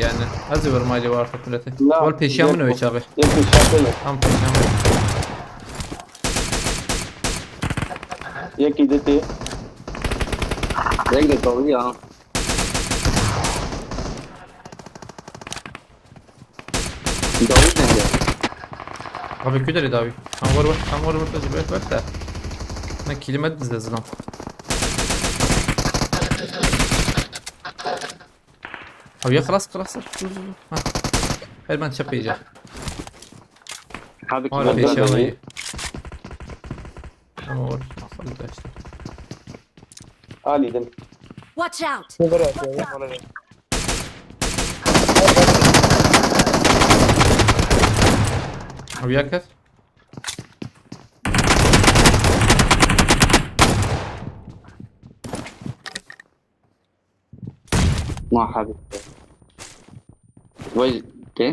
yani, ez werim aile var artık milleti. La, Wal peşiya min yok. öyle abi. Yek peşiya min. Tam peşiya min. Yek îdî tê. Rengê dawî ya. Dawî rengê. Abi küderi davi. Tam var var, tam var var, tabii, ver ver de. Ne kelime dizde zilan. Abi ya, خلاص خلاص. Dur, dur, dur. Ha. Her ben çapayacağım. Abi Hala kim peşiya öldürdü? alayı. Ama var. Nasıl da işte. Alî din. Watch out! Cover atıyor ya bana ver. Abi ya kes. Ma hebî. Vay te.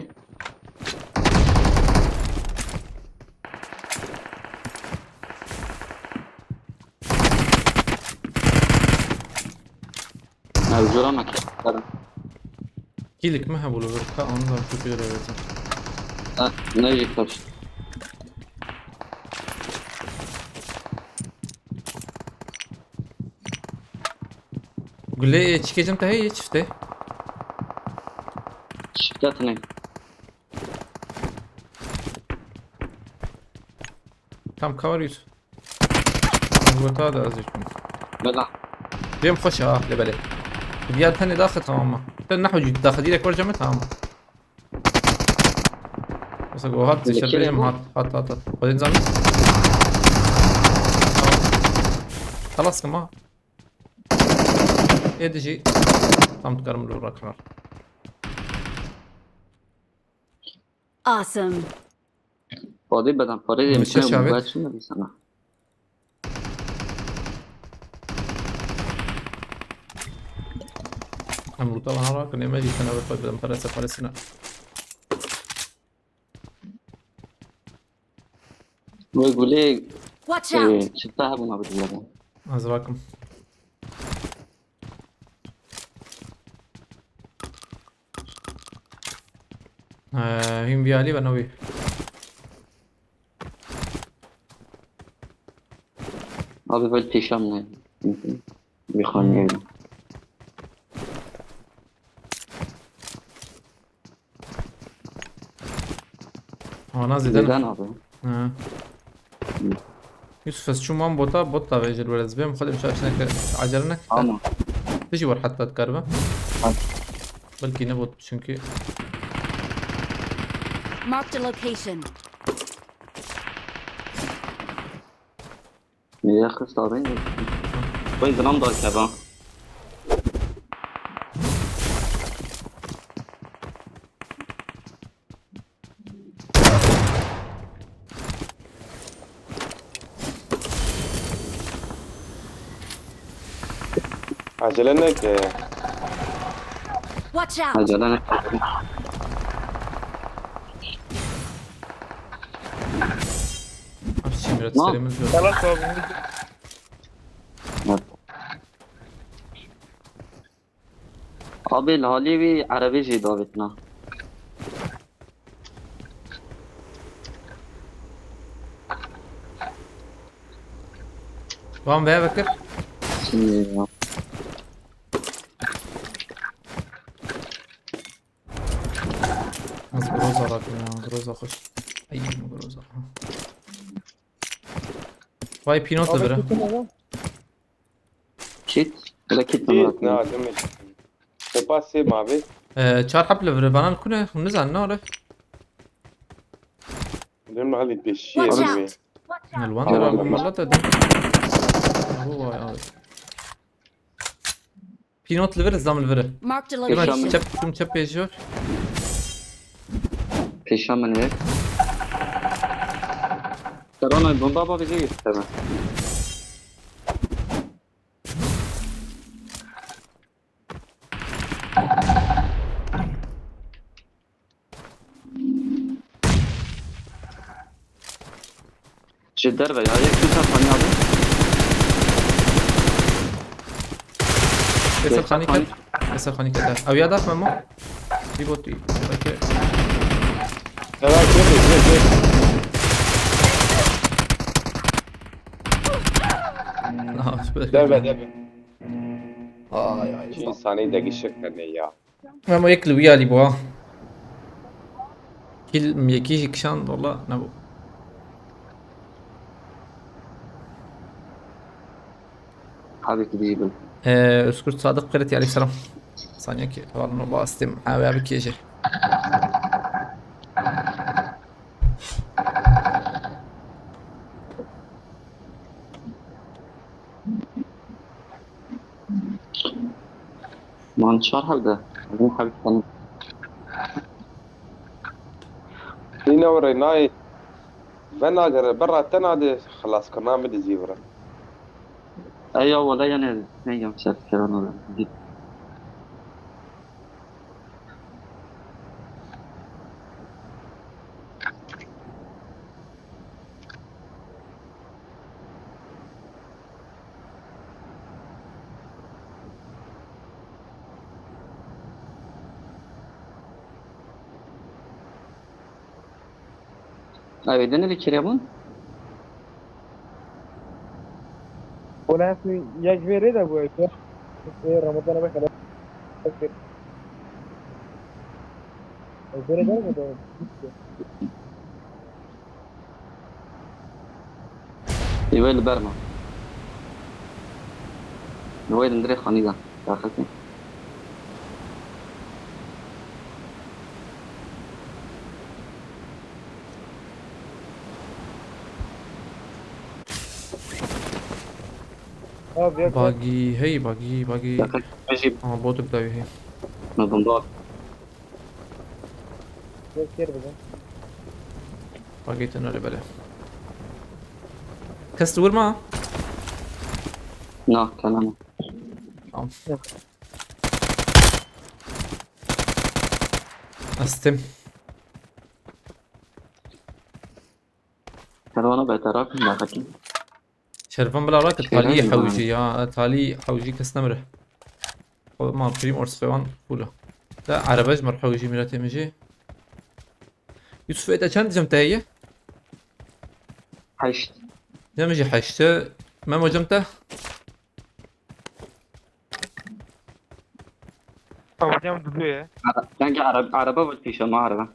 Ew zora me kir. Kilik mi hebû li vir ka, onu da şu bir öğretim. Ha, ne jî kaç. Gule, e, çikecim te heye çifte. Şirket ne? Tam cover yüz. Gota da azıcık. Bela. Bêm xweş e, ha, lê belê. Diya tenê daxi, tamam mı? Te nehu cüt daxi, direkt vereceğim, tamam mı? Mesela o hat, Peki, işte benim bu- hat, hat, hat, hat. O yüzden Xelas kima. Ê dijî. Tam dikarim li raknar. Awesome. Xwedê bedan parê Min dê şeş çi avêt. bu çi ne sana? Em lûta wana rakin, ê me dîtin, eve xwe bidin, perese, peresine. Wê gulê Watch out! e, çifte hebûna bidin. Ez rakim. Ee, him bir Ali ve Navi. Abi böyle pêşam ne? Bir xaniyeydi. Ana zeden. Neden abi? Ha. Yusuf, ez çûm wan bota, bot da vêjir were, ez bêm xwe dê şaş neke, acele neke. Ama Tijî war heta dikaribe. Hadi. Belkî ne bot çünkü. Marked a location. niye kız abi? Vay zinam da keba. Acele neke. Watch out! Acele ne? Abi şimdi Ne? serimiz yok. Xelas abi. Abi li halî wî erebê jî davêtina. Wan veye vekir. Şimdi ya. Ez Groza rakim ya, Groza xweş. Ay, Groza. Vay, Pinot da bira. Kit. Bula kit Değil, numara. ne demek? Sepa sê mavi. Ee, çar hep li vir, bana kune, nizanim ne ore. Dönme hadi peşi Watch yerim. out! Li wan deran bombalar da din. Abo vay abi. Pinot li vir, zam li vir. Marked a Hemen location. Çep, çep pêjor. Pêşa min vê. Serana bomba ba bize gösterme. Ji derve ya, yek tu ser xaniya bû. Yek ser xanî ket. Yek ser xanî ket. Ew ya dax Memo. Bî botî. Belki. Helal, gel, gel, gel. Derve, derve. Ay, ay. Çi insanî degişik hene ya. Memo yek li wî alî bû ha. Kîl yekî jî kişand, wala nebû. Hadi ki dijî bin. Ee, Özgür Sadık Kırıt, aleyküm selam. Saniye ki, wala ne bastım. Ha, abi ki. Man çar hevde. Hevin hevin. Nîne û rênayê venagere, berra tena de xelaskirina min dizî vira. Eya wele yane ne yam ser kiran û. Ew ê dinê li kirê bûn? Wala hesî ya ji vê rê de bû ew. Ê Ramazan be xelef. Ew vê rê de bû. Ê wê li ber ma. Li wê dindirê xanî de. Daxilî. Bagî hey, bagî, bagî. Daxil, jî. Aha, bot bi dawî hey. Me bomba. Bagî tune li bele. Kes li wir ma? Na, tamam. Tamam. Yok. Astım. Kervana beter akın, ne bakayım. Şervan bila raket. Şey, talî hewjî ya, talî hewjî kes nemire. Ma primor sfewan fula. Da araba ji mer hewjî mira temiji. Yusuf, ete çend cem te heye? Heşt. Cem jî heşt. Memo, cem te? Hocam dudu ya. Ara-, sanki ara-, araba var, pişe ma araba.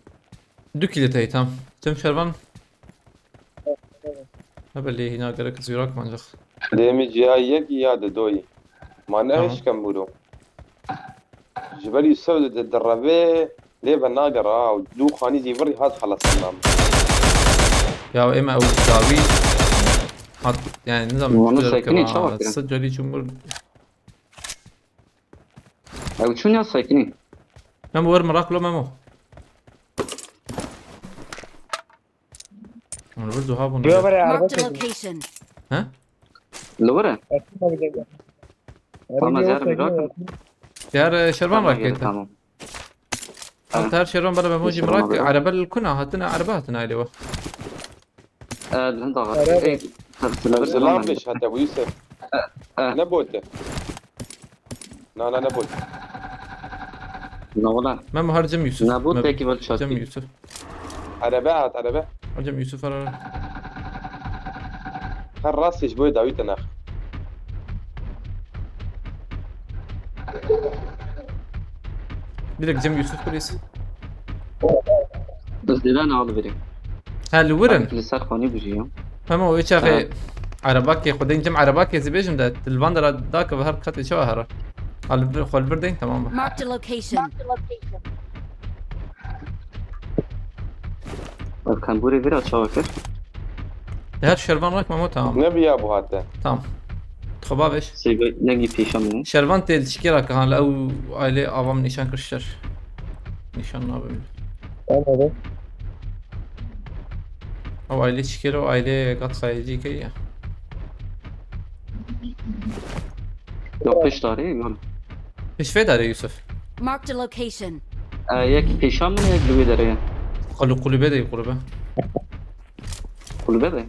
Du kilo te, tamam. Cem Şervan. Hebe lê hîna gerek zîrak mancix. Dê min cihayî yek ya di doyî. Ma ne Tamam. eşkem bûro. Ji ber Yusuf di, di, direvê lê venagera û du xanî zî virî hat xelas nam. Ya ême ew dawî hat, yani nizam Wana çi sakinî keva, çawa kirin? Sicilî çumur. Ew çûn ya sakinî? Memo wer merak lo Memo. Hûn li vir duha bûn. Yo, bere, araba Marked a çekin. Location. He? Li wir e? Tamam, ez herim rakım. Diğer, e, Şervan Tamam, rakete. Tamam. Al, ter Şervan bana Memo jî Şervan merak, abi. Araba li kuna hatine, araba hatine aile wa. E, li hinda Araba. Ey, Zilam beş hatta bu Yusuf. E, e. Ne bote? Na, na, ne bot? Na wala. Memo her Cem Yusuf. Na bot, Memo. Peki, bak, Cem çatı. Yusuf. Araba at, araba. Her Cem Yusuf ara. Her rast iş boy Dawid ana. Direkt Cem Yusuf polis. Dizdiran alıverin. Ha, li wir in? Li ser xanî bû jî ya. Hema wê çaxê Evet. Erebakê, xwedên cem erebakê zî bêjim de, li van de ra dake ve her qetê çawa here. Ha, li vir, xwe li vir deyn, tamam be. Marked a location. Ev kemburê vira çawa kir? Her şervan rak Memo, tamam. Ne biya bu hate? Tamam. Xwe bavêj. Sêbe, dengê pêşa min e. Şervan tê li çikê ra ke, ha, li ew ailê ava min nîşan kir şer. Nîşan nabe min. Anladım. Ew ailê çikê re, ew ailê gat xayecî ke ya. Yok, pişt darê, yok. Pişt vê darê, Yusuf. Marked a location. E, yek pêşa min, yek li wê derê ye. Qulu-, kulübe de, kulübe. Kulübe de.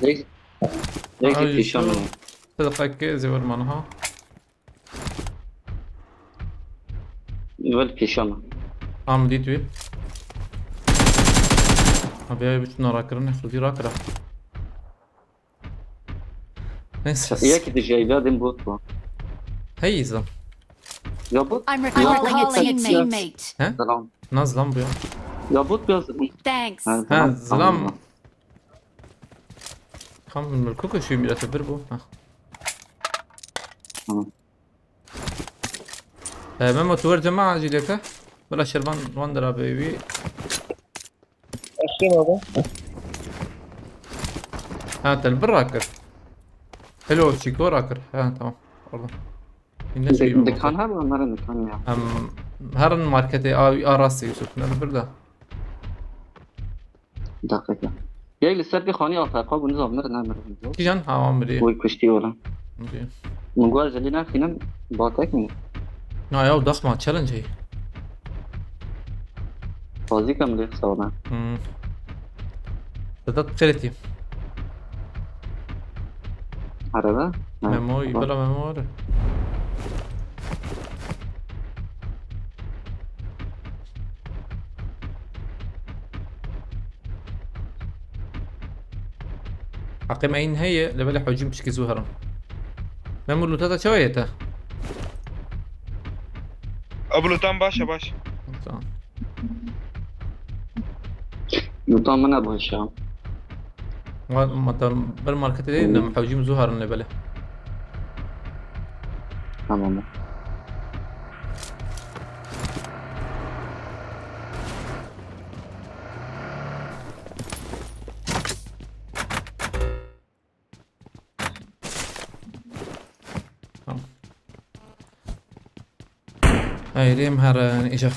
Yek, yek Ay, pêşa min. Yusuf. Sidqek zêwir man ha. Wel pêşa min. Am dît wî. Abi, ay, bütün ara kirin, xwedî rakira. Neyse. Yek dije evladên bot bu. Hey, zam. Ya bot. I'm recalling a teammate. He? Selam. Na zilam bu ya. Ya bot ya zilam. Thanks. Ha, Ha, zilam. Zilam. Tam milkuka şu mirete bir bu. Ha. Tamam. E, Memo, tu wer cema acileke. Bila şervan van dera be wî. Başlayayım abi. Ha, te li bir rakir. Hello, Chico rakir. Ha, tamam. Orada. Yine şey Dik-, mi dikan bakıyor? Her mi? Onların dikanı ya. Em, herin markete a, a rastı Yusuf. Ne bir de. Dakika. Ya li ser bir xanî A F K bû, nizam mir, ne mir. Kîjan? Ha, wan mirî. Wî kuştî ola. Mirî. Min got ez li naxînim, batek mi? Na ya, daxma challenge heye. Fazî kam lê xisa ona. Hmm. Sedat xêretî. Araba? Ha, Memo, tamam. Bela Memo var. Heqê me hîn heye, lê belê hewcîn piçkî zû herin. Memur, lûta te çawa ye te? Abi, lûtan baş e, baş. Tamam. Lûtan min e baş e. Ma, ma, tam bir markete değil de, hmm, hewcîn zû herin lê belê. Tamam. Tamam. Haydi, em her, e, işe.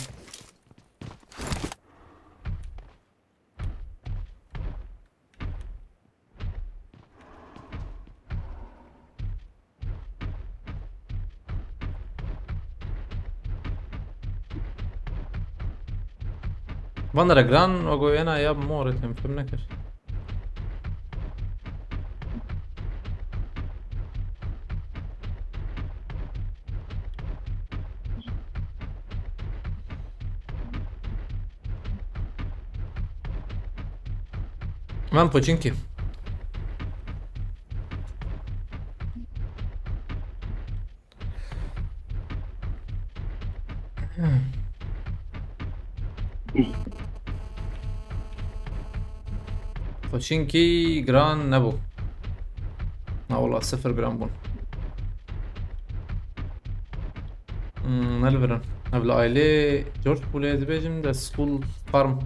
Van re giran, o goyena ya mor, em fêm nekir. Ben Pochinki. Xwe çinkî giran nebû. Na wala, sifir giran bûn. Hmm, ne li vir in. Ev li ailê George bû, lê dibêjim de school farm.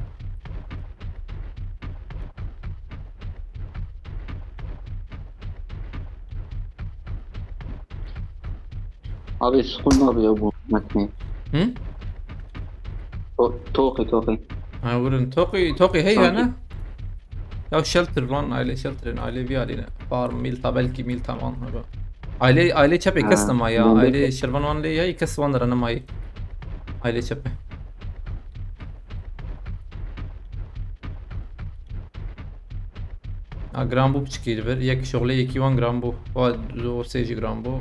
Abi, school nabe ya bu metnê. Hı? To-, toqî, toqî. Ha, wurin. Toqî, toqî hey ya ne? Ya shelter lan, aile shelterên, aile vî alîne. Farm, Mîlta, belkî Mîlta man, ha. Aile, aile çepê kes nema ya. Aile şervan wan lê ya, kes wan dere nemayê. Aile çepê. Ha, giran bû piçikî li vir. Yek şoxlê yekî wan giran bû. Wa zor sê jî giran bû.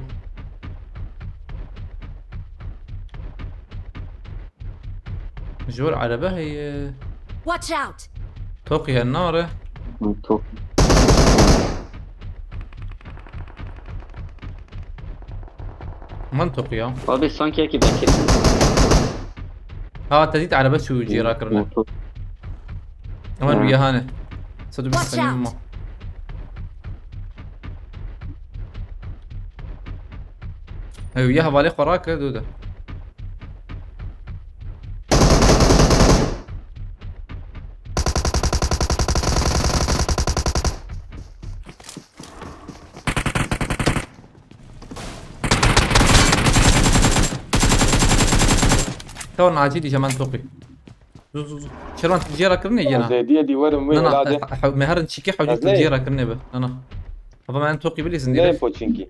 Ji wir erebe heye. Watch out! Toqî hene nare. Hı, toqî. Min toqiya. Abi sanki yekî bekir. Ha, te dît erebe çû cîra kirine. Motor. Hemen ha. Wî hane. Sed û bîst. Watch out. Ew ya hevalê xwe rake, dû de. Tawon acîlî je men toqî. Zu, zu, zu. Şervan, tu jêra kirine yena. Zêdiyê dî werim wî Na, na, weladê. he-, he-, me herin çîkê hewcî Ez tu neyim. jêra kirine be. Na, na. Hava me en toqî bilîzin Neyim dîre. Poçinkî.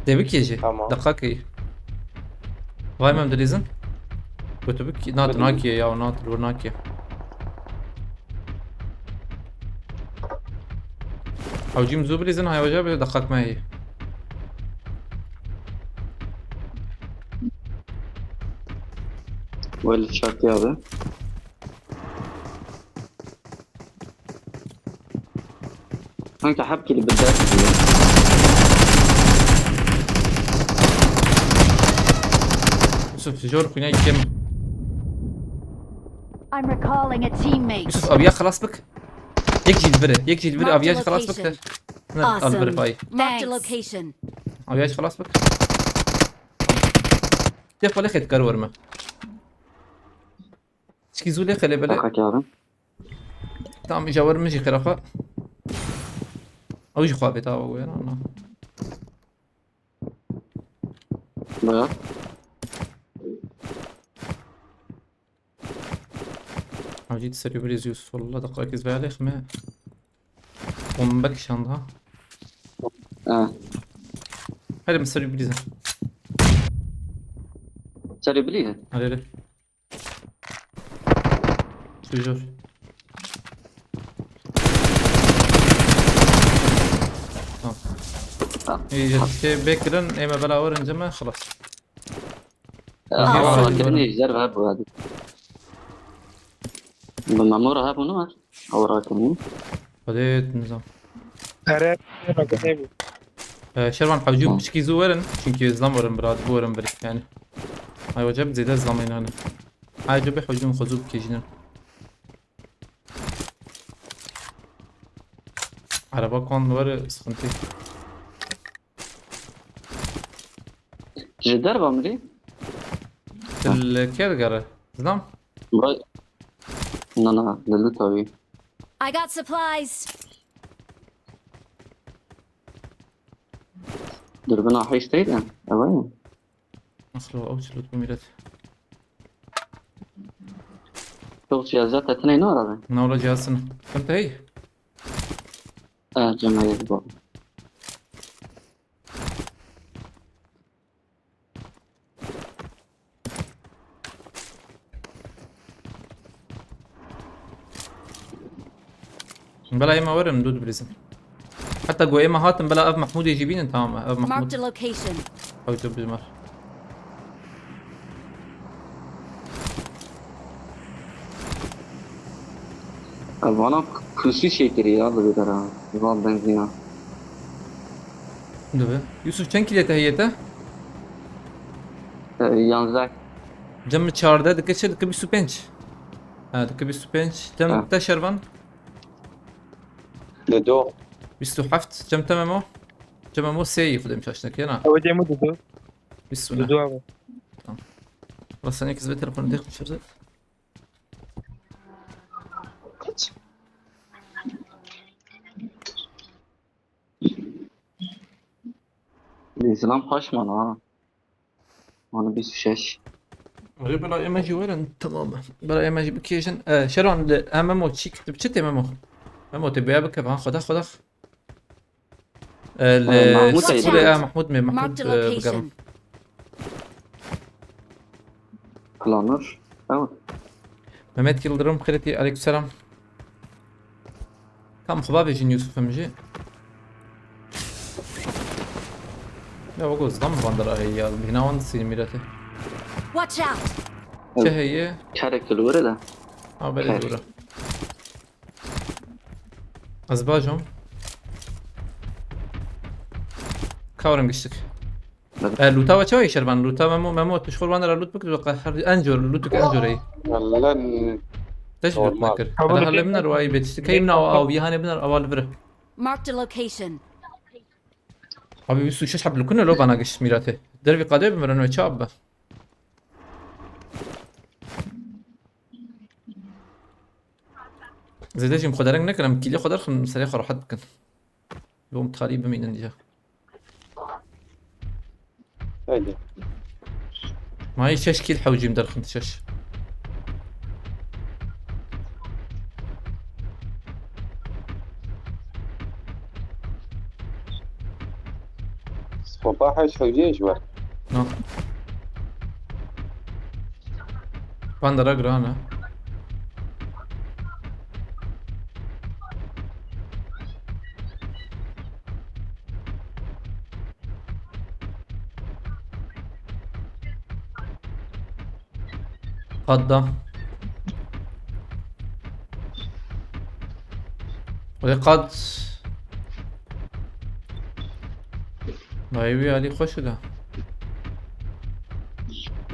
Dê bikê jî. Tamam. Deqa kê. Vay mem dilîzin. Gotu bikê. Na, tu Bilîzin. nakê ya, na, tu lor nakê. Hewcîm zû bilîzin, hay hoca bi deqak me heye. Weli çakiya be. Sanki hep kili bi dest diye. Yusuf, jor xwîna kim? I'm recalling a teammate. Yusuf, aviya xelas bik. Yek jî li vir e, yek jî li vir e, Marked aviya jî xelas bik. location. Ne, al vir Awesome. Vay. Marked a Thanks. location. Aviya jî xelas bik. Tê xwe lê xêtkar werme. Çikî zû lê xelê bele. Deqakê abi. Tamam, îca wer min jî xêra xwe. Ew jî xwe bê tawa wê, na, na. Baya. Hacî serî birîz Yusuf, wallah deqakî zvelêx me. Bombe kişanda. Ha. Hadi mi serî birîz. Serî birîz? Hadi, hadi. Şujur. Tamam. Ha. İyi, şey, bekleyin, eme bela var önce mi? Xelas. Ya, Aha. Awra kirinî ji derve hebû hadi. Bi memora hebû ne var? Awra kirinî. Hadi, nizam. Ere, nebû. Ee, Şervan, hewcû Tamam. piçkî zû werin. Çünkü zlam werin, bira, bu werin bir yani. Ay, hocam, zêde zlam inanın. Ay, hocam, bir hewcû xozû bikêjinin. Araba kon var, sıkıntı. Ji derva mirî? Li kê digere? Zlam? Vay. Na, na, li Lûta wî. I got supplies. Dürbina hîç teyde. Ew e. Nasıl o? Avuç loot bu millet. Çok cihazlar tetine ne aradı? Ne olacağısın? Sıkıntı hey. Ee, Cem, hayır, bu. Bela êma werin, dû dibirîzin. Heta ku êma hatin, bela ev Mehmûdê jî bînin, tamam e, ev Mehmûd. Marked a location. Ew tu bimar. Vana kursî çêkirî ya, li vê dera. Van benzîna. Dibe. Yusuf, çend kîlê te heye te? E, yanzdeh. Cem çardeh dike çi? Dike bîst û pênc. Ha, dike bîst û pênc. Cem Ha. te Şervan? Li do. Bîst û heft. Cem te Memo? Cem Memo sê yî xwedê min şaş nekiriye, na? Ew dê min didu. Bîst û neh. Didu abi. Tamam. Valla sen ikisi bir telefonu tek mi çözecek? Lê zilam paşman ha. Wana bîst û şeş. Erê, bela ême jî werin, tamam. Bela ême jî bikêjin. E, Şeron, li, em Memo çîk, tu bi çi tê Memo? Memo, tê bêya bike, van xwedax, xwedax. E, li E, Mahmut Skulê, Eyda. e, Mahmud me, Mahmud, Marked a e, location. bigerim. Planlar. Tamam. Mehmet Yıldırım, Kreti, aleykümselam. Tam xwe bavêjin Yusuf em jî. Ya, wego zidam van dera heye ya. Bîna wan disînim mîrete. Watch out! Çi heye? Kerek li wir e de. Ha, belê Kerek. Dûre. Ez bajom. Kawrin giştik. Evet. E, lûta we çawa Şervan? Lûta Memo, Memo, tu ji xwe wan re lût bikir, weke her en jor, lûtuk en jor ey. Lan Te jî lût normal. Nekir. Tamam, Hele hele okey. Min er wayî bê tiştî. Key min awa aw, yihanê min er awa li vir. Marked a location. Abi bîst û şeş heb lûkune lo bana giş mîrate. Dervî qadê bi mirin we çap be. Zêde jî xwe dereng nekin, em kîlê xwe derxin, serê xwe rahat bikin. Bom talî bimînin dîja. Haydi. Ma yî şeş kîl hewcîm derxin şeş. Skopa heş hewcî ji we. No. Bandera giran e. Qad da. Wê qad. Dayê wî alî xweş e da.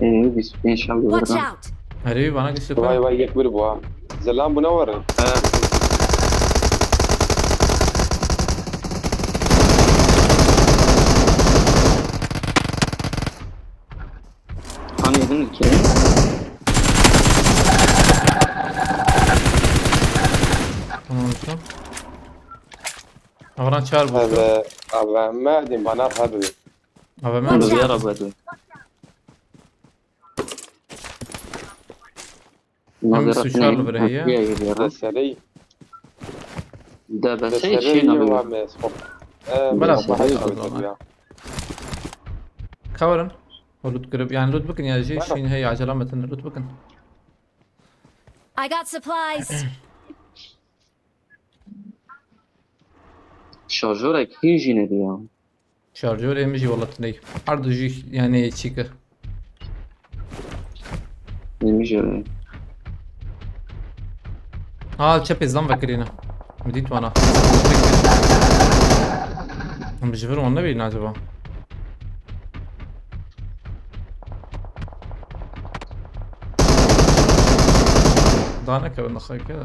Ee, bîst û pênc şev Watch dibirdan. Out! Erê wî bana gişti Vay kar. Vay, yek bir bu ha. Zelam buna varın. He. Hani yedin ki? Tamam usta. Avran çağır bu usta. Abi, abi, Merdin bana hadi. Abi Merdin. Watch out! Hem suçarlı bire heye. Deserê. Deserê çî nabî. Bela. Kawarin. O loot grip, yani loot bikin ya, jî şîn hey, acele metin, loot bikin. I got supplies. Şarjorek hîn jî nediya. Şarjorê min jî wela tune ye. Her du jî, yani, çîk e. Min jî. Ha, çepê zam vekirîne. Min dît wana. Em ji vir wan nebîne acaba? Daha nekevin daxilke de.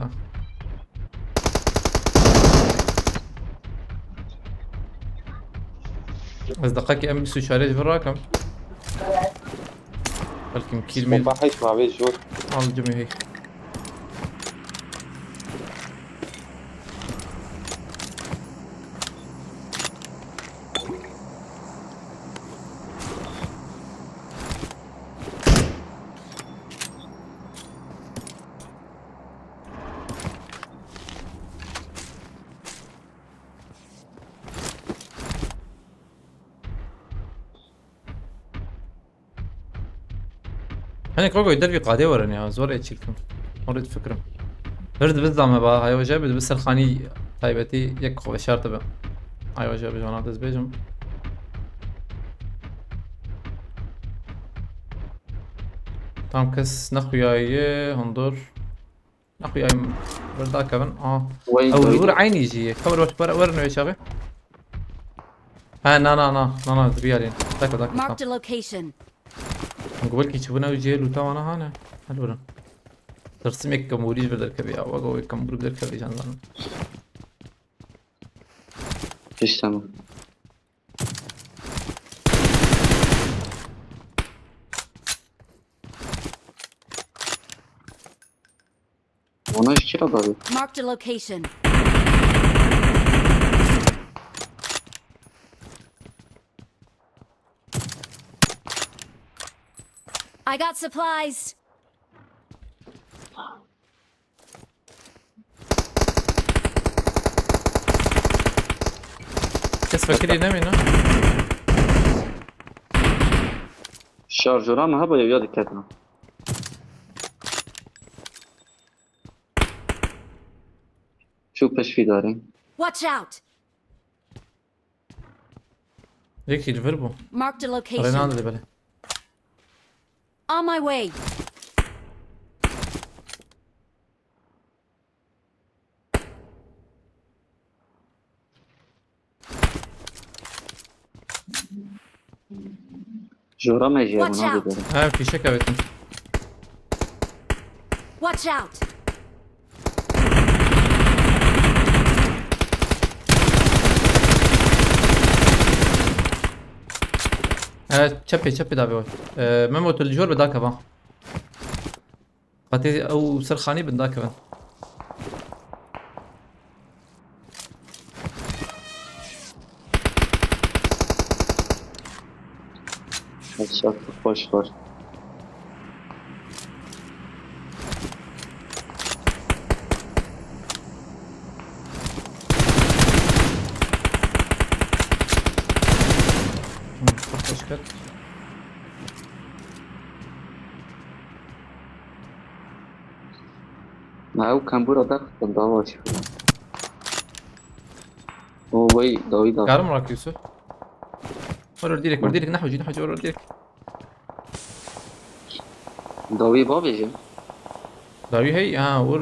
Ez deqekî em bîst û çarê ji vir rakim. Belkî kîl mîl. Bomba heş ma vê jor. Al cimê hey. Hinek Rogoy dervî qadê werin ya, zor ê çîkim. Orê difikirim. Vir dibizdam heba, hay hoca bi, dibi serxanî taybetî yek xwe veşart dibe. Hay hoca bi, jana dest bêjim. Tam kes nexuyaye, hundur. Nexuyayim, vir dakevin. Aa. Wey, ew wey. Li wir eynî jî ye. Kewr wek were, were newê çaxê. Ha, na, na, na, na, na, dibiyarîn. Dakika, dakika. Marked a location. Hûn belkî çi bûne ew cihê lûta wana hane. Hel birin. Tirsim yek kemûrî ji vir derkevê ya. Wek ew kemûrî derkevê can zanim. Hiç tamam. Ona ji kira dabî? Marked a location. I got supplies. Kes vekirî nemîne. Şarjora me heba ya diketin. Şu peşvî darê. Watch out! Yekî li vir bû. Marked a location. Rênan dide belê. On my way. Jora me jî Watch buna out. Dibere. Ha, fîşek avêtin. Watch out! Evet, çepê, çepê davê oy. Ee, Memo, tu li jor bi dakeva. Qatê ew ser xanî bin dakevin. Headshot xweş xwar. Ma ew kembûra derxistin dava çi filan. O wey dawî da. Karim rak Yusuf. Wer wer direk, wer direk, nehwecî, nehwecî, wer wer direk. Dawî bavêjim. Dawî hey, ha, wer.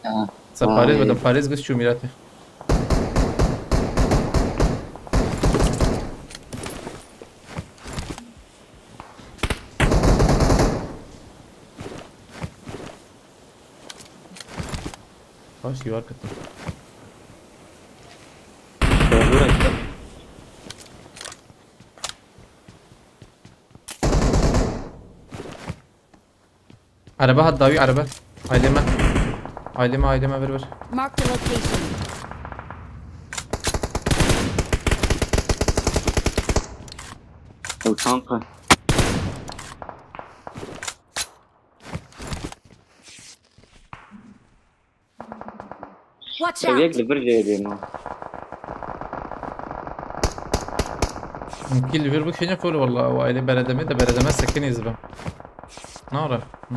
Ha. Sa parêz bidin, parêz giş çû mîratê. Baş, you are good. Araba hat dawî araba. Aileme. Aileme, aileme, ver, ver. Mark the location. Ew tank e. Watch out! Ev yek li vir jê dê ma. Kî li vir bikişîne kol, walla, ew aile beredemê de beredeme sekinî zibim. Nara. Hı.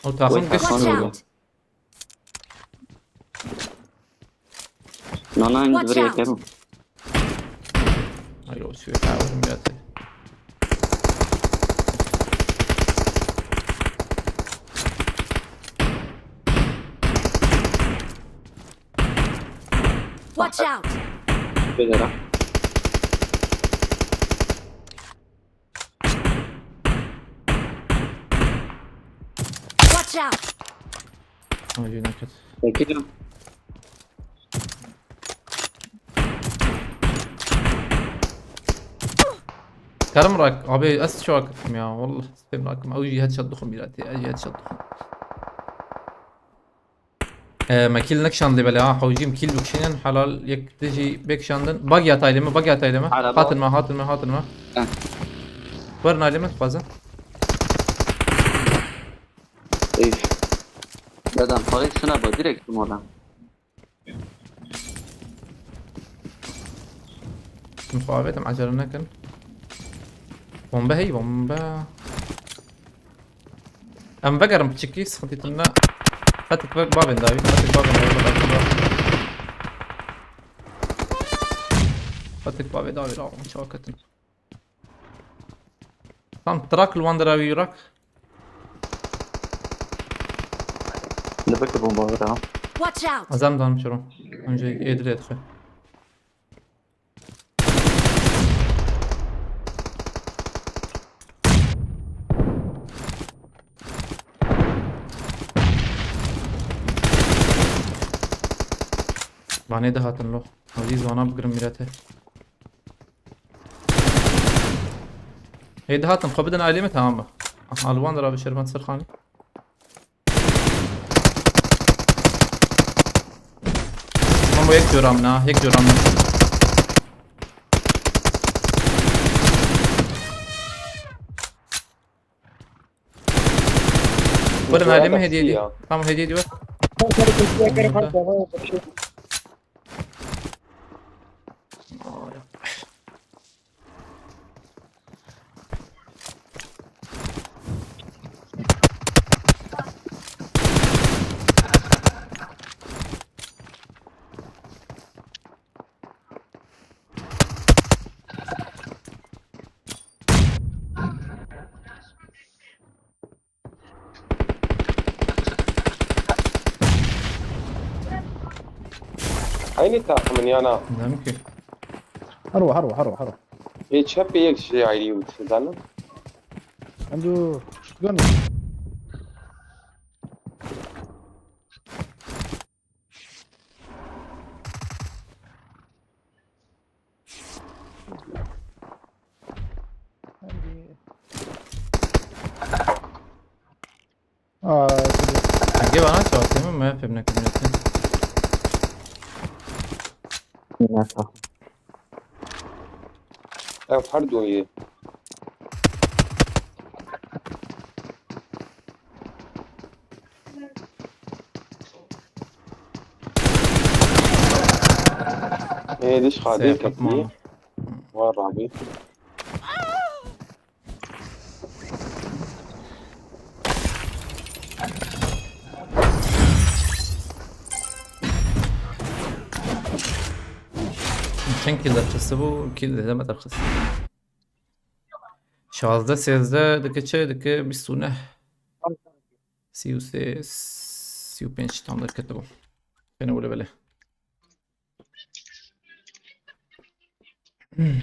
O taxim Wait, giş. Watch out! Nana, in Watch out! Ay, o suya ka oğlum ya. Watch out! Bedara. Watch out! Ay, naket. Çekilin. Karim rak, abi, ez çok akıttım ya, vallahi. Tem rakim, ew jî headshot dixwim mîratê, ez jî headshot dixwim. E, me kîl nekişandê belê ha, hewcîm kîl bikişînin, helal, yek dijî bêkişandin. Bag ya taylê me, bag ya taylê me. Araba. Hatin me, hatin me, hatin me. Heh. Werin alê me, dixwazin. Ey. Dedem, parayı şuna bak, direkt kim adam? Min xwe avêtim, ecele nekin. Bombe hey, bombe. Em vegerin piçikî, sıkıntı tune. Fetik ve babên dawî, fetik babên dawî, babên dawî. Fetik babê dawî, rav, çaketin. Tam trak li wan dera wî rak. Li bike bomba vira. Watch out! Ez em dan çiro. Önce êdir êdir. Vanê de hatin lo. Hewcî zana bigirim mîrete. Hê dihatin, xwe bidin ailê me, tamam mı? Aha, li wan dera bi şervan Sirxanî. Tamam, bu yek coram na, yek coram na. Werin ailê me hediye diye. Tamam, hediye diye. Aynı takımın yana. Bilmiyorum ki. Harwa, harwa, harwa, harwa. E, çep bir şey ayrı yurt zaten. Ando, shotgun. Aa, Ege bana çarptı mı? Ben film ne kadar yaptım? Ev her doyê. Ê, diş xadê Seyf ketî. Yapma. Var abi. Çend kill derxistibû? Kill de me derxist. Şazdeh sêzdeh dike çi? Dike bîst û neh. Sî û sê, sî û pênc tam derketibû. Bene wile bele. Hmm.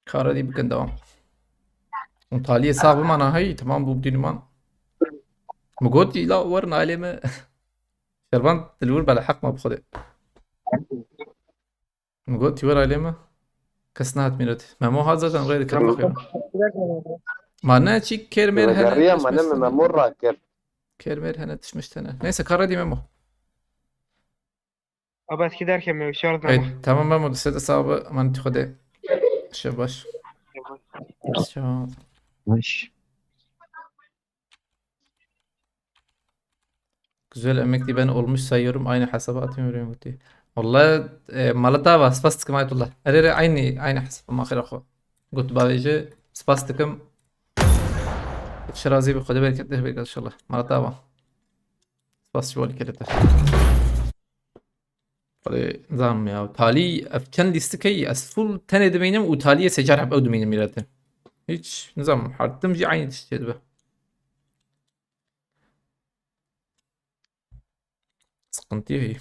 Kara dî bikin devam. Hûn taliyê sax bimana hey, temam bû, bidînin man. Min got îla werin alê me. Şervan, tu li wir bela heq me bi Xwedê. Min got, tu wer alê me. Kes nehat mîret. Memo hat zaten rê dikir bixwî. Ma ne çî kêr mêr hene. Geriya me ne, me Memo rakir. Kêr mêr hene, tişmiş tene. Neyse, kara dî Memo. Abi eski derken mi? Şarj ama. Tamam Memo, dise de sahibi, man tu Xwedê. Şev baş. Şev. Baş. Güzel emekli ben olmuş sayıyorum. Aynı hesaba atıyorum Guti. Vallahi e, Malatava, spas dikim Ayetullah. Erê erê aynı, aynı hesaba ma xêra xwe. Guti bavêje, spas dikim. Şirazî bi Xwedê bereket, bereket inşallah. Malatava. Spas ji walî kerete. Xwedê zanim ya. Talî ev çend lîstikey ez full tenê dimînim û taliyê sê çar heb ew dimînim mîrete. Hiç nizam, her tim jî aynı tişt dibe. Sıkıntı yok.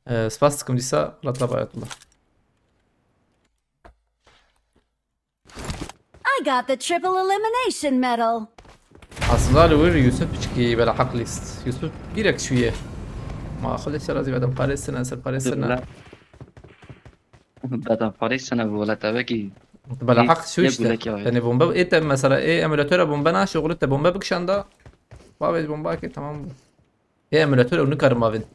Ee, spas dikim dîsa, Malatava Ayetullah. I got the triple elimination medal. Aslında li wir Yusuf piçkî bela heq lîst. Yusuf direkt şuye. Ma xwe lê şerazî vedem parê sene, ser parê sene. Beda parê sene bu wele tevekî. Bela heq şu işte. Tenê bombe ê te mesela ê emülatöre bombe naşe, oğlu te bombe bikşanda. Bavê bomba ke tamam bu. Ê emülatör ew nikarim avin.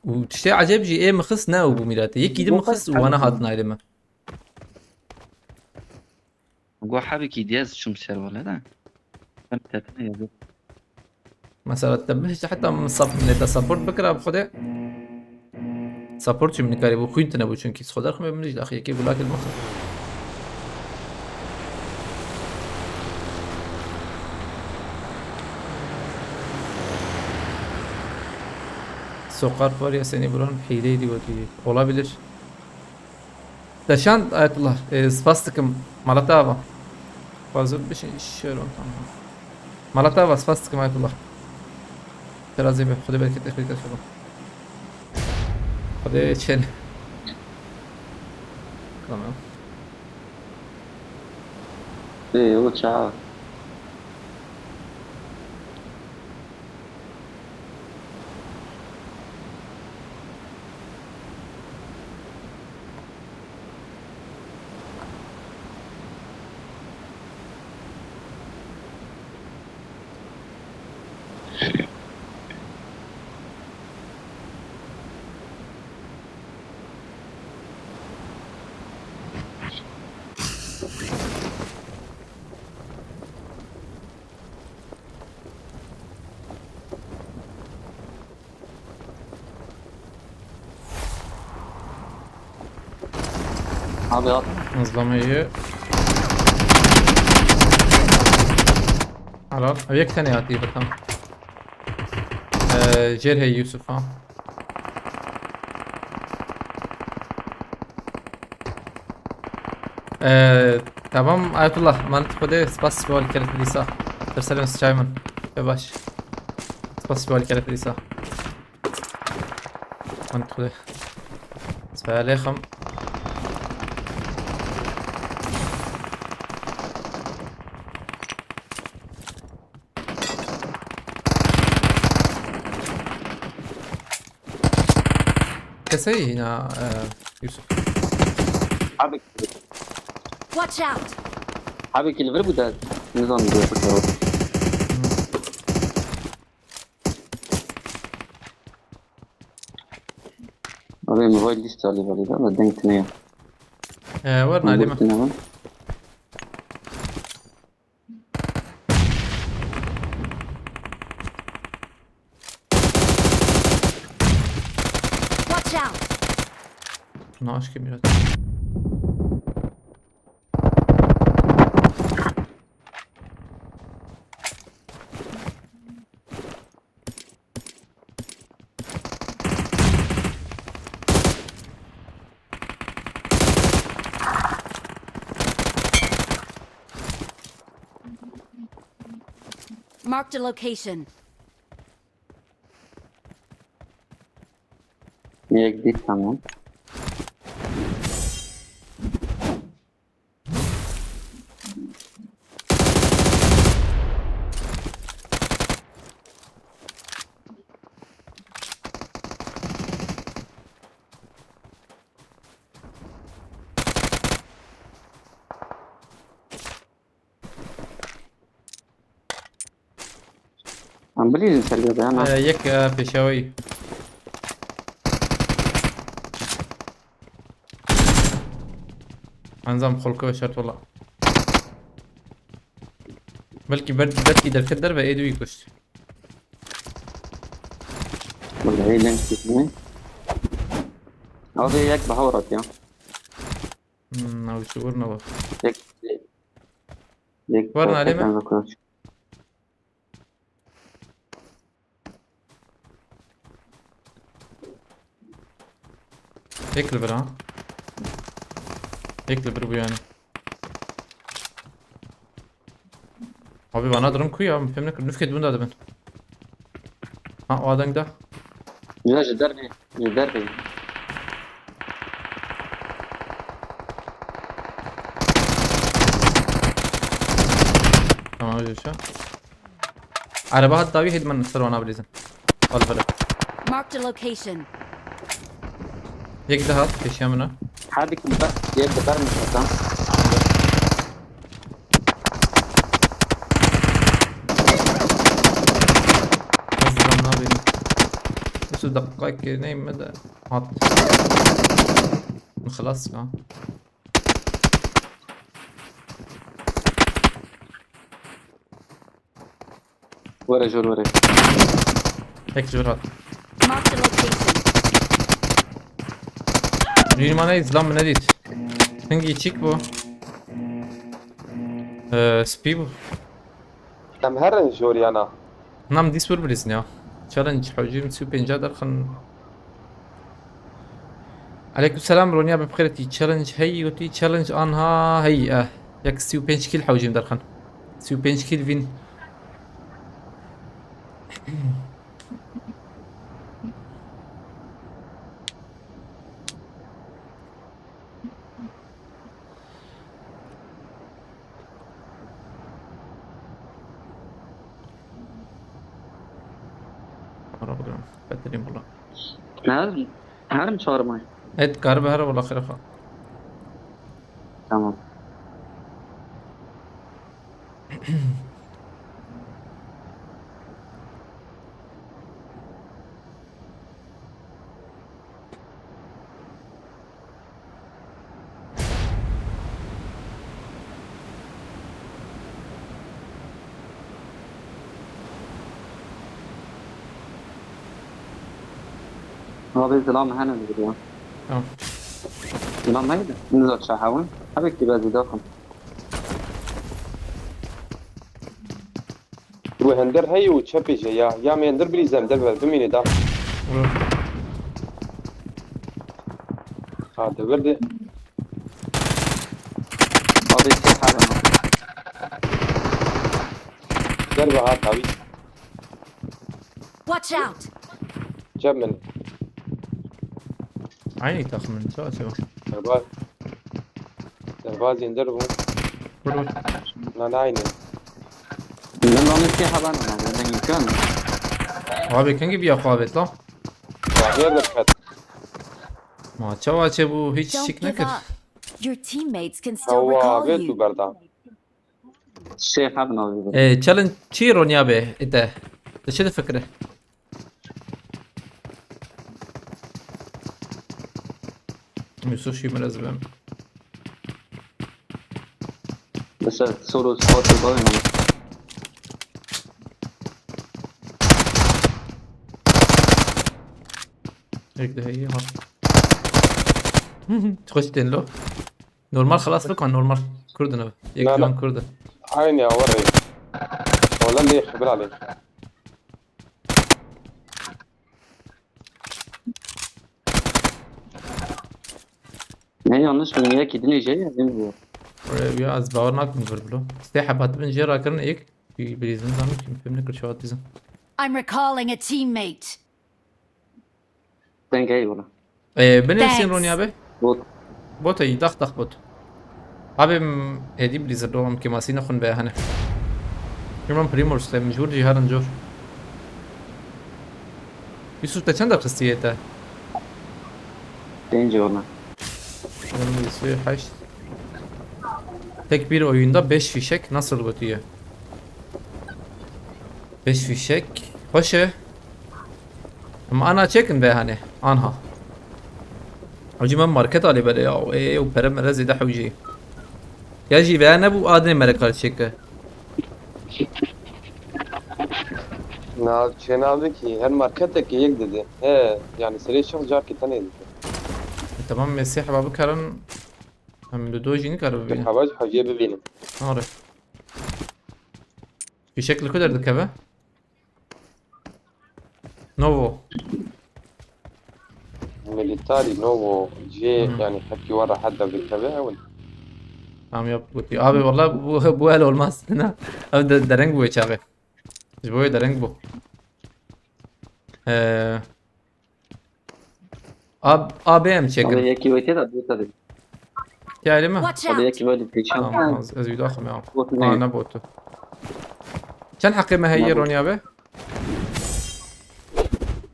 Û tiştê ecêb jî ê mixist ne ew bû mîratê. Yekî din mixist û wana hatin ayrê me. Go hebekî diye ez çûm ser wele de. Em tepine yazı. Mesela te bihişte heta min sap-, neta support bikira bi Xwedê. Support çi min nikarî bû, xwîn tune bû çunkî. Xwe derxime min jî daxî yekê gulakê min xwe. Sokar var ya seni vuran hileyi diyor ki. Olabilir. Deşan Ayetullah, e, spas dikim. Malata ava. Fazla bir şey, şöyle tamam. Malata ava, spas dikim Ayetullah. Terazî be, Xwedê bereket, bereket şoba. Xwedê çen. Tamam. Ê, o çawa? Abi at. Hızlamayı. Helal. Ev yek tane yatıydı tam. Ee, Cerhe Yusuf ha. Ee, tamam Ayetullah. Man Xwedê spas wal kere dîsa. Terselem sıçayman. Ve baş. Spas wal kere dîsa. Mantıklı. Selameyküm. Kesey yine, e, Yusuf. Abi. Watch out! Abi, kilvir bu da. Ne zaman diyor bu? Abi, mobil liste alî valî da, da deng tine ya. Ee, var nalime. Tine var. Watch out! Naşkê Mîrat. Marked a location. Yek dît, tamam. Em bilîzin ser gazê, ana. Ee, yek, e, pêşaweyî. Enzam xulke ve şert wala. Belkî ber-, belkî derket derve ê dû wî kuşt. Wala hê leng kuşt ne. Ew dê yek bi hew re ya. Hmm, ew ji wir nava. Yek, yek. War nalê me? Yek li vir ha. Yek li vir bû yani. Abi bana durum ku ya, min fêm nekir. Nifkê dibin da dibin. Ha, o adeng da. Ya ji dervê, ji dervê. Tamam, öyle şu. Araba hat dawî hêdî min ser wana bilîzin. Al vere. Marked a location. Yek daha pêşiya min e. Her dikim ber, yek de ber min şatan. Ez zam nabînim. Yusuf deqîqayekê neyme de hat. Xilas ya. Were jor were. Tek jor hat. Marked a location. Rîmanê zlam nedît. Hingî çîk bû. Ee, spî bû. Em herin jor yana. Nam dîs wir bilîzin ya. Challenge hewcîm sî û pênca derxin. Aleykum selam, Ronya, bi xêretî. Challenge hey, wetî challenge anha hey, eh. Yek sî û pênc kîl hewcîm derxin. Sî û pênc kîl vîn. Ara bakalım. Beterim bula. Her, her mi çağırmayı? Evet, galiba her bula xêr xwe. Tamam. Abi, zilam hene digiriya. Tamam. Zilam neydi? Nizar çahawın. Abi ki bazı dakım. Ru hender hey û çepê jê ya. Ya me hender bilî zem der ver bimîne da. Hı. Ha, de ver de. Abi, şey, hadi. Der ve ha, tabii. Watch out! Cem min. Aynı takımın, çava çava. Serba-, Serbazên der bû. Vur, vur. Na, na, aynı. Min danê kê heban ama, ben imkan. Abi, kengî biya xwe avêt la? Zahir derket. Ma çawa çê bû, hiç Don't şik give nekir. Up. Your teammates can still Hawa recall avêt you. Û berda. Şêx hebin abi. Ee, challenge çi ronya be, ite? Te çi difikire? Yusuf şî min ez bim. Mesela soru spor bavê min. Ek de heye hat. Xweş tên lo. Normal xelas lo kan normal. Kurd in ev. Yek Na, na. ciwan Kurd e. Aynı ya, warayı. Wala lê xibir alê. Ne yanlış mı? Niye ki dinleyeceği ya, bilmiyorum. Oraya bir az bağırmak mı vurdu lo? Sê heb hatibin jê rakirin êk. Bilîzin zanî kim pêm nekir çawa dizin. I'm recalling a teammate. Dengê wala. Ee, binivîsîn Thanks. Ronya be. Bot. Bot ey, dax dax bot. Abi, m, hêdî bilîzir doğum ki masî nexun be hane. Human Primors, te mijbûr jî herin cor. Yusuf, te çend xistiye te? Pênc wala. Yirmi heşt. Tek bir oyunda beş fişek nasıl götüyor? Beş fişek. Xweş e. Em ana çekin be hane. Anha. Hewcî me market alê bere ya. Ê, û pere mere zêde hewcî. Ya jî veya nebû adê mere kar çêke. Na, çênavdikî her marketekî yek dide. He, yani serê şex carkî tenê dide. E, tamam, me sê heba bikarin. Em li do jî nikare Tir bibînin. Heba jî hewcê bibînin. Are. Fişek li ku derdikeve? Novo. Militari Novo cê, Hı. yani hepkî we rehet derdikeve ew in. Tamam, yap, gotiye. Abi, vallahi bu, bu el olmaz. Ne? Abi de, dereng bu çağı. Ji bo wê dereng bu. Ee, A, A B M çekin. Abi yekî wê tê de, bota de. Geldi mi? Watch Abi out! yekî wê de pêşan. Tamam, az, ez bir daha mı? Bot ne? Aa, ne botu? Çend hakkı me heye Ne botu? Ronya be?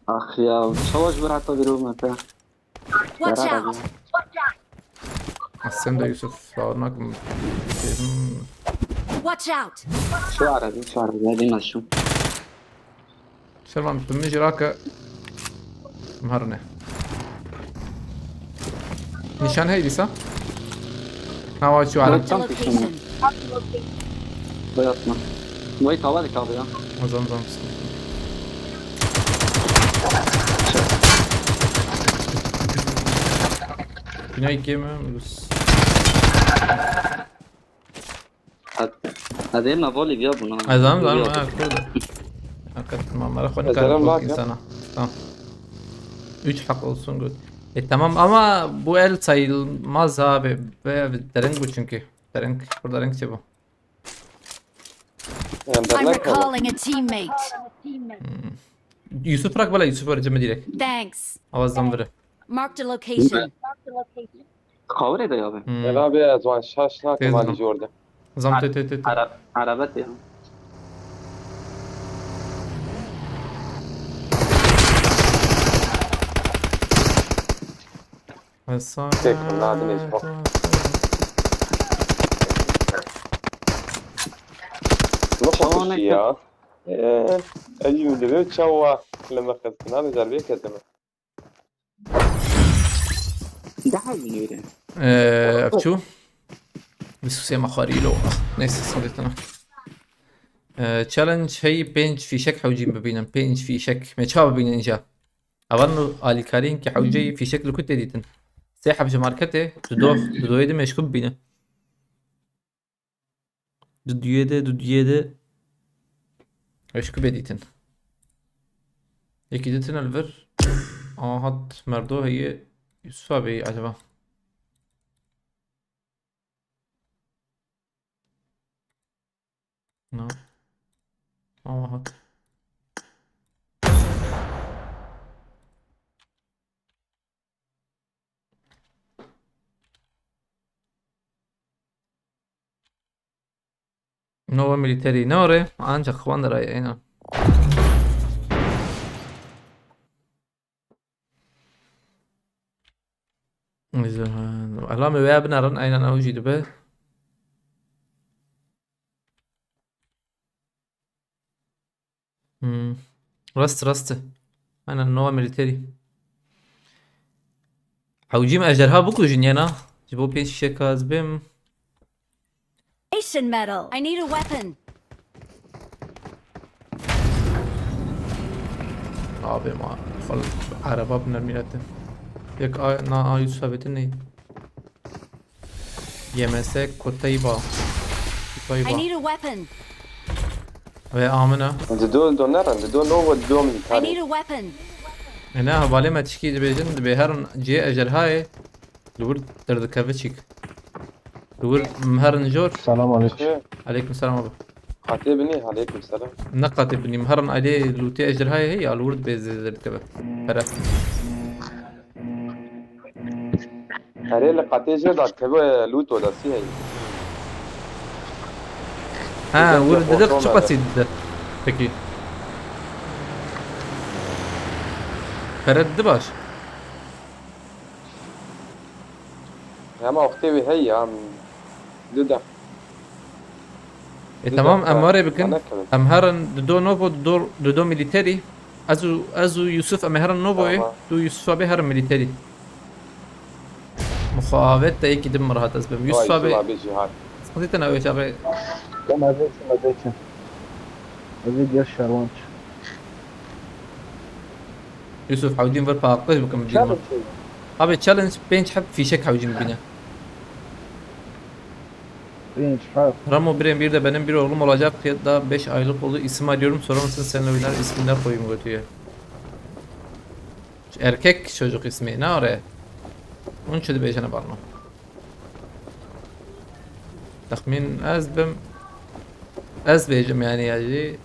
Ah ya, savaş bir hatta bir olmadı. Watch Yarar out! abi. Sen de Yusuf, sağırnak mı? Dedim. Watch out! Şu aradı, şu aradı. Ya, değil mi şu? Şervan, tu min jî rake. Em herine. Nîşan heye dîsa? Nawa çû Arab. Marked a location. Boyatma. Wait, hava dikkat ya. Zam zam. Binayê kêm e, Rus. Hadi. Hadi, em volî viya bûna. Ez zanim, zanim, Viya. ha, kurda. Hakikaten, mamara xwe Ez nikare zanim bak ya. insana. Tamam. Üç hak olsun, good. E, tamam ama bu el sayılmaz abi. Bayağı bir dereng bu çünkü. Dereng, burada renk şey bu. Yani I'm dernek mi? recalling a teammate. Yusuf bırak bala, Yusuf öğreteceğim direkt. Thanks. Avazdan biri. Marked a location. Kawre de ya abi. Hmm. Ben abi ez wan şaş nakim Tez Ali lan. Jordan. Zam te te te te. Ara, araba te. Tek nadine çok. Ne Çawa korkusu ne ya? Ee, Ecim diyor çawa leme kızına güzel bir kezeme. Daha iyi yürü. Ee, Akçu. Bir susema xwarî lo. Neyse, sandetana. Ee, challenge hey pênc fîşek hewcîn bibînin. Pênc fîşek. Me çawa bibînin înca? Evan alîkarîn ki hewceyî fîşek li ku tê dîtin. Sê heb ji marketê, di do, di doyê di me ji ku bibînin. Di duyê de, di duyê de. Eşku bê dîtin. Yekî ditin li vir. Aha, hat merdo heye. Yusuf abi acaba? No. Aha, hat. Nova military. Ne ore? Ancak Wander'a yayına. Elamê wê binerin, aynen ew jî dibe. Hmm. Rast, rast. Aynen, Nova Military. Hewcî me ejderha bikujin yena. Ji bo pênc şişek ez bêm. Nation medal. I need a weapon. Abi ma, xal, araba biner milletin. Yek a, na a Yusuf Sabit'in ney? Y M S Kotayba. I Kotayba. need a weapon. Ve amına. Dido do nerin, dido novo dido I need militari. A weapon. E ne hevalê me tişkî dibêjin, dibê herin cihê ejderhayê. Li wir derdikeve çîk. Li wir herin jor. Selam aleyküm. Çi? Aleyküm selam abi. Qatê binî, aleyküm selam. Ne qatê binî, herin alê lûtê ejderhayê heye, ya li wir dibê zêde derdikeve. Pere. Herê li qatê jê da keve lûto da sî heye. Ha, Güzel wir bir dide ortam çi var. Qasî dide? Peki. Pere dide baş. Hema wextê wê heye ya. Dida. E tamam, em warê bikin. Em herin dido novo, dido, dido militeri. Ez û, ez û Yusuf em ê herin novoyê. Tamam. Tu Yusuf abi herin militeri. Muxabet de yekî din rahat ez bim. Yusuf abi. Abi jî hat. Sıkıntı tane öyle abi. Tamam, aleyküm, aleyküm. Aleyküm, gel Şervanç. Yusuf hewdîn ver paqij bikim. Challenge. Abi challenge pênc heb fîşek hewcîn bine. Pênc heb. Ramo birem bir de benim bir oğlum olacak ya da beş aylık oldu, isim arıyorum, sorar mısın, seninle oynar, ismini koyayım götüye. Erkek çocuk ismi, ne araya? Onun için de bejene barno. Tahmin ez bim. Ez bejim yani ya. I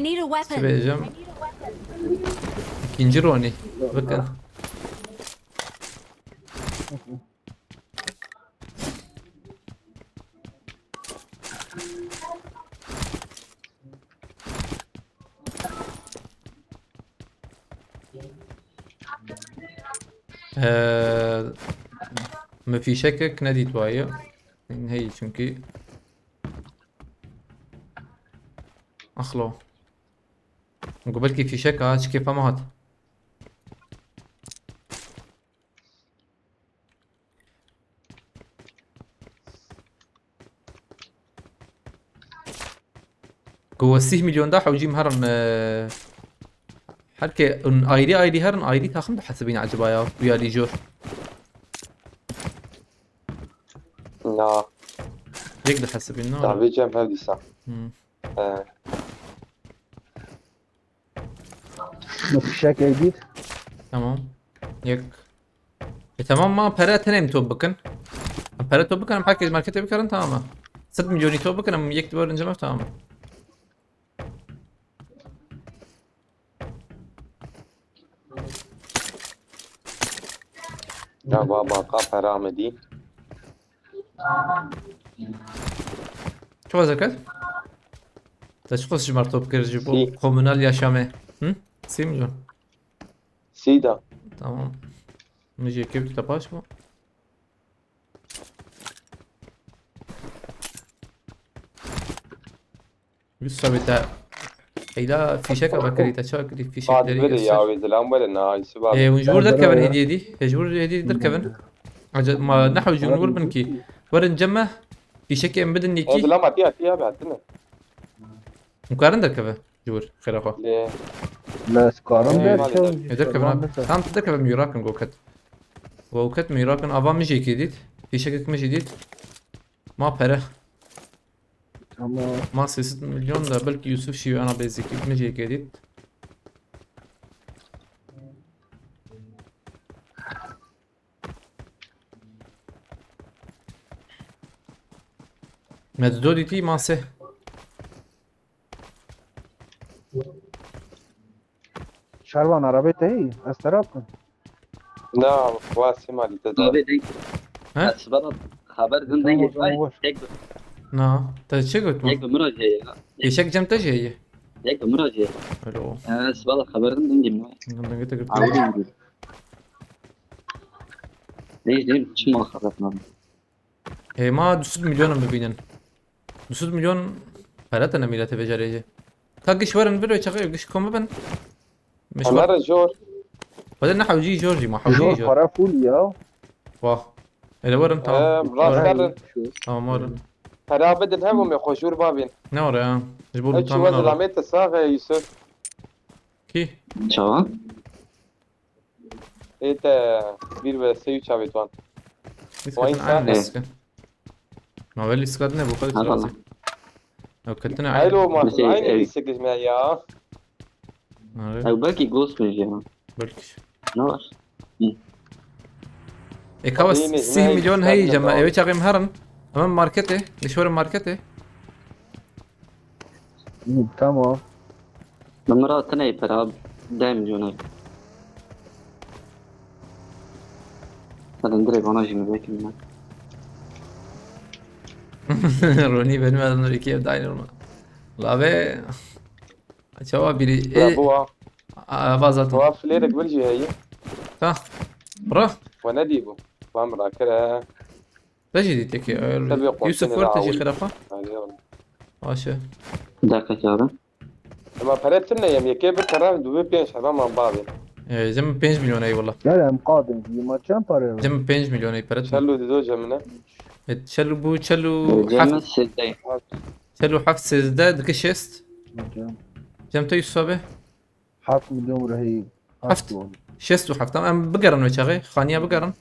need a Çi weapon. bejim? İkinci Roni. Bakın. Ee, mi fîşekek nedît waye. Hey çünkü. Axlo. Go belkî fîşek ha, çi kêfa me hat. Ku we sîh milyon da hewcîm herin, e, her ke ayrı ayrı herin ayrı takım da hesibin acaba ya, bu ya Lijor. Na, Yek de hesibin ne? dawê cem hev dîsa. Hmm. He. Bu fişek edit. Tamam. Yek. E tamam, ma pere tenem top bikin. Pere top bikin, em herkes markete bikarin, tamam mı? Sed milyonî top bikin, em yek dibar önce tamam mı? Ya baba, ka pera me dî. Çi xwest ket? Te çi xwest ji mar top kir ji bo Sî. Komunal Yaşamê? Hı? Sî milyon. Sî da. Tamam. Min jî yekê bike te paş bû. Yusuf abi te heyla fîşeka vekirî, te çawa kirî fîşek Bad derî vere ya, Yusuf? wê zilam were na, Yusuf abi. Ê, hûn ji wir derkevin hêdiyê dî? Ê, ji wir hêdiyê derkevin. Ace-, ma nehewcî hûn wir bin kî. Werin cem me, fîşekê em bidin E, yekî. zilam hatiye, hatiye abi, hatine. Hûn karin derkeve ji wir, xêra xwe. Lê, La skaran Ê, der maalesef. çew. Ê, derkevin abi. Tamam, tu derkeve, min rakin go ket. Go ket, min rakin, ava min jî yekê dît. Fîşekek min jî dît. Ma pere. Ama Ma sê sed milyon da belkî Yusuf şîyo ana bezekî min jî yekê dît. Me dido dîtî ma sê. Şervan arabê te hî, ez te rakim. Na, xwasî malî te da. Abi denk. He? Ez bana haber din denk. Tamam, Ay, boş. Tek Na, te çi got? tek bir miraciye ya. Fîşek cem te jî heye. Tek bir miraciye. Alo. Ez bana haber din denk. Denge te girtin. Abi denk. Neyse, neyse, çim akazatmadım. Ê, ma du sed milyon bibînin. Du sed milyon pere tene milete vecerê jî. Ka giş werin vir çaxê giş kom bibin. Mişwar. Hemer jor. Wede ne hewcî jor jî ma hewcî Jor jor. Para full ya. Wah. Ele werin tamam. Em, rast Werin. herin. Tamam werin. Pera bidin hev û me xwe jor babin. Ne oraya? Ji bo Ev lutan çiwa ne? zilamê te sax e, Yusuf. Ki? Çawa? Ê te bîr ve sê û çavê tuan. Lîsketin aynı lîskin. Ma ve lîskat ne bu kadar. Ew ketine aynı. Elo ma aynı lîstik me ya. Ew belkî ghost bin ya. Belkî. Ne var? Ê ka sih milyon heyî cem me. Ê çaxê em herin. Em marketê. Dişwere marketê. Tamam. Min ra tine pera deh milyon ay. Hadi direkt ona jî min vekin. Ronî benim adamlar iki evde aynı olma. La ve çawa biri. Bira e, bu wa. Ava zaten. Wa flerek bir şey heye. Ta. Bra. Wa ne diye bu? Lan bırakır he. Te jî dî tekî. Yusuf Word te jî xirafa. Baş e. Dakika çağırın. Ema pere tune yem yekê bir kere du bin pênc heba ma bavê. Ee, cem pênc milyon ey wala. Gel em qadin, yima çend pare var? Cem pênc milyon ey pere tune. Çelû dido cemine. E, çelû bu çelû heft. Çelû heft sêzdeh dike şêst. Cem te Yusuf abi. Heft milyon rehî. Heft. Şêst û heft. Tamam, em bigerin ve çaxê. Xaniya bigerin.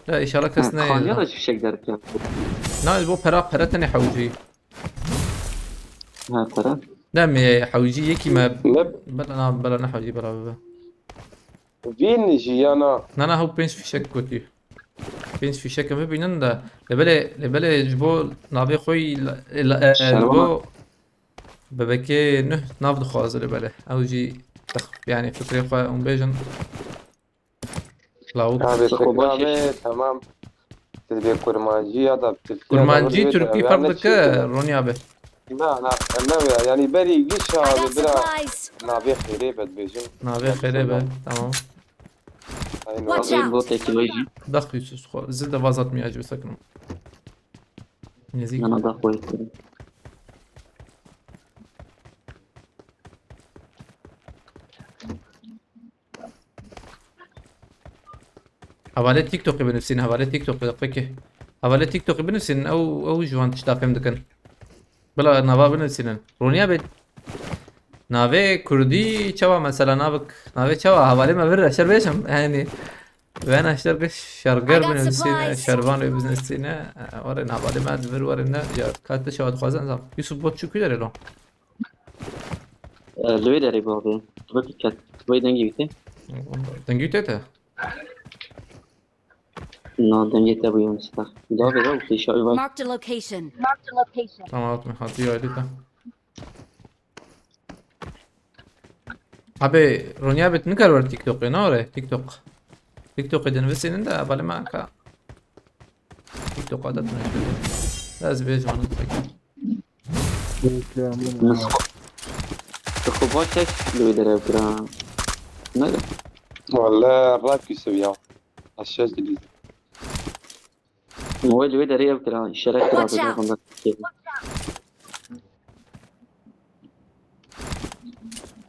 Ya inşallah kes ne. Xaniya da fişek derken. Na, bo pera, pera tenê hewcî. Ha, pera. Ne mi hewcî yekî me. Ne? Bela na, bela ne hewcî bela be. Vîn jiyana. Na, na, hew pênc fişek gotî. Pênc fişek mi bînin de. Lebelê, lebelê ji bo navê xwe yî la, la, e, ji bo bebekê nuh nav dixwaze lebelê. Ew jî tex-, yani fikrê xwe hûn bêjin. Lawik. Abi, fikra me, tamam. Siz bir kurmancı ya da Türkçe. Kurmancı, Türkçe fark dike, Ronî abi. Na, na, ne ya? Yani beri giş abi bira. Navê xêrê be dibêjim. Navê xêrê be, tamam. Watch out. Bak Yusuf, zid de vazat mi acı sakın. Nezik. Yana da koy. Hevalê TikTokê binivîsîne, hevalê TikTokê, peki. Hevalê TikTokê binivîsînin, ew, ew ji wan tişta fêm dikin. Bila nava binivîsînin. Roniya bê navê kurdî çawa mesela navik, navê çawa hevalê me vir re şer bêjim, yani. Wena şer ge şerger binivîsîne, şervan wê binivîsîne, were hevalê me di vir were ne, ya, ka te çawa dixwazin zam. Yusuf bot çi ku derê lo? Li wê derê bavê. Tu bikî ket. Tu wê dengê wî tê? Dengê wî tê te? Na, dengê te bûye Mustafa. Gavê re û pêşa wî var. Marked a location. Marked a location. Tamam, hatime, hatî ayrı te. Abi, Ronya bit nikar ver TikTok'e, ne ore? TikTok. TikTok'e dinvesinin de, balima ka. TikTok'a da tunuştu. Biraz bir zamanı. Tu xwe baş çek li wê derê ev kira. Ne? Wala rak Yusuf ya. Aşağı gidiyor. Wê li wê derê ev kira, işaret kira. Watch out.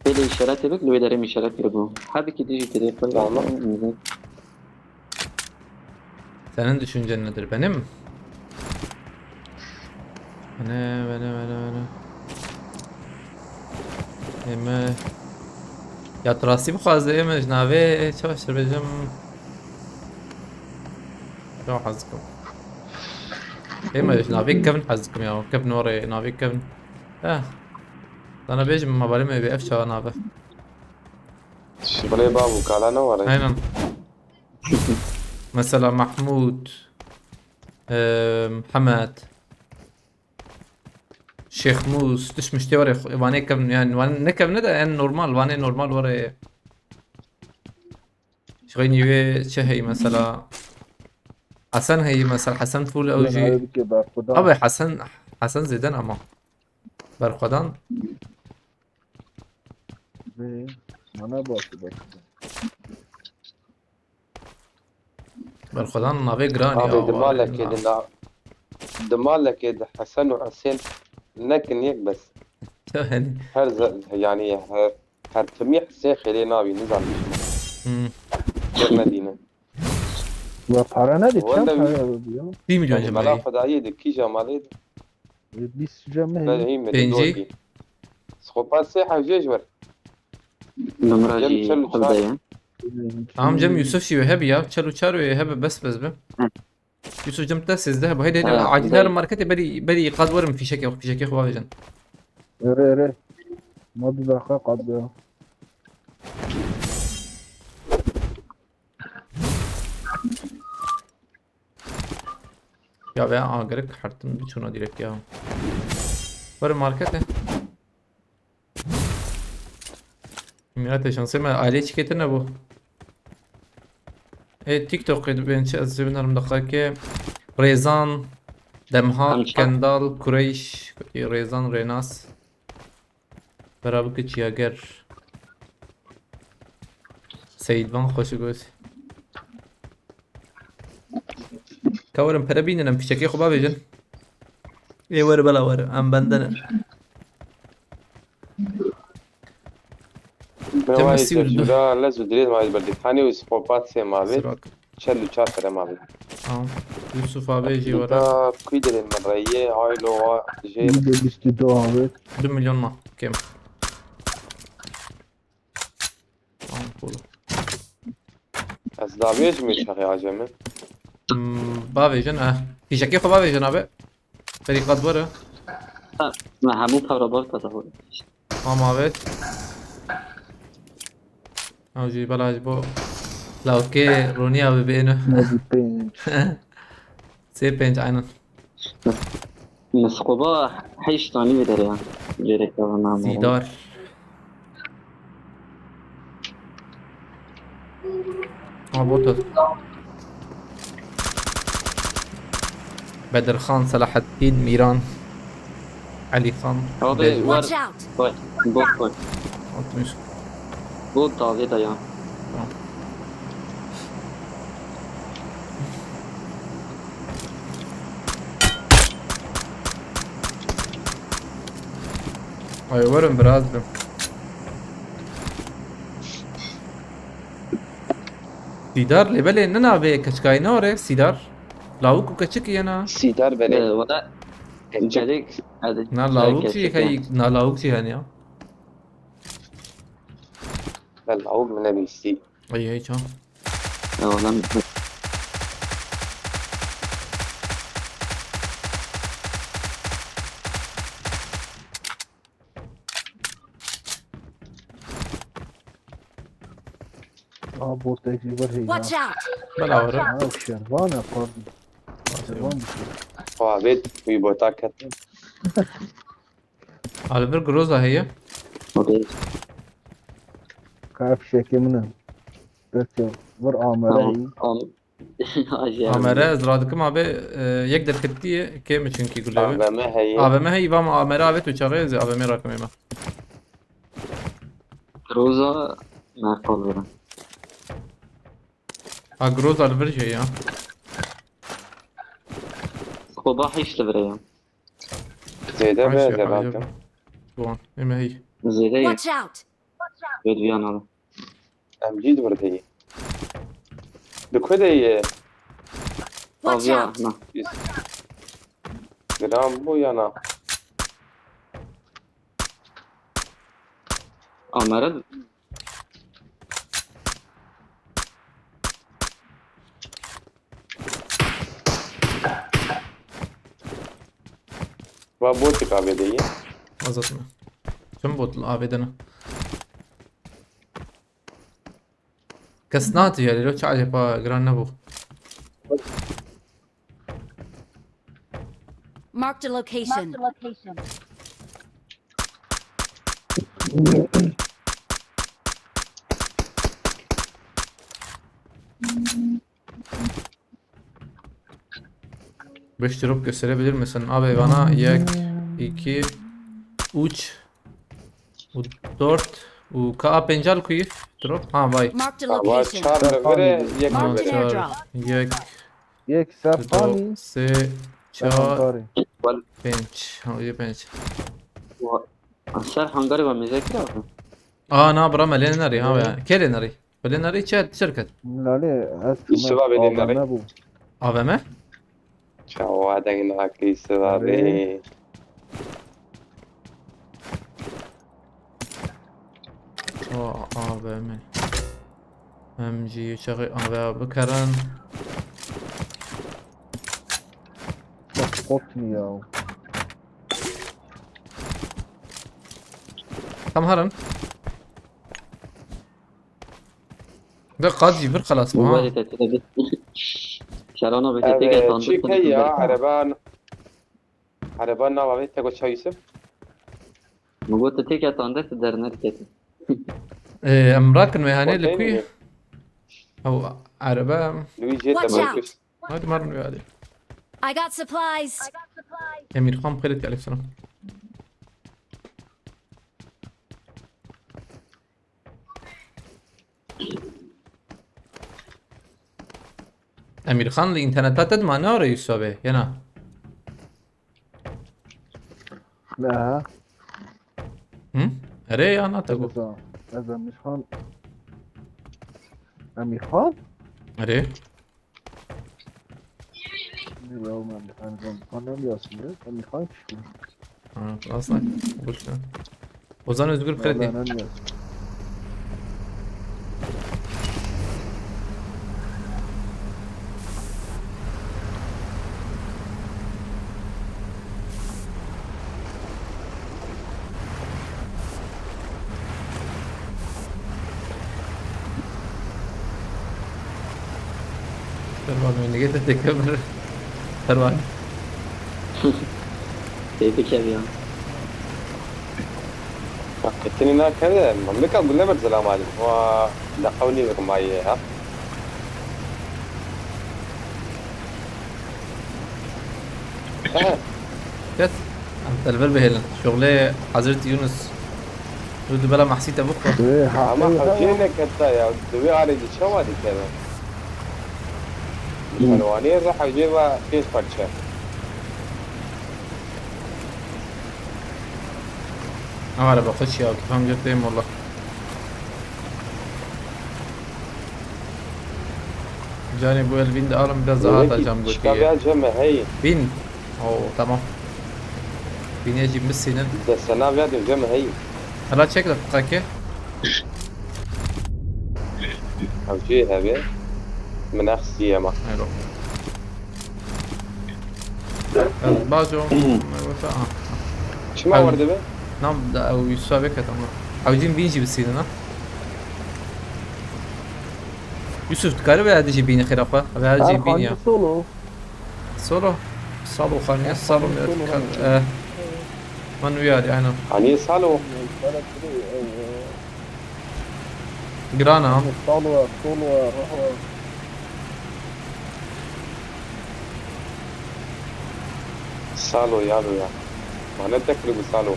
Bêle işaretê bik, li wê derê min işaret kiribû. Hebikî dijî tirê xwe. Tamam. Senin düşüncen nedir? Benim? Bene, bene, bene, bene. Eme. Ya tu rastî bixwaze eme ji navê çawa şer bêjim. Ya hez dikim. Eme ji navê Kevin hez dikim ya. Kevin were navê Kevin. Eh. Sana bêjim, ma balê me bê ev çawa nave. Şifrê bav û kala ne were. Aynen. Mesela Mahmud, e, Mihemed, Şêx Mûs, tişt miştê were, wanê kevn, yani wanê ne kevne de en normal, wanê normal were. Ji xeynî wê çi heyî mesela? Hesen heyî mesela, Hesen Fûl ew jî. Abi Hesen, Hesen zêden ama. Berxwedan. Ee, mana baş, baş. Berxwedan navê giran e. Abi, di malekê de na-, di malekê de Hesen û Hesên nekin yek bes. Her ze-, yani her, her timî Hesên xêlê nabî, nizanim. Hmm. Yek nedîne. Ve para nedir? Çend para diyor? Bir milyon. Yani mela Xwedayê de, kîja malê de. Bîst cem heye. Belê hî me de dor dî. Skopa sê hewcê ji wer. Numara jî hevde ye. Tamam Cem, Yusuf şî wê hebi ya. Çel û çar wê hebe bes bes be. Yusuf Cem te sêzdeh hebû. Heydi, heydi, Ha, acil herin marketê, berî, berî qad werin fîşekê, fîşekê xwe bavêjin. Erê, erê. Ma du deqa qad ya. Ya be, a, gerek hertim biçûna direkt ya. Werin marketê. Miletê şansê me alê çikêtir nebû. Ê TikTokê dibên çi ez jê binerim deqekê. Rêzan, Demhat, Em çi- Kendal, Kureyş, kutî Rêzan, Rênas. Bera bike çiyager. Seyîdvan xweşik wes. Ka werin pere bînin, em fîşekê xwe bavêjin. Ê were bela were, em bende ne. Cem Mesî û du. Lez û dirêz mavê berdî. Hanî û spopat sê mavê. Sirak. Çel û çar pere mavê. Tamam. Yusuf abi jî were. Da kuî dilê min reyê, haylo wa jê. Yüzde bîst û du abi. Du milyon ma, kêm. Tamam, cool. Ez davêjim ê çaxê acemi. Hmm, bavêjin, eh. Fîşekê xwe bavêjin abi. Berî qad were. Ha, me hemû para bar kata xwe. Tamam abi. Ew jî bela ji bo lawkê Ronî abi bêne. Ne bi pênc. Sê pênc, aynen. Misqoba heşt tanî vê derê ya. Gerek ya, ne ama. Sîdar. Ha, bot e. Bedirxan, Selahaddin, Mîran, Elîxan, Abi, Dej-, var. Watch out! Vay, bot koy. Altmış. Bot tavê de ya. Tamam. Ay, werin biraz da. Sîdar, lê belê nina vê keçikayî ne were, Sîdar? Lawik û keçik yena? Sîdar belê. Ee, wala Keçik. Gerek, hadi. Na lawik jî heye, na lawik jî hene ya. Na lawik min nebîstî. Ay, ay, çaw. Ya, wala. Aa, botek jî vir heye. Watch out! Bela were. Ha, şervan e, pardon. Şervan bir şey. Xwe avêt, wî bota ketin. Li vir Groza heye. Okey. Ka fişekê min e. Belki vir amere heye. Tamam. Amere, ez radikim abi, e, yek derketiye kêm e çünkü gule. A V M heye. A V M heye, vam amere abi tu çaxê ez A V M rakim ema. Groza me qal veren. Ha, Groza li vir jî ya. Koba hiç li vir ya. Zêde be, zêde. Wan, eme hey. Zêde ye. Watch out! Bedviyan abi. M G di vir de ye. Di ku de ye? Watch out! Abi ya, na. Gram bu yana. Amere. Va botik A V D'yi. Azatma. Çim bot A V D'ni? Kes nati ya, lelo çaje pa gran nebu. Marked a location. Beş drop gösterebilir misin? Abi bana yek, iki, üç, û dört, û ka a pêncal ku yî? Drop? Ha, vay. Marked a location. Çar li vir e, yek li vir e. Çar, yek, yek ser du, sê, çar, pênc. Ha, yê pênc. Ser hangarê ve mêze kira. Aa, na, bira me lê nerî, ha, ya. Kê lê nerî? Belê nerî çi, çi ket? Lalê, ez Yusuf abi lê nerî? A V M bû. A V M? Çawa deng nakî Yusuf abi. Abi. O, A V M. Em jî çaxê ava bikerin. Bak, kopmuyor. Tam herin. De qad jî bir xelas Bu bû ha. Böyle tehdit edip. Şerano ve tehdit et. Çi ke ya, ereba, ereba nava ve tego çay Yusuf. Bu tehdit et, andet derine dikkat. Ee, em rakin meyhanê li ku ye? Ew erebe. Luî jê te Watch bol out. kişt. Hadi marın ve hadi. I got supplies. Emirhan Pelit, aleyküm selam. Emirhan li interneta te dima ne ara Yusuf abi? Yena. Ne? Hı? Erê ya na te got. Ez Emirhan. Emirhan? Erê. Ne ya, Emirhan, Emirhan ne diyorsun ya? Emirhan kişi. Ha, aslında boş ver. Ozan Özgür Kredi. Vallahi ne diyorsun? Pervan, beni getir tekrar. Pervan. Tebrik ediyorum. Etini nakede, mamlika gule ber selam aleyküm. Wa da qawni ve kumaye ha. Ket. Em telver bihêlin. Şoxlê Hazreti Yunus. Û dibela mahsî te bixwe. Ee, ha, Ama ee, ha, hewcê neketta ya. Divê arê di çawa dikeve. Perwanê re hewcê ve pênc parçe. Ama araba xweş ya. Tam göteyim valla. Canê bu el bin de alın biraz daha atacağım götüye. Şikavya ceme hey. Bin. Oo, tamam. Binê jî misînin. De sena vya de ceme hey. Hala çek daqiqake. Hewcê hebe. Min exsiye ma. Ero. Ez baco. Wata, ah. Çima Ew- werde be? Nam da ew Yusuf abi ket ama. Hewcîn bin jî bisînin ha. Yusuf, dikare ve hadi jî bînî xêra xwe. Ve hadi jî bînî ya. Solo. Solo. Salo xaniye, salo Solo miyat lan. Eh. Man uyarı, aynen. Hani salo. Girana. Solo, solo. Salo ya ya. Mane tekli bu salo.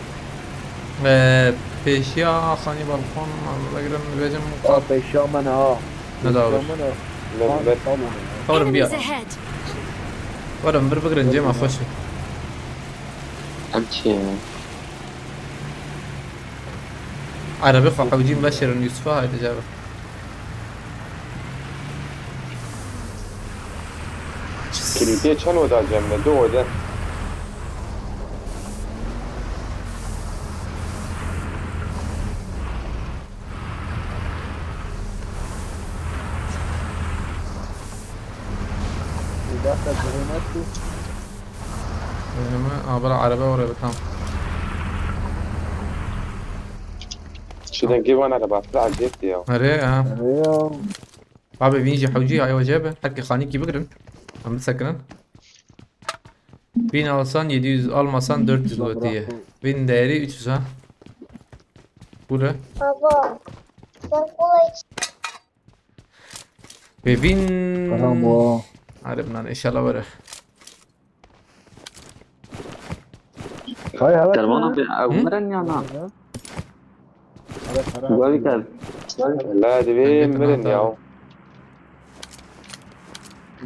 Ee, peşiya xani balkon, vegirin vecim Aa, peşiya me ne ha. Ne daha var? Peşiya me ne. Nöbet. Solo. Tamam bir Enemies ahead. Varım bir vegirin cema hoş. Hemçi. Arabi xwe hewcîn veşêrin Yusuf'a, haydi cevap. Kilîtê çend oda cem me? Du oda. Bir dakika, zehmet bu. Önüme, aa, bırak araba oraya bir tam. Şuradan gir bana da bak. Acayip ya. Nereye ya? Nereye ya? Abi bin jî hewcî ya, ew cebe. Herkes xanîkî bigirin. Em bisekinin. Bin alsan yedi yüz, almasan dört yüz gotiye. Bin değeri üç yüz ha. Bu ne? Baba, sen kola iç. Ve bin. Karam o. Hadi bundan inşallah var. Hay hay. Dermana bir ev mirin ya na. Güzel bir ev. La divê mirin ya.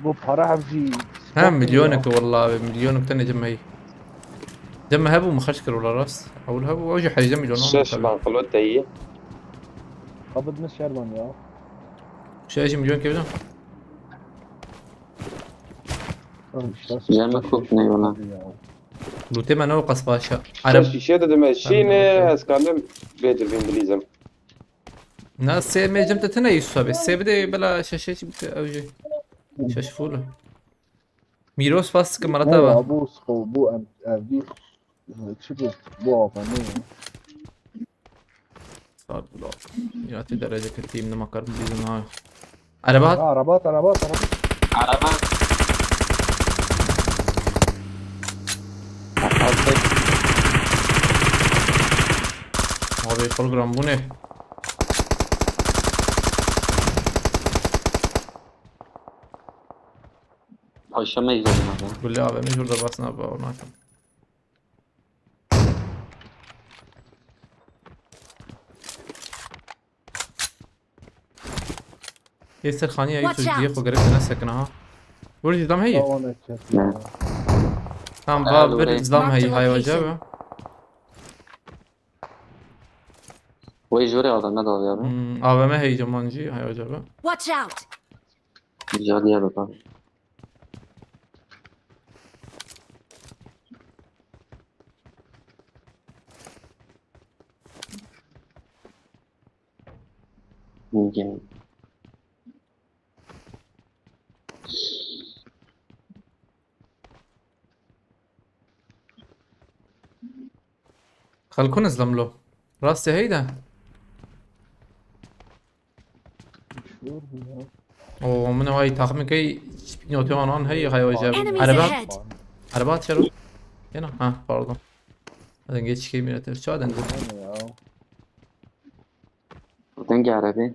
Bu para hevcî. Ha, milyonek vallahi abi, milyonek tane cem hey. Cem hebû, min xerc kir wala rast. Ew hebû, ew jî hejde milyon. Şeş bankolot de iyi. Kabit mi Şervan ya? Şeş milyon kevdan. Cem kok ne yola. Lûtê me ne o qas baş e. Arab şişe de deme şîne, ez kandim bêtir bin bilîzim. Na sê mecim te tine Yusuf abi. Sê bide bela şeşe çi bide ew jî. Şeş full. Mîros fas ki Murat abi. Abu sxo bu em evdî çi bu? Bu apa ne ya? Sağ ol. Ya te derece kötüyüm ne makar bir bizim ha. Araba at. Ha, araba at, araba at, araba at. Araba. Abi program bu ne? Paşa meydanı abi. Gulli abi ne şurada basın abi ona. Yê ser xaniya Yusuf diye xwe gerek ne sekine ha. Vur cildam heyî. Tamam, va bir cildam heyî hay hoca be. Wê jûrê adam ne dawiya be. Hmm, A V M heyî caman jî hay hoca be. Watch out! Cadiye be tabii. Mümkün. Xelkun izlemlo. Rastê heyda. O min ay takım key notê anan hey hay hoca. Enemies Araba. Ahead! Araba at şero. Yana ha pardon. Hadi geç şey millet. Çaden. Denge arabi.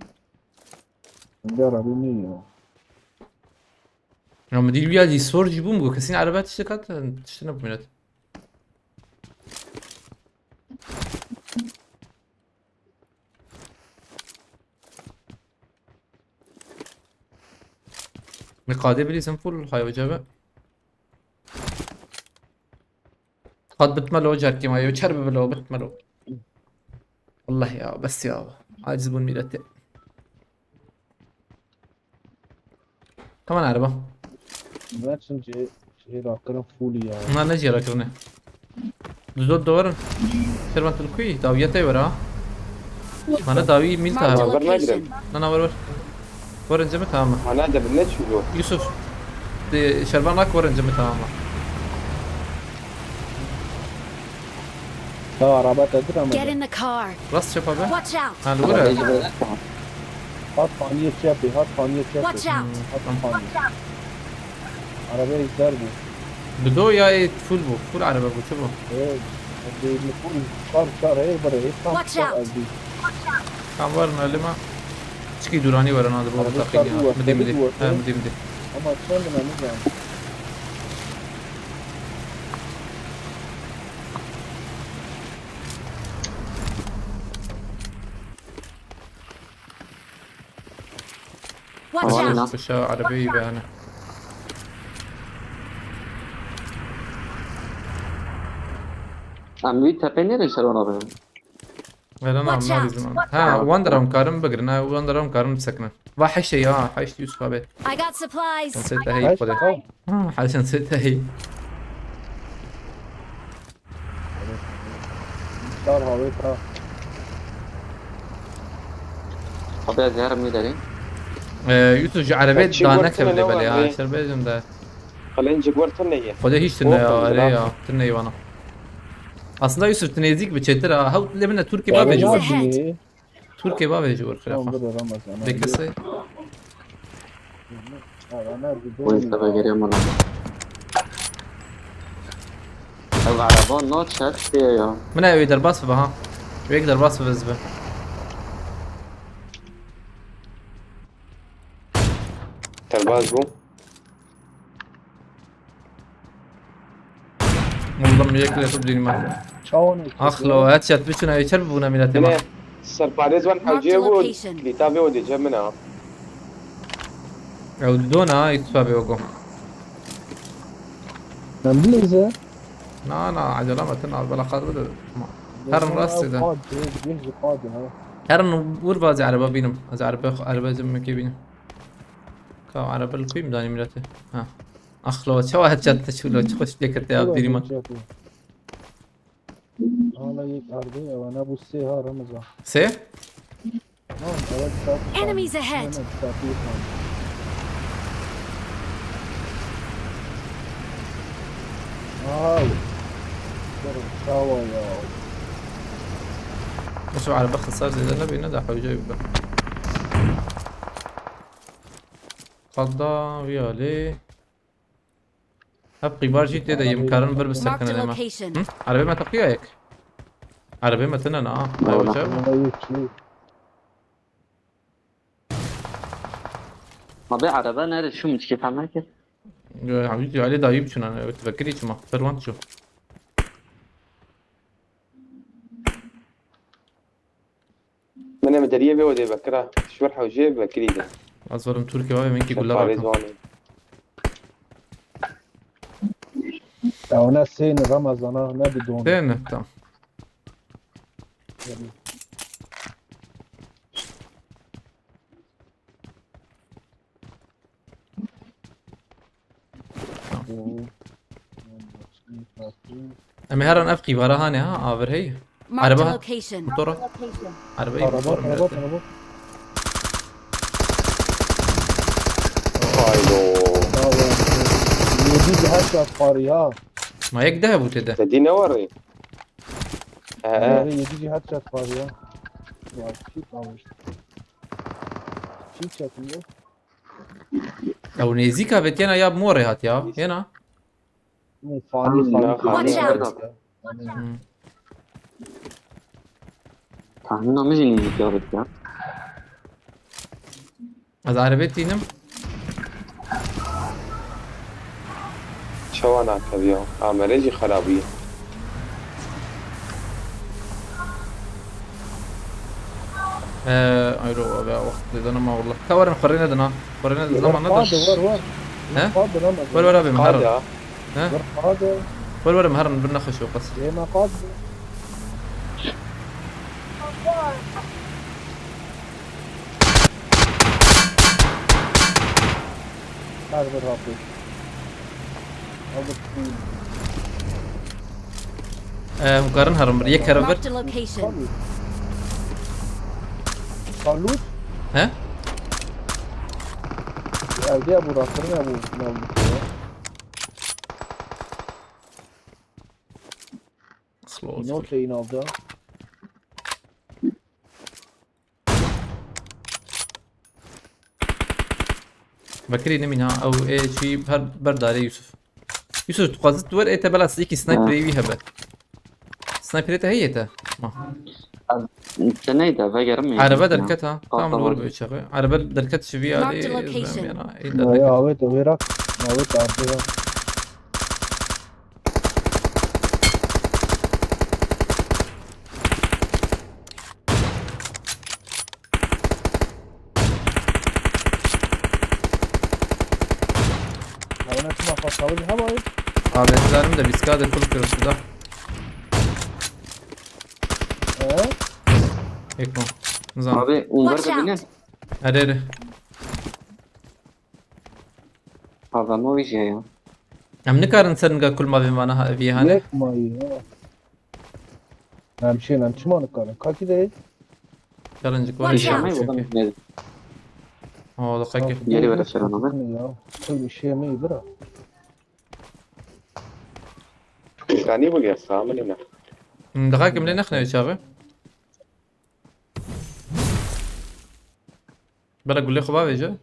Denge arabi ne ya? Ya müdür bir yerde sor cibum bu. Kesin araba tişte kat tişte ne bu millet. Miqade bilî sin full hay hoca be. Qad bitme lo cerkî ma yo çer bibilo bitme lo. Allah ya bes ya. Aciz bun milleti. Tamam araba. Ne çin cê cê rakirin full ya. Bunlar ne cê rakirine? Duzot dovarın. Servan tilkuy dawiye te vera. Mana dawi mil ta. Ver ne gidelim. Nana ver ver. Ver önce mi tamam mı? Mana da ne çubuğu? Yusuf. De Şervan rak ver önce mi tamam mı? Ya araba tedir ama. Get in the car. Rast çapa be. Watch out! Ha doğru. Hat paniye çepi, hat paniye çepi. Watch out! Hat paniye. Araba izler bu. Bi do ya e full bu. Full araba bu çi bu? Evet. Full çar çar her bire. Tam çar abi. Tam var mı lima? Çiki durani var ana bu. Araba takıya. Midi midi. Ha midi midi. Ama çar mı ne? Watch out! Kuşa arabayı be hani. Em wî tepê nêrê ser wana be. Veran Watch out! Watch out! Ha, wan deram karim bigrin, ha, wan deram karim bisekinin. Va heşte ya, heşte Yusuf abi. I got supplies! Sen sete hey kode. Ha, heşte sete hey. Çar havê ta. Abi ez yarım ne derin? Ee, Yusuf ji arabê dane kevle bele ya. Şerbejim de. Xelencik wer tune ye. Xwedê hiç tune ya, erê ya. Tune ye bana. Aslında Yusuf tu nêzîk bi çêtir ha. Hew lê min de Türkiye bavê ji wer. Türkiye bavê ji wer xirafa. Bekesi. Wê tebe geriya mala. Ev araba no çek diye ya. Min ew ê derbas bibe ha. Wek derbas bibe zibe. Derbas bû. Oğlum yek lafı bileyim ben. Çawan. Ax lo, headshot biçin ay çer buna milletê ma. Serparêz wan hewcê bû. Lîta vê odê cem min a. Ew dona, îtfa be ogo. Em bilêze. Na na, acele me tin al bela qad bide. Herin rastê de. Herin vur bazı araba bînim. Ez araba araba cem mekê bînim. Ka araba li kuyum danî milletê. Ha. Ax lo, çawa headshot te çû lo, çi xweş lê kete ya bîrî man. Hala yek ardê, ewana bû sê ha Remeza. Sê? Tamam, evet, çarpı Enemies ahead. Hemen çarpı yıkan. Wow. Durun, çawa ya. Hiç o araba xisar zêde nebîne de hewce bibe. Qada viyalê. Hep qîbar jî tê de yê, em karin vir bisekinin ême. Marked a location. Hı? Erebê me teqiya yek. Erebê me tine na. Ay, wala. Wala yek çi? Abi araba nerede? Şu mu? Çi fehme ki? Yo, abi, Ali dayı biçin, hani, evet, vekiri çima. Perwan ço. Min em deriyê vê odê vekira. Şwer hewcê vekirî de. Ez werim Türkiye ve min ki gulla parê bakan. Ya ona seyni Ramazan'a ne bir don. Değil mi? Tamam. Em ê herin ev qîvara hanê ha, avir hey. Marked a location. Motora. Araba, araba, araba. Haydo. Ya, ya. Yedi cihat çarpar ya. Ma yek daha bu tede. Dedi ne var ya? He. Yedi cihat çarpar ya. Ya, çi kalmış. Çi çatıyor? Ew nêzîka vê tiyana ya morê hat ya. Yena. Watch out! Hmm. Tahmîna min jî nêzîka vê tiya. Ez erebê tînim. Çawa nakeviya? Amere jî xerabî. Ee, ayro, abi, wext didana ma wallah. Ka werin xurê nedin ha. Xurê nedin, zaman nedin. Qade, wer, wer. He? Qade, lan, wer, wer, abi, qade herin. Ha. He? Wer, qade. Wer, wer, herin, bir nexweş o qas. Ê, me qade. Her bir rapid. Ee, hûn karin herin bir, yek herin bir. Marked a location. Salut. He? Evde ya bu, rakırın ya bu, ne oldu ki ya? Slow, slow. Not şeyini aldı. Vekirî nimîn ha, ew ê çî her ber darê Yusuf. Yusuf, tu xwazit tu wer ê te bela yekî sniperê wî hebe. Sniperê te heye te? Ma. Te neyde, vegerim mi? Araba derket ha. Tamam, doğru bir çağı. Araba derket şivi alî. Marked a location. Ya, ya, evet, evet, evet, abi. Ona çima fasalı bir hava. Abi, zalim de biz kade kul kırıp da. Ee? Ekran. Nizam. Abi, Umber de bine. Hadi, hadi. Adamı bir şey ya. Em nikarin ser niga kulma vê vana ha-, vî hane? Yek mayî, ha. Em şên, em çima nikarin? Kakî de. Challenge var. Watch out. Yaşamay çünkü. Adam ne? Aa, da kakî. Geri ver selam abi. Ya, kul bir şey mi bira? Kanî bu gel, sağ mı ne? Hmm, daha kimle ne kadar çağı? Bela gulê xwe bavêje.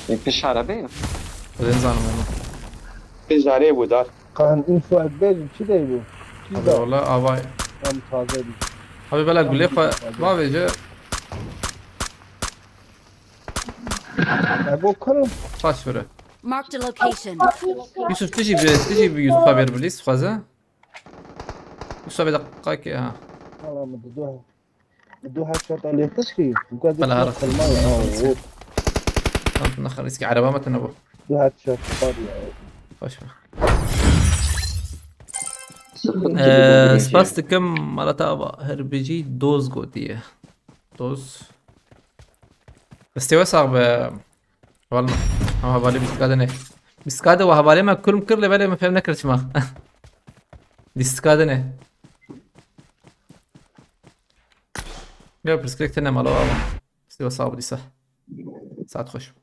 E, pişt arebe ya. Ez nizanim onu. Pişt arê bû dar. Kan info ekbêjim çi dey bû? Abi wala avay. Em taze bî. Abi bela gulê xwe bavêje. Ebo kırım. Taş vere. Marked a location. Yusuf, tu jî bi, tu jî bi Yusuf'a ver bilis xweze. Yusuf, bir dakika ki ha. Valla mı dedi? Du headshot alê qişkî. Bela her. Tamam, naxir, eski araba mı tane bu? Du headshot var ya. Hoş mu? Eee, spas dikim, malata ava, her bici doz gotiye. Doz. Destê we sax be. Wallah. Ama hevalê bîstka de ne. Bîstka de we hevalê me kulm kir lê belê min fêm nekir çima. Bîstka de ne. Ya pirsgirêk têne mala we. Siwa sax bû dîsa. Saet xweş.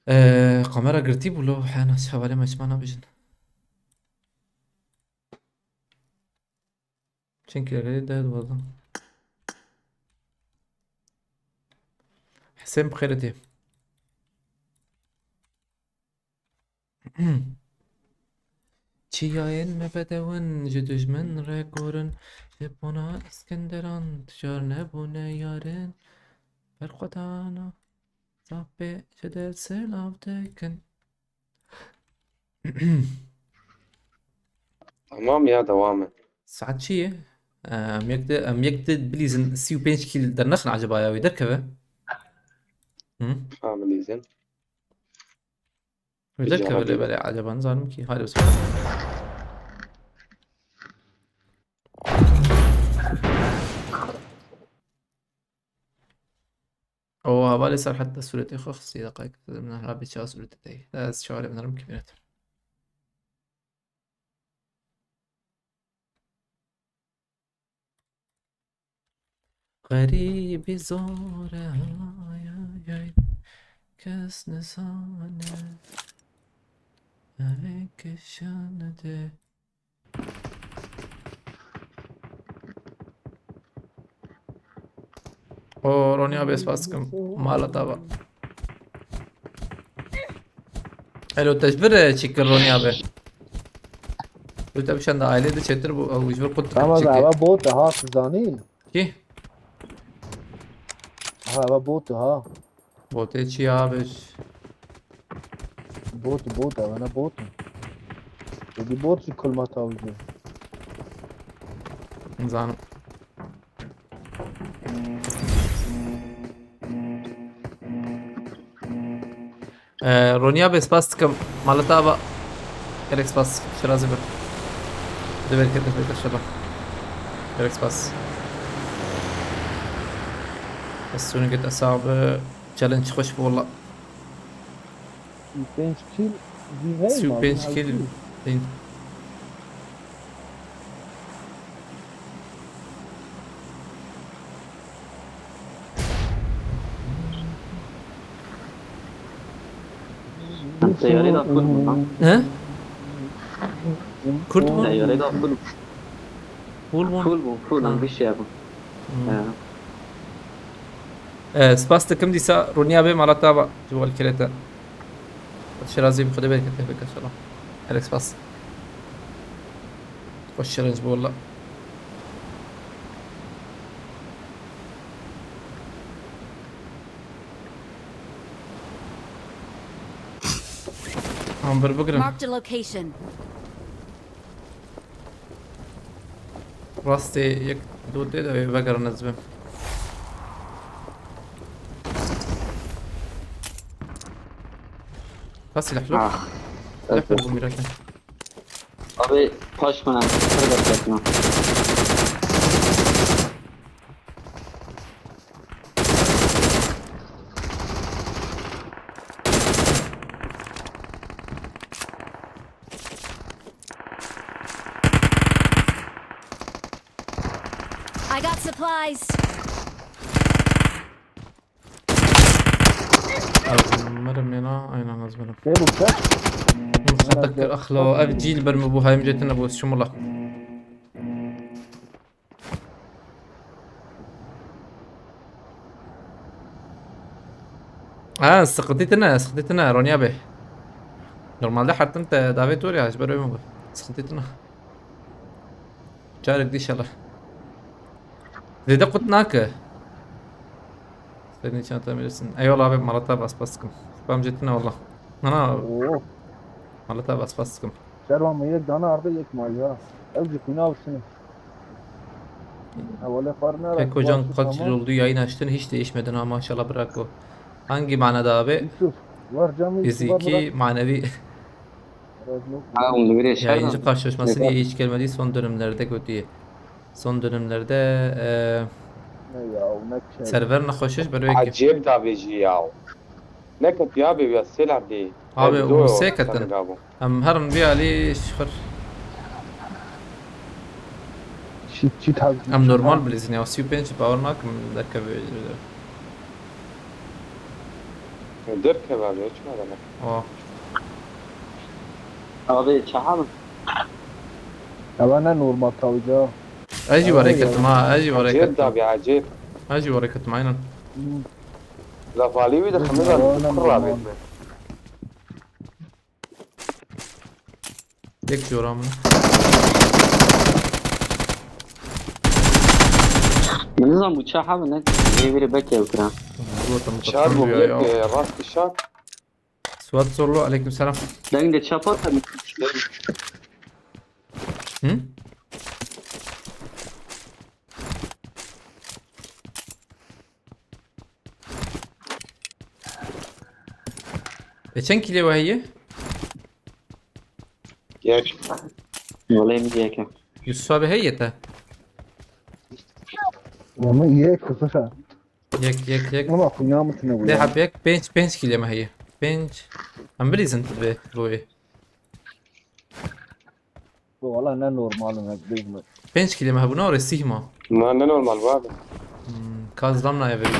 Ee, kamera girtî bû lo hena hevalê me çima nabijin. Çend kîlometre de dibazin. Hesên bi xêr tê. Çiyayên me bedewin, ji dijmin re gorin, ji bona Iskenderan, tu car nebûne yarin, berxwedana, zaf bê ji dest silav dikin. Tamam ya, devam et. Saet çi ye? Em yek de, em yek de bilîzin sî û pênc kîl dernexin acaba ya wê derkeve? Hı? Ha, bilîzin. Wê derkeve lê belê acaba nizanim kî. Haydi bismillah. O hevalê Serhet de sûretê xwe xistî deqayek. Min hela bê çawa sûretê te ye. Ez çawa lê binerim kî bînet. Xerîbî zor e, hay, hay, hay. Kes nizane. Ey kişan de. O Ronya be, spas dikim. Mala te va. Elo, te ji vir, e, çi kir Ronya be? Tu te bişen de aile de çetir bu, ew ji vir qut dikim. Ama çi kir? Eva bot e ha, tu zanî? Kî? Ha, eva bot e ha. Botê çi ya be? Bot, bot, ev ne bot. Êdî bot ji kulma tawî. Nizanim. Ee, Ronya be, spas dikim. Mala te ava. Gelek spas. Şirazî be. Di bereket be, inşallah. Gelek spas. Ez sonê get hesabı. Challenge xweş bû walla. Sî û pênc kîl. Sî û pênc kîl. Teyarê da kul bûn ha. He? Kurt bûn? Teyarê da kul bûn. Kul bûn? Kul bûn, kul bûn. Ha. Em gişiya bûn. Hmm. He. E, spas dikim dîsa Ronya be, mala te ava ji bo alkirete. Şirazî bi Xwedê bereket te bike inşallah. Gelek spas. Xweş şirinc bû walla. Em bir bigrin. Marked a location. Rastê yek dotê de vegerin ez bim. Ka silah lo? Ah. Silah lo bu miraken. Abi, paş bana, kır bakayım. I got supplies. Ez mirim yena, aynen ez mirim. Ne bu sen? Xetek kir, axlo, ev cîl ber mi bû, hayim cetine bû, şumula. Ha, sıkıntı tine, sıkıntı tine, Ronya Bey. Normalde hartım te davet var ya, hiç böyle mi bu? Sıkıntı tine. Carek dî inşallah. Zêde qut nake. Senin çanta verirsin. Eyvallah abi, malata bas bas sıkım. Spam jetine valla. Ana. Oo. Malata bas bas sıkım. Şervan mı yek dana arda yek mal ya. Ev jikuna uçunu. Evvela farmera. Pek hocam kaç yıl oldu yayın açtın, hiç değişmedin ha, maşallah, bravo. Hangi manada abi? Yusuf, var canım, Yusuf, var, fiziki, bırak. Manevi. Ha, onu bile şey. Yayıncı karşılaşması niye hiç gelmedi son dönemlerde kötüye? Son dönemlerde, e, Ne ya, ne şey. Server nexweşiş ber wê ki. Acayip davêjî ya. Ne ketiya be ya sêla dê. Abi, em hûn sê ketin. Em herin vî alî şixir. Çi, çi tav-, Em çi normal tav- bilîzin ya. Sî û pênc power nakim derkeve. Derkeve abi, çima demek? O. Abi, çaha mı? Ewa ne normal tavca. Ez jî were ketim ha, ez jî were ketim. Acayip abi, acayip. Ez jî were ketim, aynen. Hmm. Lafalî wî de xemizan kura bêt. Yek jora min. Min nizam bu çaha mı ne? Hêvîrê bekê ew kira. Çar bu yek, e, rast kişa. Suat Zorlu, aleyküm selam. Deng de çapa tabii. Hı? E, çend kîlê we heye? Yek. Wala min yek e. Yusuf abi heye te? Ama yek kızı. Yek, yek, yek. Ama kunya mı tine bu? Dê heb yek, pênc, pênc kîlê me heye. Pênc. Em bilîzin tu dibê royê. Bu valla ne normal ne bilmiyorum. Pênc kîlê me hebûna orê sîh ma. Na, ne normal bu abi. Hmm, ka zlam naye verî ya.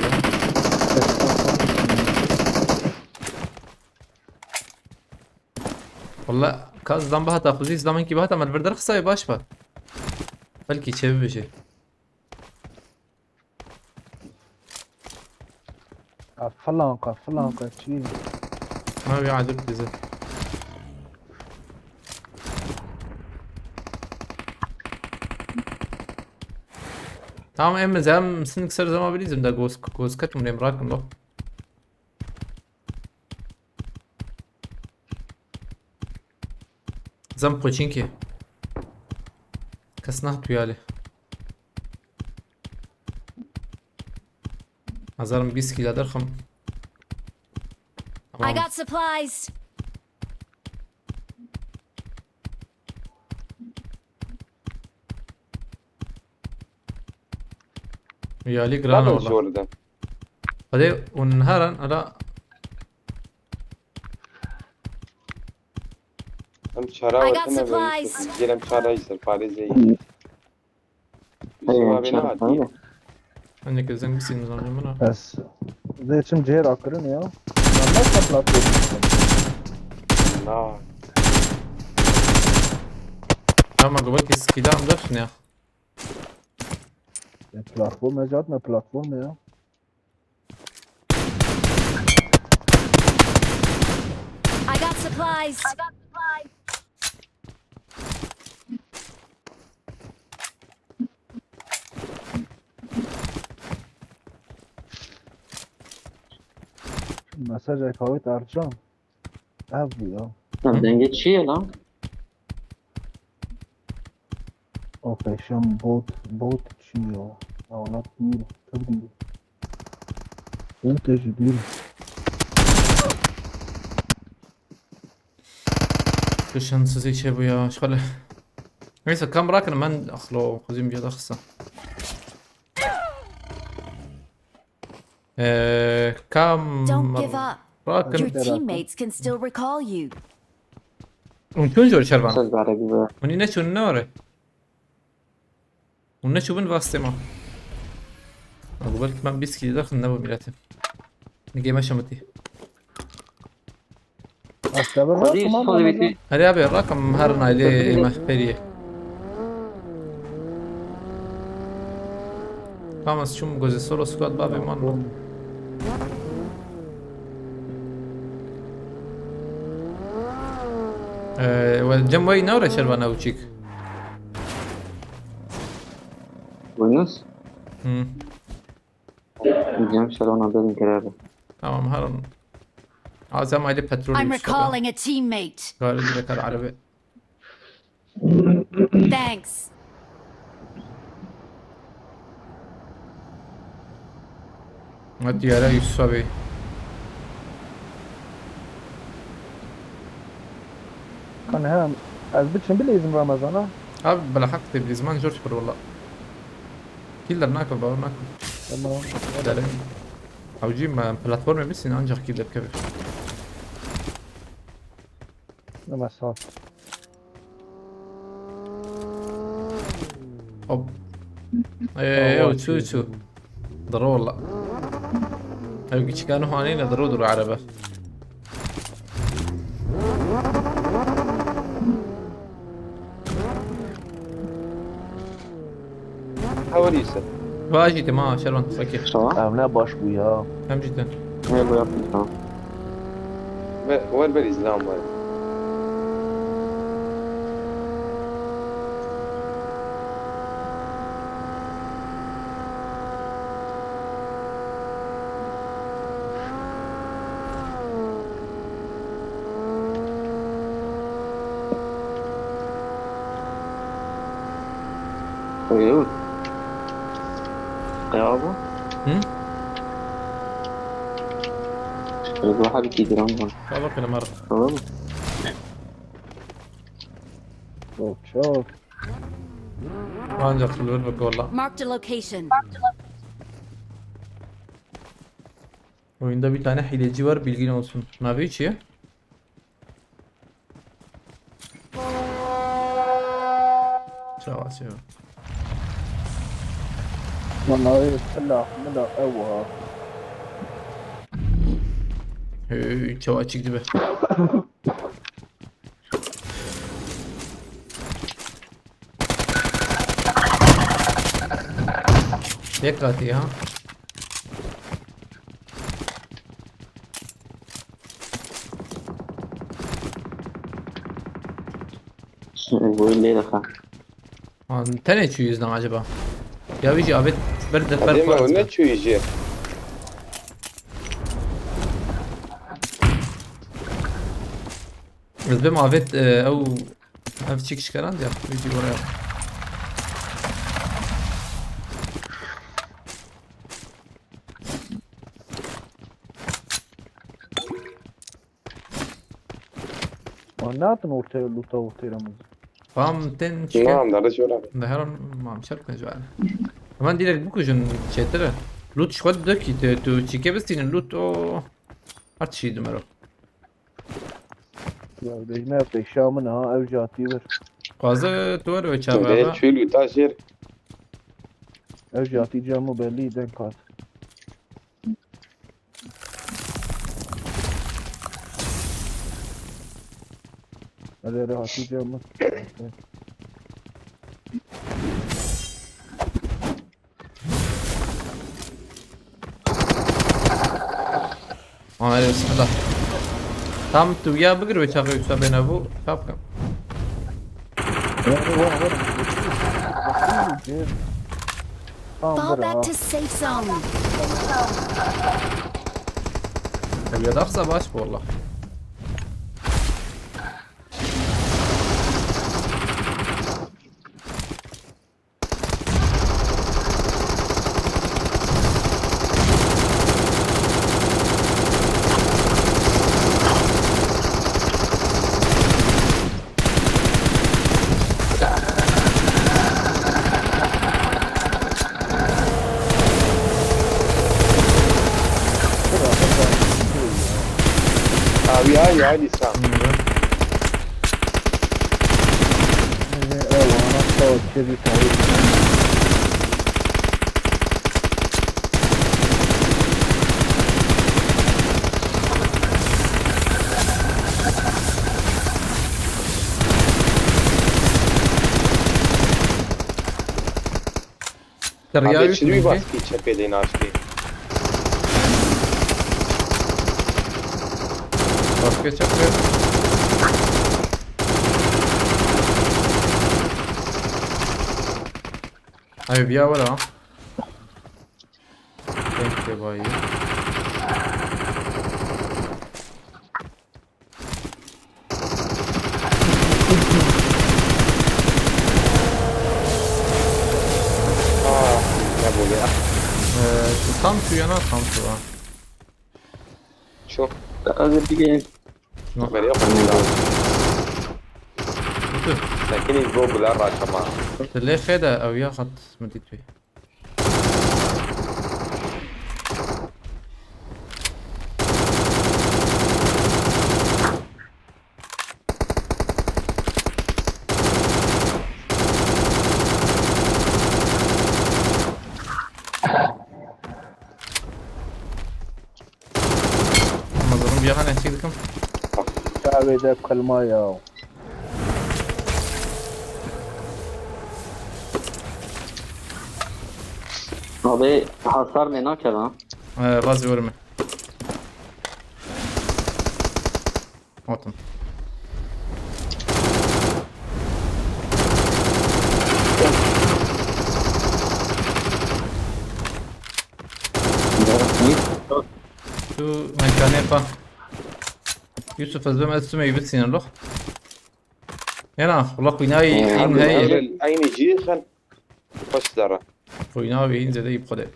Valla ka zlam bihata xuzî zlamên kî bihata me li vir derxisayê baş be. Belkî çê bibêje. Ka filan ka, filan ka, çi? Ma bir acil bizi. Tamam, em zem sin ser zema bilizim da goz, goz ket umrem rakim lo. Zem poçinki. Kes nah tuyali. Hazarım bîst kîla derxim. I Tamam. got supplies. Yalî giran Tabii ola. Zor de. Hadi un heran ala. Em çara I got wetine ve supplies. Gelem çara ister parêzê. Hey, Yusuf abi ne çarpma hatî? Öyle. Anne gözden bir sinir amcam bana. Ez. Zê çim cihê rakirin ya. Lan ne patlatıyorsun? Na. Ama gıbak eskiden dur ne? Ya platform ya, ne platform ya? I got supplies. Mesaj ekawit Ercan. Ev bu ya. Lan denge çi ye lan? Operation bot, bot çi ya? Awlat değil, tabii. Bot eji değil. Tu şanssızî çê bû ya, şxele. Neyse, kam rakin, men axlo xuzim biya daxisa. Ee, kam Don't give up. Rakin. Your teammates can still recall you. Hûn çûn jor şervan. Söz bari gibi. Hûn yine çûn ne were? Hûn neçûbin vastê ma. Ew belkî me bîst kîlî derxin, ne bo mîletê. Nigê me şemitî. Aslında ben Hadi rahatım abi, Yusuf abi, Ramazan. Herê abi, rakim her naylê ême feriye. Tamam, ez çûm gozê solo squad bavê man. Ee, we cem wey ne were şervana uçik. Buenos. Hı. Cem şervana berin kerebe. Tamam, harun. Azem aile petrol I'm yükseldi. Recalling a teammate. Gari direkt araba. Thanks. Hadi yara Yusuf abi. Kan hem ez biçim bileyzim Ramazan'a. Abi bela hak te bileyzim, man zor çıkır valla. Killer nakıl, baba nakıl. Tamam. Derin. Hewcî me platformê bisîne ancak kî derkeve. Nema sağ. Hop. Ee, Allah ew çû, çû. Diro wala. Ew kiçika nuhanê ne diro diro erebe. Hewerî se. Vajî te ma şervan fakir. Tamam. Ev ne baş bû ya. Hem jî te. Ne bu yaptın tamam. Ve, wer berî zilam wer. Alo. Qeyaba? Hı? Şöyle bir hal ki dram var. Tamam. Tamam. Çok çok. Ancak sınır ve kolla. Marked a location. Oyunda bir tane hileci var, bilgin olsun. Navi içi. Çava çava. Lan abi, silah, milah, ewa. Hey, çava çıktı be. Yek katî ha. Bu ne daha? Lan tenê çû yüzden acaba? Ya bir şey abi, bir de Değil mi? O ne çû yüzü? Ez bêm avêt, e, ew, ev çi kişkerand ya, wî jî oraya. Wan natin ortaya, luta ortaya Ramazan. Tamam, ten şike. Tamam, da şöyle. Da her an mam şart ne jwal. Hemen direkt bu kujun çetire. Lut şkod döki, tu, tu çike bistinin lut o. Her şey dumero. Ya, bejme pêşa min ha, ew jî hatî vir. Xwaze tu were çava. Çû lûta jêr. Ew jî hatî cem û belî denk hat. Erê, erê, hatî cem min. Aman, bismillah. Tam tu ya bigir ve çağı yoksa ben bu. Çapkın. Var, var, var. Tamam, Fall dur back ha. To safe zone. Tabii ya, darsa baş bu valla. Abi ya, ya, Lisa. Eyvallah, sağ ol, kedi tarih. Abi, çi wî baskî çepê dê naşkê. Baskê çepê. Ay, bir ya var ha. Denk de bayı. Aa, ne bu ya? Ee, şu tam şu yana tam şu ha. Şu. Hazır bir gelin. Yok. Beri yok. Bütün. Lakin bu bula raşama. Lê xêde ew ya xat min dît wî. Ev ê de qilma ya. Abi hasar me nakeve ha. Ee, vazgeçiyorum. Otum. Şu mekane pa. Yusuf, ez bim ez sumeyi bitsin lo. Yana, wala xwînayî Ee, hîn abi, heye. abi. Aynı cihaz. Hoş dara. Xwînawî hîn zêde yî bi xwe de.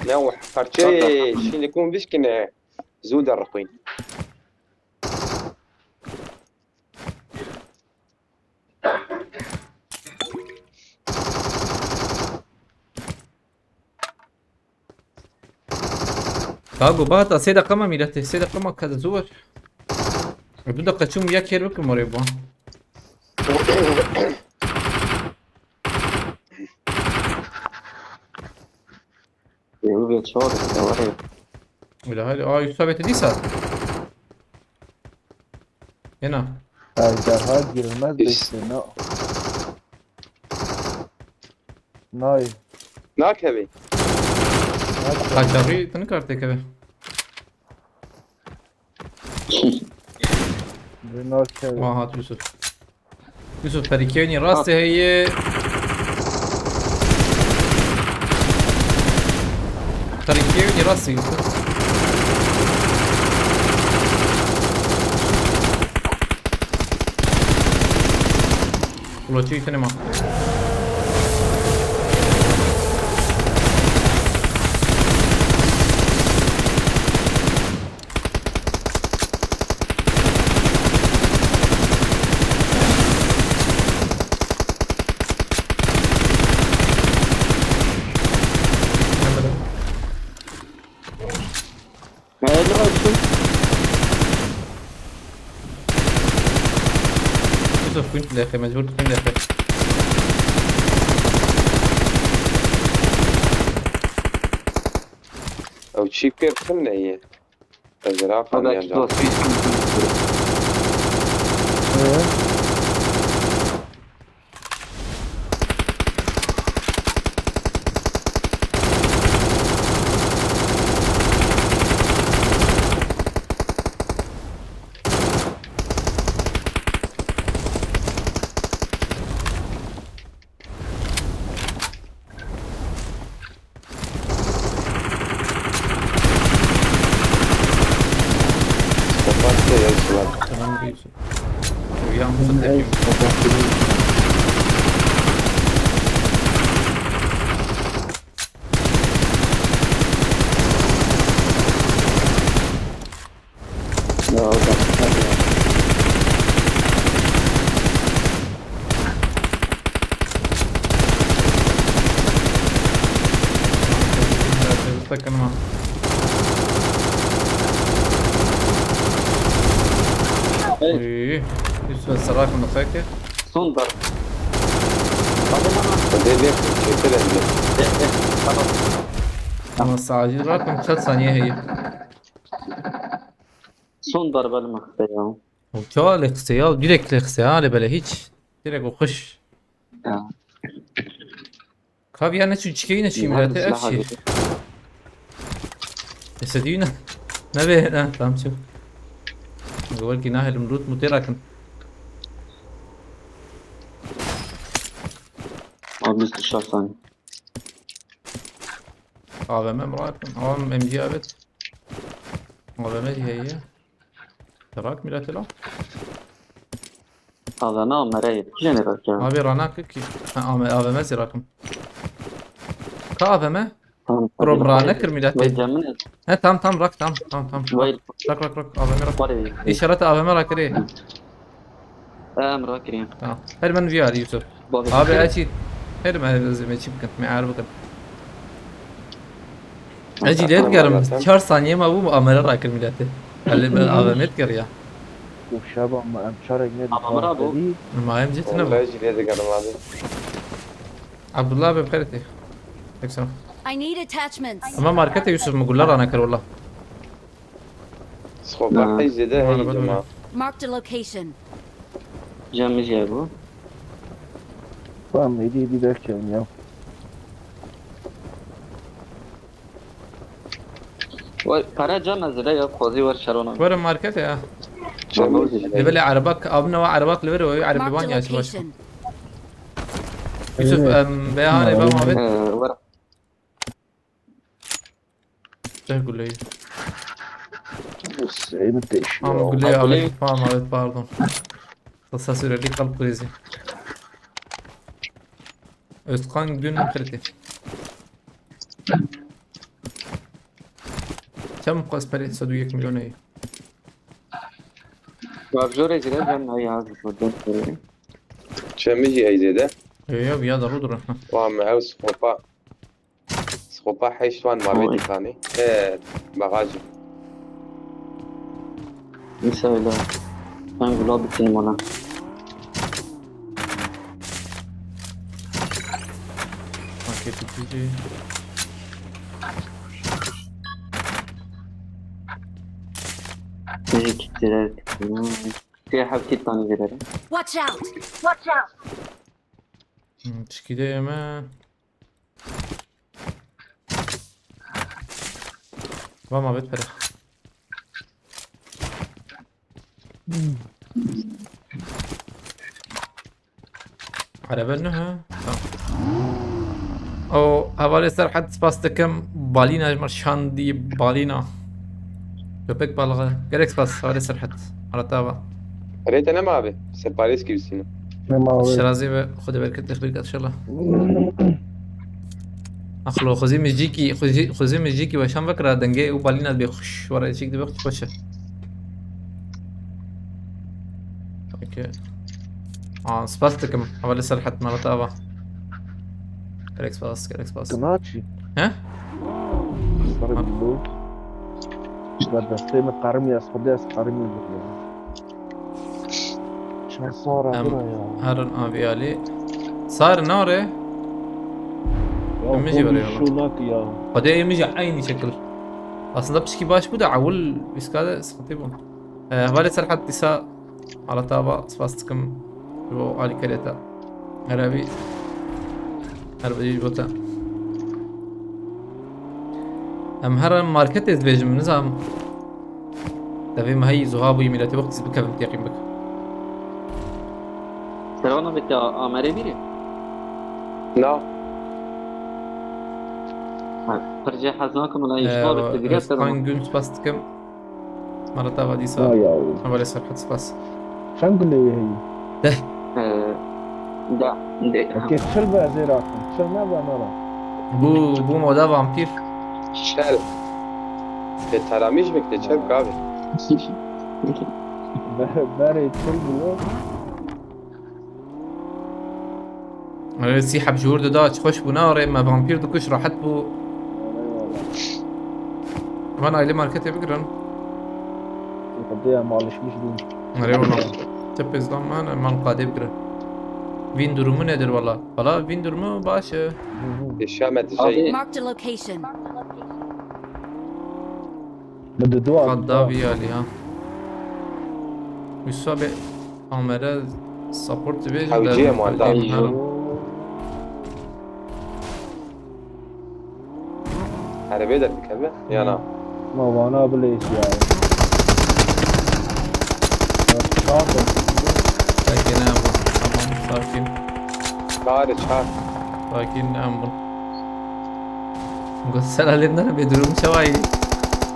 Ne o parçayı şimdi kum biskine. Zu da raquin. Ka go bata sê deqa me mîletê, sê deqa me kede zû wer. Du deqa çûm ya kêr bikim orê bu. Ew vê çor, ew vê. Öyle hadi. Aa, Yusuf abi dîsa. Yena. Ejderha girmez Biz- bekle. Ne? Nay. Nakevî. Kaçarı tını kartı kebe. Renault Kevin. Aha, Yusuf. Yusuf, terikiyeni rastı heye. Terikiyeni rastı Yusuf. Ulaşıyor itene ma. Hayırlı olsun. Yusuf, kunt lefe, mecbur kunt lefe. Ew çî kir tim ne ye. Ez rafam Hadi ya ki can. dost, bir sıkıntı yok. Ee, Kapattı ya sular. Tamam diyorsun. Yalnız da demiyorum. Ya hocam. Takınma. Hey. Uy, üstüne sarakın da peki. Son dar. Hadi bana. Hadi bir çekilelim. De, de, tamam. Ama sadece rakın kaç saniye heye. Son darbe almak istedim. Uçağı lexse ya, direkt lexse ha, hele böyle hiç. Direkt o kış. Ya. Kavi ya ne çu çikeyi ne çu Nerede milete ev silah şey. abi? Esediyuna. Ne be, ha, tamam çu. Gol ki nahelim rut muterakin. Abi biz dışarı saniye. A V M mi rakın? A V M M G evet. A V M heye. Rak milete la. Abi ne amere yedi. Kile ne bak ya? Abi ranak ki. Ha, A V M, A V M zî rakım. Ka A V M? Tamam. Prom ranak kir milete. Vay canım. He, tam tam rak tam tam tam. Vay. Rak rak rak A V M rak. Var ya. İşaret A V M rak kiri. Em rak kireyim. Tamam. Her ben V R Yusuf. Bak. Abi açı. Her ben zime çipkin. Me arbukin. Acele Tamam, etgerim. zaten. Çar saniye ma bu amere rakır milete. Ali ben A V M etger ya. Û şeba me em çarek ne Ama bravo. Ma em cetine bu. Vallahi jile de garım abi. Abdullah abi bxerete. Tek sana. I need attachments. Ama markete Yusuf mu gullar ana kar valla. Sixofa heyzê de heyî cema. Marked a location. Cem jî hebû. Tamam, hêdî hêdî derkevin ya. Were pere can ez re ya xwezî wer şerona. Were markete ya. Cema. Li vele erebak, abine wa erebak li vere, wê erebewan ya çi baş. Yusuf, em, veya hane, va Mabet. Ee, were. Teh guleyî. Hüseyin Teşi. Ama Ya. guleyî Ha, abi. guleyî. Tamam, evet, pardon. Kısa süreli kalp krizi. Özkan Gün kredi. Çem kos pere? Sedu yek milyon ey. Gavjorê gire ben ay hazır şuradan. Çemî jî heyzê de. Yo yo, ya da rudur. Ha. Wa me ew sixofa. Sixofa heyş wan mabê dîkanî. E, bagajî. Mesela sen gula bitin bana. Okey, bitti. Bizi kittiler. Diye hep kit tane girer. Watch out! Watch out! Hmm, çikide yeme. Va Mabet pere. Araba ne ha? Tamam. O hevalê Serhat, spas dikim. Balîna ji me şandî, balîna. Köpek balığı. Gerek spas hevalê Serhat. Arata va. Rê te nema abi. Separêz kî bisîne. Nema abi. Şirazî ve Xwedê bereket, bereket inşallah. Axlo, xwezî mijîkî, xwezî, xwezî mijîkî weşan vekira, dengê û balîna dibê xweş. Were çîk dibe xweş, xweş e. Okey. Aa, spas dikim. Hevalê Serhat, me re te ava. Gerek spas, gerek spas. Tu naçî? He? Sarı bir bu. Berdestê min qerimî, ez xwedê ez qerimî bikrim. Çend sar e Em, bira ya. Herin aviyalî. Sar nare. Ya Min jî xwe bira bir ya. Şûnak ya. Xwedê min jî eynî şekil. Aslında pişkî baş bû de ewil wîska de sıkıntı bû. Ee, hevalê Serhat dîsa Alata ava spas dikim ji bo alîkariyê te. Her evî, her bijî ji bo te. Em her marketê dibêjim, nizam. Devê me heyî zuha bûyî, miletê wextî bikevim têqîm bik. Serwana bike amere bîrî. Na. Pirce hez nakim la Ee, işma bitti diye Özkan Gün spas dikim. Mara tava dîsa. Vay ya. Hevalê Serhat spas. Çend guleyê heyî? Ee, da de. Okey, çil be ez ê rakim. Çil ne be nara. Bu, bu moda vampir. Şel. Te taramîş bik te çev gavi. Be- Berê çil bû. Ee, sî heb ji wir dida, çi xweş bû, ne rê me vampir dikuş, rahat bû. Van aile marketê bigirin. Xwedê em alışmış bûn. Nerê wala. Çi pêzdan me, em qadê bigirin. Vîn durumu nedir wala? Wala vîn durumu baş e. Eşya me dijey. Abi Marked a location. Min di dua Qat da vî alî ha. Wisa be amere support dibêjin. Hewciye de- muhtar. Harim. Erebê derdikeve? Ya na. Ma vana bilêş ya. Sakin em bûn. Tamam, sakin. Çar çar. Sakin em bûn. Got selalimden be durum çawayî.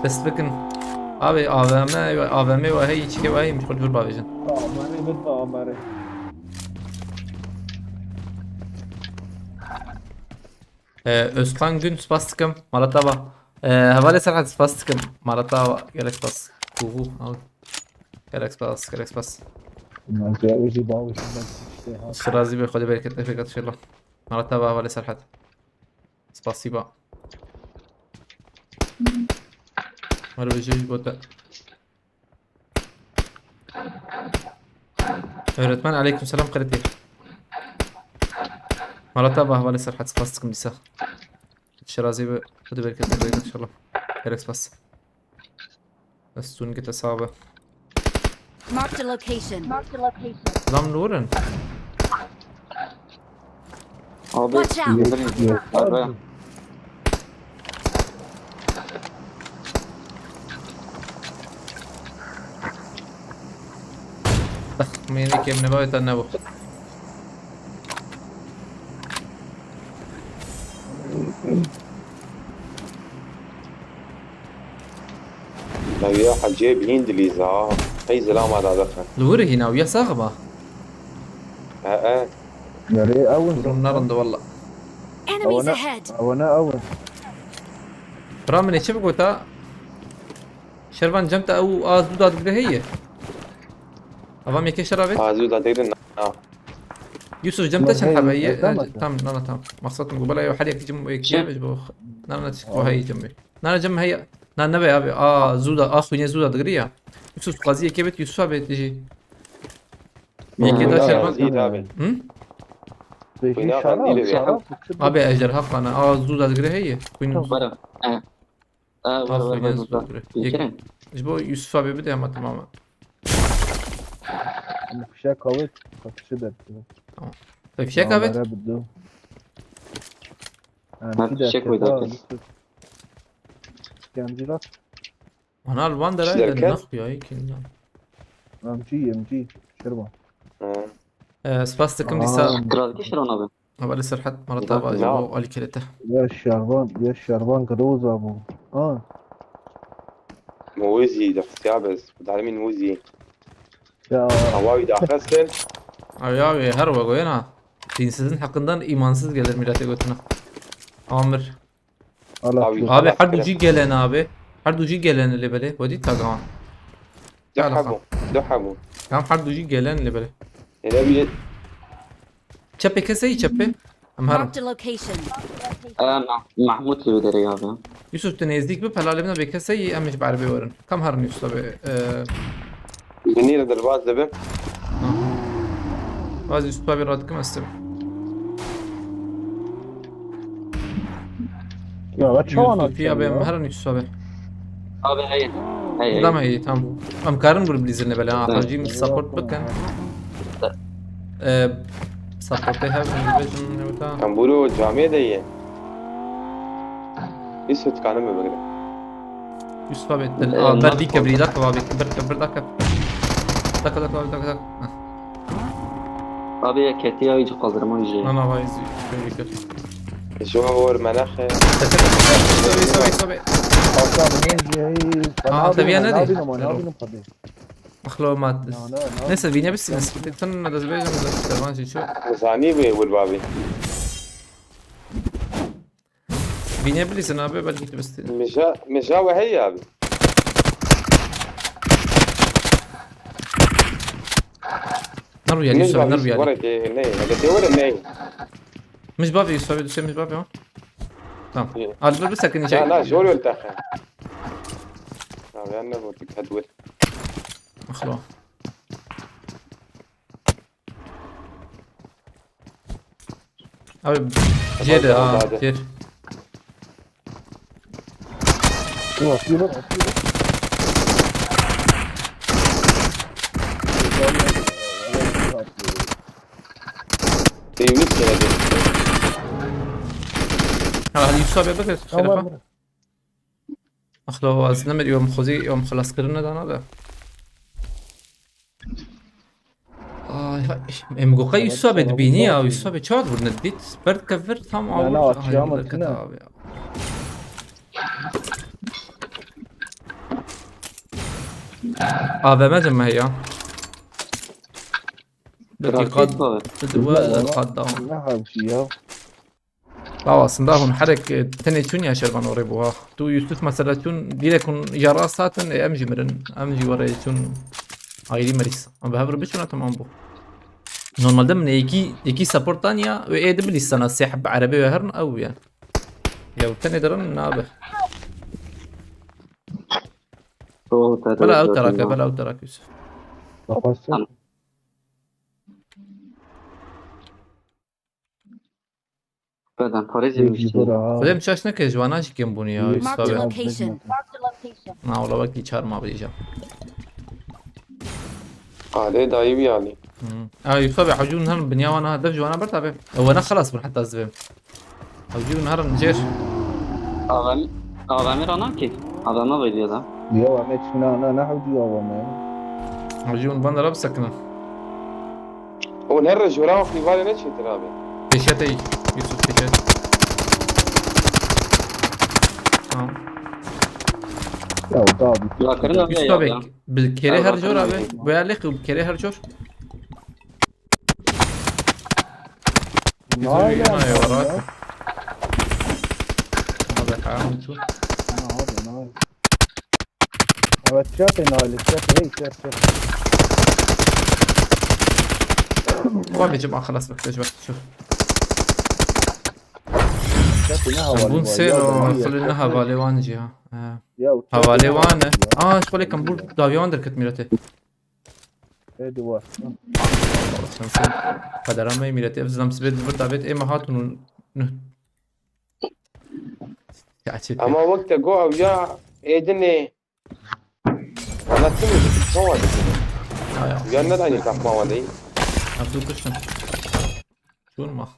Dest bikin. Abi A V M, A V M ve hey içke ve hey mişkul dur bavêjin. Amare bit amare. Ee, Özkan Gün spas dikim. Maratava. Ee, Hevalê Serhat spas dikim. Maratava. Gerek spas. Kuhu. Al. Gerek spas. Gerek spas. Mantıya ucu bağlı şundan işte ha. Şirazi be Xwedê bereket efekat inşallah. Maratava Hevalê Serhat. Spasiba. Merhaba, ji bo te. Öğretmen, aleyküm selam, qeretî. Mala te bi hevalê Serhat, spas dikim dîsa. Şirazî bi Xwedê bereket bide inşallah. Gerek spas. Ez stûn gite sabe. Marked a location. Lam li wir in. Abi. Watch out. Birin. Abi. Min kêm nebawê te nebû. Nawiya hecê bîn dilîza. Hey zilama da dixin. Li wir hîna wiya sax ba. He e. Nereye awun? Durum nerinde valla. Enemies Avana- ahead. Avana awun. Bira min ê çi bigota? Şervan cem te ew a zû da digre heye. Avam yekê şerabê. Azû da degrin na. Yusuf cem te çend Hey, hebe ye? hey, tamam. Tam nana tam. Maksat min gobala yo her yek cem ek Cem. ye bo. Nana çik bo hey cem be. Nana cem heye. Na nebe abi. A zû da a xwînê zû da digre ya. Yusuf qazi yekê bet Yusuf abi tiji. Yekê da Ya, Şervan. Zî tabi. Hı? Beşin Oyna şara, kandili şara. ya. Abi ejderha qana a zû da digre heye. Xwîn. Wara. E. E, wara, wara, Aferin, wara, zor wara. dire. Yekeren. Ji bo Yusuf abi bide ama tamam. Fişek kavit. Katışı da. Te fişek abi. Bere bidu. Ha, fişek koydu arkadaş. Genciler. Ana li van Derken? derayê de naxuya yekî. M G, M G. Şervan. Hı. Ee, spas dikim dîsa. Kral kişir ona be. Hevalê Serhet Mara Bak, Tava ji ya. bo alîkirê te. Ya Şervan, ya Şervan Groza bu. Ha. Mowizî de xisiya bez. Darmîn wizî. Ya. Hawawî daxistin. Ay abi her we goyena. Dinsizin hakkından imansız gelir millete götüne. Amir. Allah Abi. çok. Abi her du jî gelen abi. Her du jî gelen lê belê. Wadi tagan. Du Gel hebû. Du hebû. Tam her du jî gelen lê belê. Hele bir Çepê keseyî çepê. Em her. Marked a location. E, Mah- Mahmut gibi derê abi. Yusuf tu nêzdîk bi pelalê min bê keseyî em ji ber bê werin. Kam herin Yusuf abi. Ee, binîre derbaz dibe. Az Yusuf abi radikim estim. Ya ve çawan Yusuf abi em ya. herin Yusuf abi. Abi hey. Hey hey. Tamam iyi tamam. Em karin bir bilizin bela. Evet. Hacim support bakın. Ee, support hev bejin ne ta. Em bûro camê de ye. Îsot kanim bibigre. Yusuf abi. Ee, Aa, nasıl berdî kebrî oldu? Dakika abi. Kebir kebir dakika. Dakika dakika dakika. Dakika. Abi ya keti ya iyice kaldırma iyice. Ana vay zî. Kebir kebir. Ji we wir menexe. Sobe sobe sobe. Hasan ne diye? Aha, seviye ne Nabînim diyor? Ama nabînim tabii. Maxlo mat. Na, na, na. Neyse vîne bitsin. Sen ne dezbêjim. Derman jî ço. Zanî bê wir babî. Vîne bilîsin abi belkî tu bistî. Mija, mija we heye abi. Naru yani Min Yusuf abi, babî naru yani. were tê ne. Hele tê were ne. Mij bavê Yusuf abi, duşe mij bavê ha. Tamam. İyi. Alper bir sakın Ya içeri. na jor yol taxe. Abi anne bu dikkat wir. Maxlo. Abi, jê de ha, Tamam, hadi. jê. Yok, yok, yok. Teyimiz kere de. Ha, hadi Yusuf abi bak, şerefa. Tamam. Maxlo, ez nemir yom xozî, yom xelas kirine dana da. Ay, hay. Em go qey Yusuf abi dibînî ya, Yusuf abi çawa dibirne dît? Berd kevir tam Ne, awir. ne, Ay, açıya mı, bereket ne? Abi ya. A V M cem me ya. Belki Bırak kad, gitme abi. dedi bu kad da. Ne hal şey ya? Bawa, aslında hûn herek, e, tenê çûn ya şervan orê bû ha. Tu Yusuf mesela çûn, direk hûn ya rast hatin, e, em jî mirin. Em jî were çûn ayrî merîs. Em bi hev re biçûna, tamam bû. Normalde min yekî, yekî support dan ya, ve ê dibilîsana sê heb erebê ve herin ew ya. Ya tenê derin nabe. Doğru, tabii, Bela ew zaten terake, ya. bela ew terake Yusuf. Kafası. Tamam. Adam parêzê miştî. Xwedê min çaş neke ji wana jî kêm bûne ya, Yusuf abi. Marked a location. Marked a location. Na wala wekî çar ma bêje. Alê dayî wî alî. Hmm. Ay Yusuf abi, hewcûn herin binya wana, dev ji wana ber tabi. Wana xelas bûn heta ez divêm. Hewcûn herin jêr. Adam, adamı rana ki. Adama veriyor da. Ya Ahmet şuna ana ne hewcû ya Ahmet. Hewcûn bandara bisekinin. O ne re jora wextî vale ne çêtir abi. Pêşete yî. Yusuf pêşet. Tamam. Ya o da bir Yakırın abi Yusuf ya. abi. Ya. Bi kêrê Abi, her jor abi. bakın. Bu yerli kêrê her jor. Nail Yine abi ya, ya. rahat. Abi, tamam, şu. Nail abi nail. Evet çatı nail çatı hey çatı. Babacım, ah, خلاص, bak, bak, şu. Çatı ne havalı Bûn var sê ya, ro, ben xilê ne hevalê wan jî ha. Ha. Ya, o çatı Hevalê ne wan e. havalı ya. Aa, ji xwe lê kem bûr daviya wan derket mîretê. Hadi var. Sen sen. Qedera me mîretê. Ev zam sibê vir davet ê me hatun û nuh. Ya çi. Ama wek te go ew ya êdinê. Anlatdım mı? Tamam. Ya ya. Ya ne aynı takma var değil. Abdul kuşun. Durma.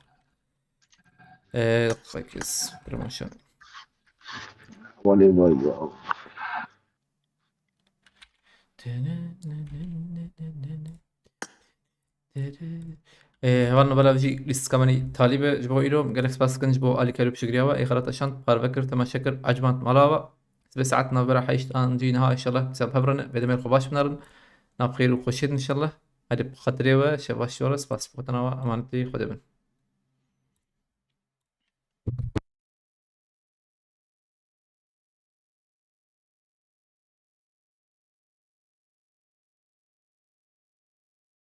Eee, sekiz. Promotion. Havalı var ya. Hevalno belav jî lîstika me nî talî be. Ji bo îro gelek spas dikin ji bo alîkarî û piştgiriya we. Ê xelat eşand, parve kir, temaşe kir, ecmand mala we. Sibê saet navbera heşt an jî niha inşallah bi ser hev re ne. Vê demê xwe baş binarin. Nav xêr û xweşiyê din inşallah. Hadi bi xatirê we, şev baş ji we re, spas bi xwe tena we, emanetî Xwedê bin.